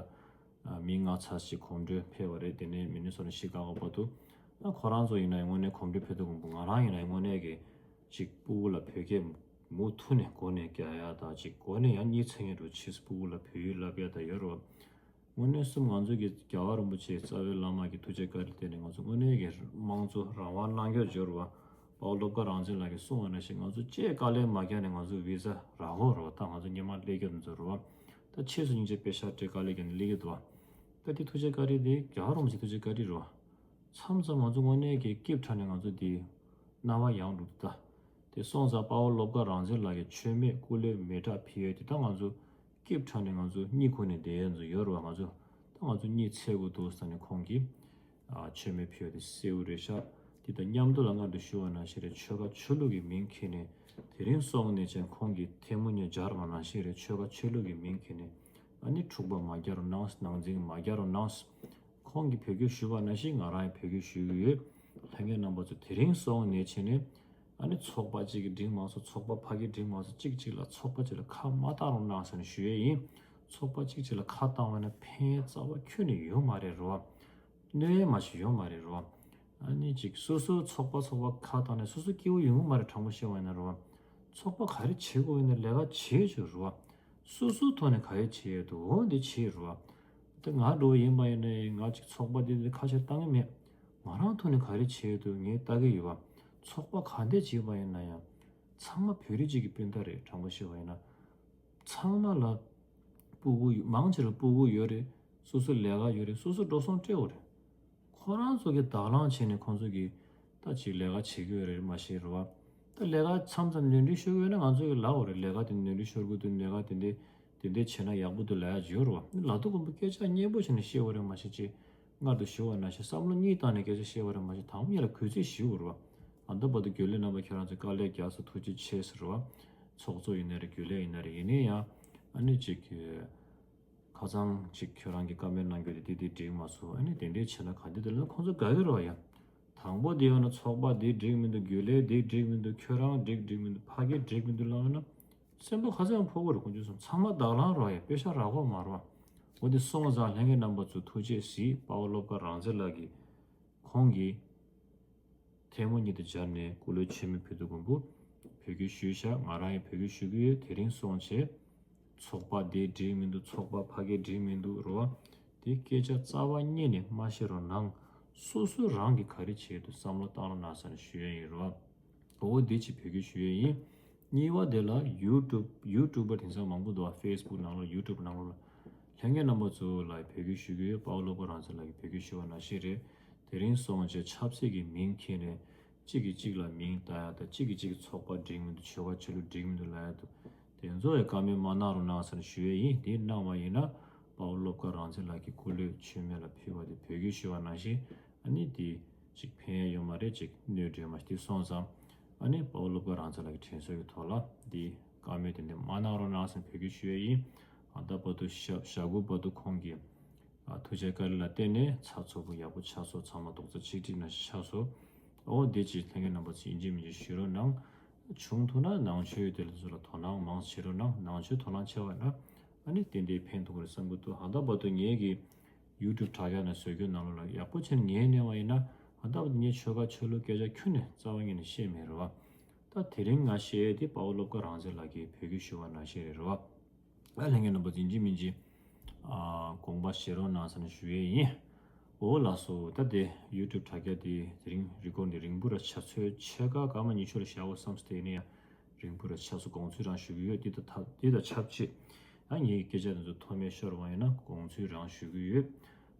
ཨ་མི་ལྔ་ཙམ་ཞིག་གོམ་བགྲོད་ཕེབས་པ་རེད། དེ་ནས་མི་ནི་སོ་ཊ་ཤི་ཀ་གོ་བར་དུ། ཨ་ཁོ་རང་ཚོ་ཡིན་ན་ཡང་དངོས་གནས་གོམ་བགྲོད་ཕེབས་དུས་ཀོང་པོ་ང་རང་ཡིན་ན་ཡང་དངོས་གནས་ཀྱི་ཅིག་སྤུ་གུ་ལ་བོད་སྐད་མུ་མཐུད་ནས་འགོ་ནས་རྒྱག་ཡ་དང་ཅིག་འགོ་ནས་ཡང་གཉིད་ཚད་མཁན་འདྲ་བྱས་སྤུ་གུ་ལ་བོད་ཡིག་བསླབ་ཡ་དང་ཡོད་རེད་བ། དངོས་གནས་གསུམ་ང་ཚོ་གི་རྒྱལ་བ་རིན་པོ་ཆེ་རྩ་བའི་བླ་མ་གི་ཐུགས་རྗེ་བཀའ་དྲིན་བརྟེན་ནས་ང་ཚོ་དངོས་གནས་ཀྱི་དམངས་གཙོ་རང་དབང་གནང་རྒྱུ་འབྱོར་བ། དཔའ་བོ་བློ་དགའ་རང་བཙན་ལགས་ཀྱིས་གསུངས་པ་ནང་བཞིན་ང་ཚོ་ཅིག་དཀའ་ལས་མ་བརྒྱབ་ནས་ང་ཚོ་བི་ཟ་རག་གོ་རེད་བ། ད་ང་ཚོ་སྔོན་མ་སླེབས་རྒྱུ་ཚོ་རེད་བ། ད་ཕྱིས་སུ་སྙིང་རྗེ་དཔེ་ཤག་སྤྲད། དཀའ་ལས་བརྒྱབ་ནས་སླེབས་ཀྱི་འདུག་བ། ད་དེ་ཐུགས་རྗེ་བཀའ་དྲིན་དེ་རྒྱལ་བ་རིན་པོ་ཆེ་ཐུགས་རྗེ་བཀའ་དྲིན་རེད་བ། མཚམས་མཚམས་ང་ཚོ་དངོས་གནས་ཀྱི་སྐྱིད་པོ་དྲགས་ནས་ང་ཚོ་དེ་སྣང་བ་ཡང་འགྲོ་འདུག་ད། དེ་སོང་ཙང་དཔའ་བོ་བློ་དགའ་རང་བཙན་ལགས་ཀྱི་མཆོད་མེ་སྐུ་ལས་མི་འཁྲག་ཕུལ་ཡས་དེ་ད་ང་ཚོ་སྐྱིད་པོ་དྲགས་ནས་ང་ཚོ་གཉིད་ཁུག་ནས་བསྡད་ཡས་ཚོ་ཡོད་རེད་བ། ང་ཚོ་ད་ང་ཚོ་གཉིད་སད་དགོས་འདུག་ཟེར་ནས་ཁོང་གིས་ཨ་མཆོད་མེ་ཕུལ་ཡས་དེ་གསལ་པོ་རེད་ཤག་དེ་དང་མཉམ་དུ་ལ་སྔར་དུ་ཞུ་བ་ནང་བཞིན་རེད། ཆོལ་ཁ་ཆོས་ལུགས་ཀྱི་མིང་འཁྱེར་ནས་དེ་རིང་སོང་ནས་ཅང་ཁོང་གིས་ཐལ་མོ་སྙེག་སྦྱར་བ་ནང་བཞིན་རེད། ཆོལ་ཁ་ཆོས་ལུགས་ཀྱི་མིང་འཁྱེར་ནས་ཨ་ནི་འཁྲུག་པ་མ་རྒྱག་རོགས་གནང་། ནང་འཛིང་མ་རྒྱག་རོགས་གནང་། ཁོང་གིས་བོད་སྐད་ཞུས་པ་ནང་བཞིན་ང་རང་ཡང་བོད་སྐད་ཞུ་གི་ཡོད། ལྷན་རྒྱས་རྣམ་པ་ཚོ་དེ་རིང་སོང་ནས་བྱས་ནས་ཨ་ནི་ཚོགས་པ་གཅིག་གིས་འགྲིག་མ་སོང་། ཚོགས་པ་ཕ་གིས་འགྲིག་མ་སོང་། གཅིག་གཅིག་ལ་ཚོགས་པ་གཅིག་ལ་ཁ་མ་བཏང་རོགས་གནང་ཟེར་ནས་ཞུ་ཡས་ཡིན། ཚོགས་པ་གཅིག་གཅིག་ལ་ཁ་བཏང་བ་ན་ཕན་རྩ་བ་ཁྱོན་ནས་ཡོད་མ་རེད་རོ། གནོད་ཡས་མ་ཞིག་ཡོད་མ་རེད་རོ། ཨ་ནི་ཅིག་སོ་སོ་ཚོགས་པ་ཚོགས་པ་ཁ་བཏང་ནས་སོ་སོ་སྐྱིད་པོ་ཡོང་གི་མ་རེད། དྲང་པོ་བཤད་པ་ཡིན་ན་རོ། ཚོགས་པ་ག་རེ་བྱེད་དགོས་ཡིན་ན་ལས་ཀ་བྱེད་ཆོག་རོ། སོ་སོའི་ཐོག་ནས་ག་རེ་བྱེད་ཡས་འདུག་འོ་འདི་བྱེད་རོ། དེ་ང་འགྲོ་བ་ཡིན་པ་ཡིན་ནའི་ང་ཅིག་ཚོགས་པ་འདི་འདི་ཁ་ཤས་བཏང་གི་མེད། ང་རང་ཐོག་ནས་ག་རེ་བྱས་འདུག་ངས་ལྟ་གི་ཡོད་པ། ཚོགས་པ་ག་འདྲ་བྱས་པ་ཡིན་ན་ཡང་། ཚང་མ་བོད་རིགས་གཅིག་གི་སྤུན་ཟླ་རེད། དྲང་པོ་བཤད་པ་ཡིན་ན། ཚང་མ་ལ་སྤུ་གུ་ཡོད། མང་ཆེ་ལ་སྤུ་གུ་ཡོད་རེད། སོ་སོ་ལས་ཀ་ཡོད་རེད། སོ་སོ་འགྲོ་སོང་སྤྲད་ཡོད་རེད། ཁོ་རང་ཚོ་གི་དང་བླངས་བྱས་ནས་ཁོང་ཚོ་གི་ད་ཅིག་ལས་ཀ་བྱེད་ཀྱི་ཡོད་རེད་མ་གཞི་རེད་བ། ད་ལས་ཀ་མཚམས་མཚམས་ནོར་འཁྲུལ་ཤོར་གྱི་ཡོད་ན་ང་ཚོ་གི་ལབ་ཡོད་རེད། ལས་ཀ་དེ་ནོར་འཁྲུལ་ཤོར་གྱི་འདུག་ལས་ཀ་དེ་འདྲ་དེ་འདྲ་བྱས་ན་ཡག་པོ་འདུག་ལབ་ཡ་ཅིག་ཡོད་རེད་བ། ལབ་དུས་ཀོང་པོ་སྐད་ཆ་སྙན་པོ་བྱས་ནས་བཤད་ཡོད་རེད་མ་གཞི་ཅིག་སྔར་དུ་ཞུ་བ་ནང་བཞིན་བསམ་བློ་གཉིས་བཏང་ནས་སྐད་ཆ་བཤད་ཡོད་རེད་མ་གཞི་དང་པོ་ཉིད་ལ་གུས་བརྩི་ཞུ་དགོས་རེད་བ། ཨ་ད་བར་དུ་རྒྱུན་ལས་རྣམ་པ་ཁྱེད་རང་ཚོས་དཀའ་ལས་རྒྱག་སོང་། ཐུགས་རྗེ་ཆེ་ཟེར་བ། ཚོགས་གཙོ་ཡིན་ན་རེད། རྒྱུན་ལས་ཡིན་ན་རེད། ཡིན་ནའི་ཡང་ཨ་ནི་ཅིག་ཁ་སང་ཅིག་ཁྱོད་རང་གིས་བཀའ་མོལ་གནང་རྒྱུ་དེ་དེ་དེ་འགྲིག་མ་སོང་། ཨ་ནི་དེ་འདྲའི་བྱས་ན་ག་འདི་དེ་ལ་ཁོང་ཚོ་དགའ་གི་རེད་བ་ཡ། དང་པོ་དེ་ཡོང་ན་ཚོགས་པ་དེ་འགྲིག་མི་འདུག་རྒྱུན་ལས་དེ་འགྲིག་མི་འདུག་ཁྱོད་རང་འགྲིག་འགྲིག་མི་འདུག་ཕ་གི་འགྲིག་མི་འདུག་ལབ་ན། སེམས་པ་ཁ་སང་ཕོག་གི་རེད། ཁོང་ཚོ་ཚང་མ་དང་བླངས་རེད་བ་ཡ། པེ་ཤ་རག་གོ་མ་རེད་བ། འོ་དེ་སོང་ཙང་ལྷན་རྒྱས་རྣམ་པ་ཚོ་ཐུགས་རྗེ་གཟིགས། དཔའ་བོ་བློ་དགའ་རང་བཙན་ལགས་ཀྱིས་ཁོང་གིས་ཐལ་མོ་གཉིས་དེ་སྦྱར་ནས་སྐུ་ལུས་མཆོད་མེ་ཕུལ་དུས་ཀོང་པོ་བོད་སྐད་ཞུས་ཤག་ང་རང་ཡང་བོད་སྐད་ཞུ་གི་ཡོད། དེ་རིང་སོང་བྱས། ཚོགས་པ་དེ་འགྲིག་མི་འདུག་ཚོགས་པ་ཕ་གི་འགྲིག་མི་འདུག་རེད་བ། དེ་སྐད་ཆ་རྩ་བ་ཉིད་ནས་མ་བཤད་རོགས་གནང་། སོ་སོ་རང་གིས་ག་རེ་བྱེད་འདུག་བསམ་བློ་བཏང་རོགས་གནང་ཟེར་ནས་ཞུ་ཡས་ཡིན་རེད་བ། འོ་འདི་ཅིག་བོད་སྐད་ཞུ་ཡས་ཡིན། གཉིས་པ་དེ་ལ་ཡུ་ཊུབ་ཡུ་ཊུབ་པར་དེང་སང་མང་པོ་འདུག་བ། ཕེ་སི་བུག་ནང་ལོགས་ཡུ་ཊུབ་ནང་ལོགས་ལ། ལྷན་རྒྱས་རྣམ་པ་ཚོ་ལ་བོད་སྐད་ཞུ་གི་ཡོད། དཔའ་བོ་བློ་དགའ་རང་བཙན་ལགས་ཀྱིས་བོད་སྐད་ཞུ་བ་ནང་བཞིན་རེད། དེ་རིང་སོང་བྱས་ཆབ་སྲིད་ཀྱི་མིང་འཁྱེར་ནས་གཅིག་གིས་གཅིག་ལ་མིང་བཏགས་ཡ་དང་། གཅིག་གིས་གཅིག་གི་ཚོགས་པ་འགྲིག་མི་འདུག་ཆོལ་ཁ་ཆོས་ལུགས་འགྲིག་མི་འདུག་ལབ་ཡ་འདུག་དེ་ཚོ་ཡ་བཀའ་མོལ་མ་གནང་རོགས་གནང་ཟེར་ནས་ཞུ་ཡས་ཡིན། དེ་གནང་བ་ཡིན་ན་དཔའ་བོ་བློ་དགའ་རང་བཙན་ལགས་ཀྱི་སྐུ་ལུས་མཆོད་མེ་ལ་ཕུལ་བ་དེ་བོད་སྐད་ཞུ་བ་ནང་བཞིན་ཨ་ནི་དེ་ཅིག་ཕན་ཡ་ཡོད་མ་རེད། ཅིག་གནོད་འདྲེ་མ་ཞིག་དེ་སོང་ཙང་ཨ་ནི་དཔའ་བོ་བློ་དགའ་རང་བཙན་ལགས་ཀྱི་དྲན་གསོ་གི་ཐོག་ལ་དེ་བཀའ་མོལ་དེ་འདྲ་མ་གནང་རོགས་གནང་ཟེར་བོད་སྐད་ཞུ་ཡས་ཡིན། ཨ་ད་བར་དུ་ཞག་ཞག་དགུ་བར་དུ་ཁོང་གིས་ཨ་ཐུགས་རྗེ་བཀའ་དྲིན་ལ་བརྟེན་ནས་ཚགས་ཚུད་པོ་ཡག་པོ་ཆགས་སོང་། ཚང་མ་རྡོག་རྩ་གཅིག་སྒྲིལ་ནང་ཆགས་སོང་། འོ་འདི་ཅིག་ལྷན་རྒྱས་རྣམ་པ་ཚོས་ཡིན་གཅིག་མིན་གཅིག་ཞུ་རོགས་གནང་། བྱུང་ཐུབ་ན་ནང་ཆོས་དེ་ཚོ་ལ་དོ་སྣང་མང་བྱེད་རོགས་གནང་། ནང་ཆོས་དོ་སྣང་བྱས་པ་ན་ཨ་ནི་ཏན་ཏན་ཕན་ཐོགས་རེད་བསམ་གྱི་འདུག་ཧ་ད་བར་དུ་ངེད་ཀྱི་ཡུ་ཊུབ་དྲ་རྒྱ་ནང་བཟོ་རྒྱུ་ནང་ལོགས་ལ་ཡག་པོ་བྱས་ནས་ངས་ཉན་པ་ཡིན་ན་ཧ་ད་བར་དུ་ངས་ཆོལ་ཁ་ཆོས་ལུགས་སྐད་ཆ་ཁྱོན་ནས་རྩ་བ་ཉིད་ནས་བཤད་མེད་རེད་བ། ད་དེ་རིང་ང་བཤད་ཡས་དེ་དཔའ་བོ་བློ་དགའ་རང་བཙན་ལགས་ཀྱིས་བོད་སྐད་ཞུ་བ་ནང་བཞིན་རེད་རེད་བ། ཨ་ལྷན་རྒྱས་རྣམ་པ་ཡིན་གཅིག་མིན་གཅིག་ཨ་དགོངས་པ་བཞེས་རོགས་གནང་ཟེར་ནས་ཞུ་ཡས་ཡིན། འོ་ལགས་སོ། ད་དེ་ཡུ་ཊུབ་དྲ་རྒྱ་དེ་དེ་རིང་རི་ཀོཌ་འདི་རིང་པོ་ར་ཆགས་ཚོད་ཕྱེད་ཀ་སྐར་མ་ཉི་ཤུ་ལ་བཞག་དགོས་བསམ་སྟེ་ཡིན་ན་ཡང་རིང་པོ་ར་ཆགས་སོང་། དགོངས་ཚུལ་རང་ཞུ་གི་ཡོད། འདི་དང་ཐ་འདི་དང་ཆབས་ཅིག་ཨ་ངེད་ཀྱི་སྐད་ཆ་འདི་ཚོ་མཐོ་དམན་ཤོར་བ་ཡིན་ན་དགོངས་ཚུལ་རང་ཞུ་གི་ཡོད།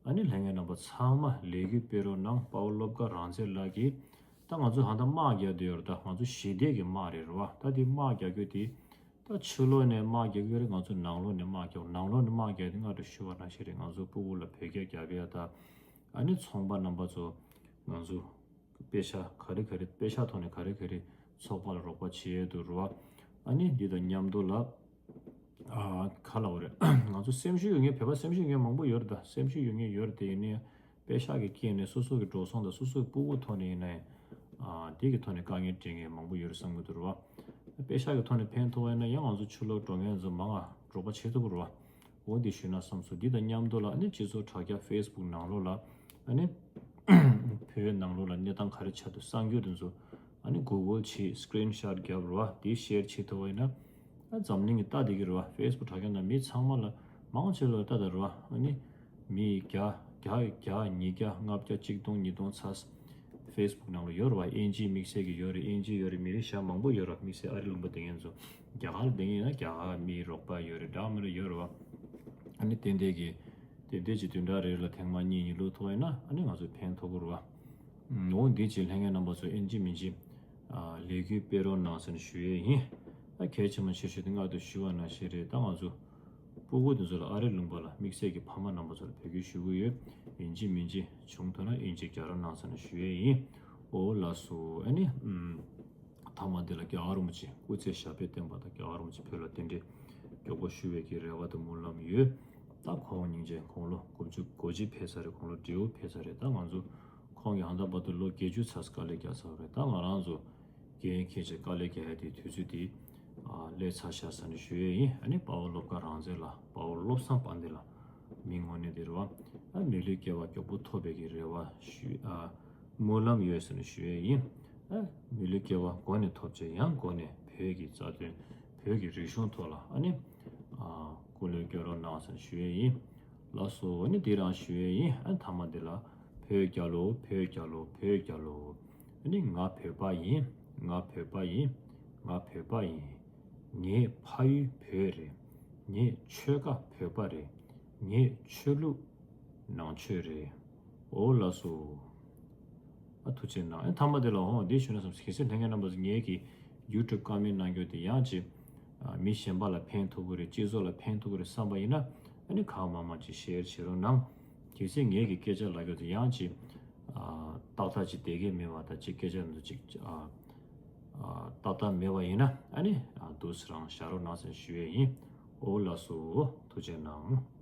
ཨ་ནི་ལྷན་རྒྱས་རྣམ་པ་ཚང་མ་ལས་འགུལ་སྤེལ་རོགས་གནང་། དཔའ་བོ་བློ་དགའ་རང་བཙན་ལགས་ཀྱིས་ད་ང་ཚོ་ཧ་ད་དམག་རྒྱག་བསྡད་ཡོད་རེད། ད་ང་ཚོ་ཞི་བདེ་གི་དམག་རེད་རེད་བ། ད་འདི་དམག་རྒྱག་རྒྱུ་དེ་ད་ཕྱི་ལོགས་ནས་དམག་རྒྱག་གི་རེད། ང་ཚོ་ནང་ལོགས་ནས་དམག་རྒྱག་ནང་ལོགས་ནས་དམག་རྒྱག་དེ་སྔར་དུ་ཞུ་བ་ནང་བཞིན་རེད། ང་ཚོ་སྤུ་གུ་ལ་བོད་སྐད་རྒྱབ་ཡ་ད་ཨ་ནི་ཚོང་པ་རྣམ་པ་ཚོ་ང་ཚོ་པེ་ཤ་ག་རེ་ག་རེ་པེ་ཤ་ཐོག་ནས་ག་རེ་ག་རེ་ཚོགས་པ་ལ་རོགས་པ་བྱེད་ཡས་འདུག་རེད་བ། ཨ་ནི་འདི་དང་མཉམ་དུ་ལ་ཨ་ག་ལབ་དགོས་རེད། ང་ཚོ་སེམས་ཤུགས་ཡོད་མཁན་བོད་པ་སེམས་ཤུགས་ཡོད་མཁན་མང་པོ་ཡོད་རེད། ད་སེམས་ཤུགས་ཡོད་མཁན་ཡོད་རེད། དེ་ཡིན་ནའི་པེ་ཤག་གི་རྐྱེན་ནས་སོ་སོ་གི་འགྲོ་སོང་དང་སོ་སོའི་སྤུ་གུ་ཐོག་ནས་ཡིན་ནའི་ཨ་དེ་གི་ཐོག་ནས་དཀའ་ངལ་འཕྲད་མཁན་མང་པོ་ཡོད་རེད་བསམ་གྱི་འདུག་རེད་བ། པེ་ཤག་གི་ཐོག་ནས་ཕན་ཐོགས་པ་ཡིན་ན་ཡང་ང་ཚོ་ཕྱི་ལོགས་འགྲོ་མཁན་ཚོ་མང་ང་རོགས་པ་བྱེད་ཐུབ་ཀྱི་རེད་བ། འོ་འདི་ཞུས་ན་བསམ་སོང་། འདི་དང་མཉམ་དུ་ལ་ཨ་ནི་སྤྱི་ཚོགས་དྲ་རྒྱ་ཕེ་སི་བུག་ནང་ལོགས་ལ་ཨ་ནི་བོད་ནང་ལོགས་ལ་གནས་སྟངས་ག་རེ་ཆགས་འདུག་གསར་འགྱུར་དེ་ཚོ་ཨ་ནི་གུ་གལ་བྱེད་སི་ཀི་རིན་ཤོཊ་རྒྱབ་རེད་བ། དེ་ཤེར་བྱེད་ཐུབ་པ་ཡིན་ན་ཨ་འཛམ་གླིང་གི་ལྟ་བསྡད་ཀྱི་རེད་བ། ཕེ་སི་བུག་དྲ་རྒྱ་ནང་མི་ཚང་མ་ལ་མང་ཆེ་ལ་ལྟ་བསྡད་རེད་བ། ཨ་ནི་མི་བརྒྱ་བརྒྱ་བརྒྱ་ཉིས་བརྒྱ་ལྔ་བརྒྱ་ཆིག་སྟོང་ཉིས་སྟོང་ཚར་ཕེ་སི་བུག་ནང་ལ་ཡོད་རེད་བ། དབྱིན་ཇི་དམིགས་བསལ་གྱི་ཡོད་རེད། དབྱིན་ཇི་ཡོད་རེད། མི་རིགས་གཞན་མང་པོ་ཡོད་རེད། དམིགས་བསལ་ཨ་རི་ལུང་པ་བསྡད་མཁན་ཚོ་རྒྱ་གར་ལ་བསྡད་མཁན་ཡིན་ན་རྒྱ་གར་མིའི་རོགས་པ་ཡོད་རེད། འདྲ་མི་འདྲ་ཡོད་རེད་བ། ཨ་ནི་ཏན་ཏན་གྱི་ཏན་ཏན་གྱི་བདུན་ཕྲག་རེ་རེ་ལ་ཐེངས་མ་གཉིས་གཉིས་བླུག་ཐུབ་པ་ཡིན་ན་ཨ་ནི་ང་ཚོ་ཕན་ཐོགས་ཀྱི་རེད་བ། འོ་འདི་ཅིག་ལྷན་རྒྱས་རྣམ་པ་ཚོ་ཨིན་ཇི་མིན་ཇི་ཨ་ལས་འགུལ་སྤེལ་རོགས་གནང་ཟེར་ནས་ཞུ་ཡས་ཡིན། ཨ་གལ་ཆེན་པོ་ཆེ་ཤོས་དེ་སྔར་དུ་ཞུ་བ་ནང་བཞིན་རེད། ད་ང་ཚོ་སྤུ་གུ་དེ་ཚོ་ལ་ཨ་རི་ལུང་པ་ལ་དམིགས་བསལ་གྱི་ཕ་མ་རྣམ་པ་ཚོ་ལ་བོད་སྐད་ཞུ་གི་ཡོད། ཨིན་ཇི་མིན་ཇི་བྱུང་ཐུབ་ན་ཨིན་ཇི་རྒྱག་རོགས་གནང་ཟེར་ནས་ཞུ་ཡས་ཡིན། འོ་ལགས་སོ། ཨ་ནི་ཨམ། མཐའ་མ་འདི་ལ་རྒྱལ་བ་རིན་པོ་ཆེ་སྐུ་ཚེ་ཞབས་པད་བརྟན་པ་དང་རྒྱལ་བ་རིན་པོ་ཆེ་བོད་ལ་གདན་འདྲེན་མགྱོགས་པོ་ཞུ་བའི་གི་རེ་བ་དང་སྨོན་ལམ་ཡོད། ད་ཁོང་སྙིང་རྗེ། ཁོང་ལོ་དགུ་བཅུ་གོ་གཅིག་ཕེབས་ཚར་རེད། ཁོང་ལོ་བགྲེས་པོ་ཕེབས་ཚར་རེད། ད་ང་ཚོ་ཁོང་གིས་ཧང་ད་བར་དུ་ལོ་བརྒྱད་ཅུ་ཚར་དཀའ་ལས་རྒྱག་ཚར་བ་རེད། ད་ང་རང་ཚོ་འགན་འཁྱེར་བྱས་དཀའ་ལས་རྒྱག་ཡ་དེ་དུས་ཚོད་དེ་ཨ་སླེབས་ཚར་ཤག་ཟེར་ནས་ཞུ་ཡས་ཡིན། ཨ་ནི་དཔའ་བོ་བློ་དགའ་རང་བཙན་ལགས། དཔའ་བོ་བློ་བཟང་དཔལ་ལྡན་ལགས། མི་དངོས་གནས་དེ་རེད་བ། ཨ་མི་ལུས་སྐྱེ་བ་མགྱོགས་པོ་ཐོབ་པའི་གི་རེ་བ་ཞུ་ཨ་སྨོན་ལམ་ཡོད་ཟེར་ནས་ཞུ་ཡས་ཡིན། ཨ་མི་ལུས་སྐྱེ་བ་མགོ་ནས་ཐོབ་བྱས་ཡང་མགོ་ནས་བོད་ཀྱི་རྩ་དོན་བོད་ཀྱི་རིག་གཞུང་ཐོག་ལ་ཨ་ནི་ཨ་སྐུ་ལས་སྐྱོན་རོགས་གནང་ཟེར་ནས་ཞུ་ཡས་ཡིན། ལགས་སོ། ཨ་ནི་འདི་རང་ཞུ་ཡས་ཡིན། ཨ་མཐའ་མ་འདི་ལ་ བོད་རྒྱལ་ལོ། བོད་རྒྱལ་ལོ། བོད་རྒྱལ་ལོ། ཨ་ནི་ང་བོད་པ་ཡིན། ང་བོད་པ་ཡིན། ང་བོད་པ་ཡིན། ངའི་ཕ་ཡུལ་བོད་རེད། ངའི་ཆོལ་ཁ་བོད་པ་རེད། ངའི་ཆོས་ལུགས་ནང་ཆོས་རེད། འོ་ལགས་སོ། ཨ་ཐུགས་རྗེ་གནང་། ཨ་མཐའ་མ་དེ་ལ་ཧོ་འདི་ཞུ་ན་བསམ། གལ་སྲིད་ལྷན་རྒྱས་རྣམ་པ་ཚོ་ངེད་ཀྱི་ཡུ་ཊུབ་ཀོ་མེན་ཊི་གནང་རྒྱུ་དེ་ཡང་ཅིག་ཨ་མི་གཞན་པ་ལ་ཕན་ཐོགས་ཀྱི་རེད། སྤྱི་ཚོགས་ལ་ཕན་ཐོགས་ཀྱི་རེད་བསམ་པ་ཡིན་ན། ཨ་ནི་གང་མང་མང་ཅིག་ཤེར་བྱེད་རོགས་གནང་། གལ་སྲིད་ངེད་ཀྱི་སྐད་ཆ་ལབ་རྒྱུ་དེ་ཡང་ཅིག་ཨ་ཏག་ཏག་ཅིག་བསྡད་ཀྱི་མེད་པ་དང་། ཅིག་སྐད་ཆ་འདི་ཅིག་ཨ་ཨ་ཏག་ཏག་མེད་པ་ཡིན་ན། ཨ་ནི་ཨ་འདུག་སེ་རང་བཞག་རོགས་གནང་ཟེར་ཞུ་ཡས་ཡིན། འོ་ལགས་སོ། ཐུགས་རྗེ་གནང་།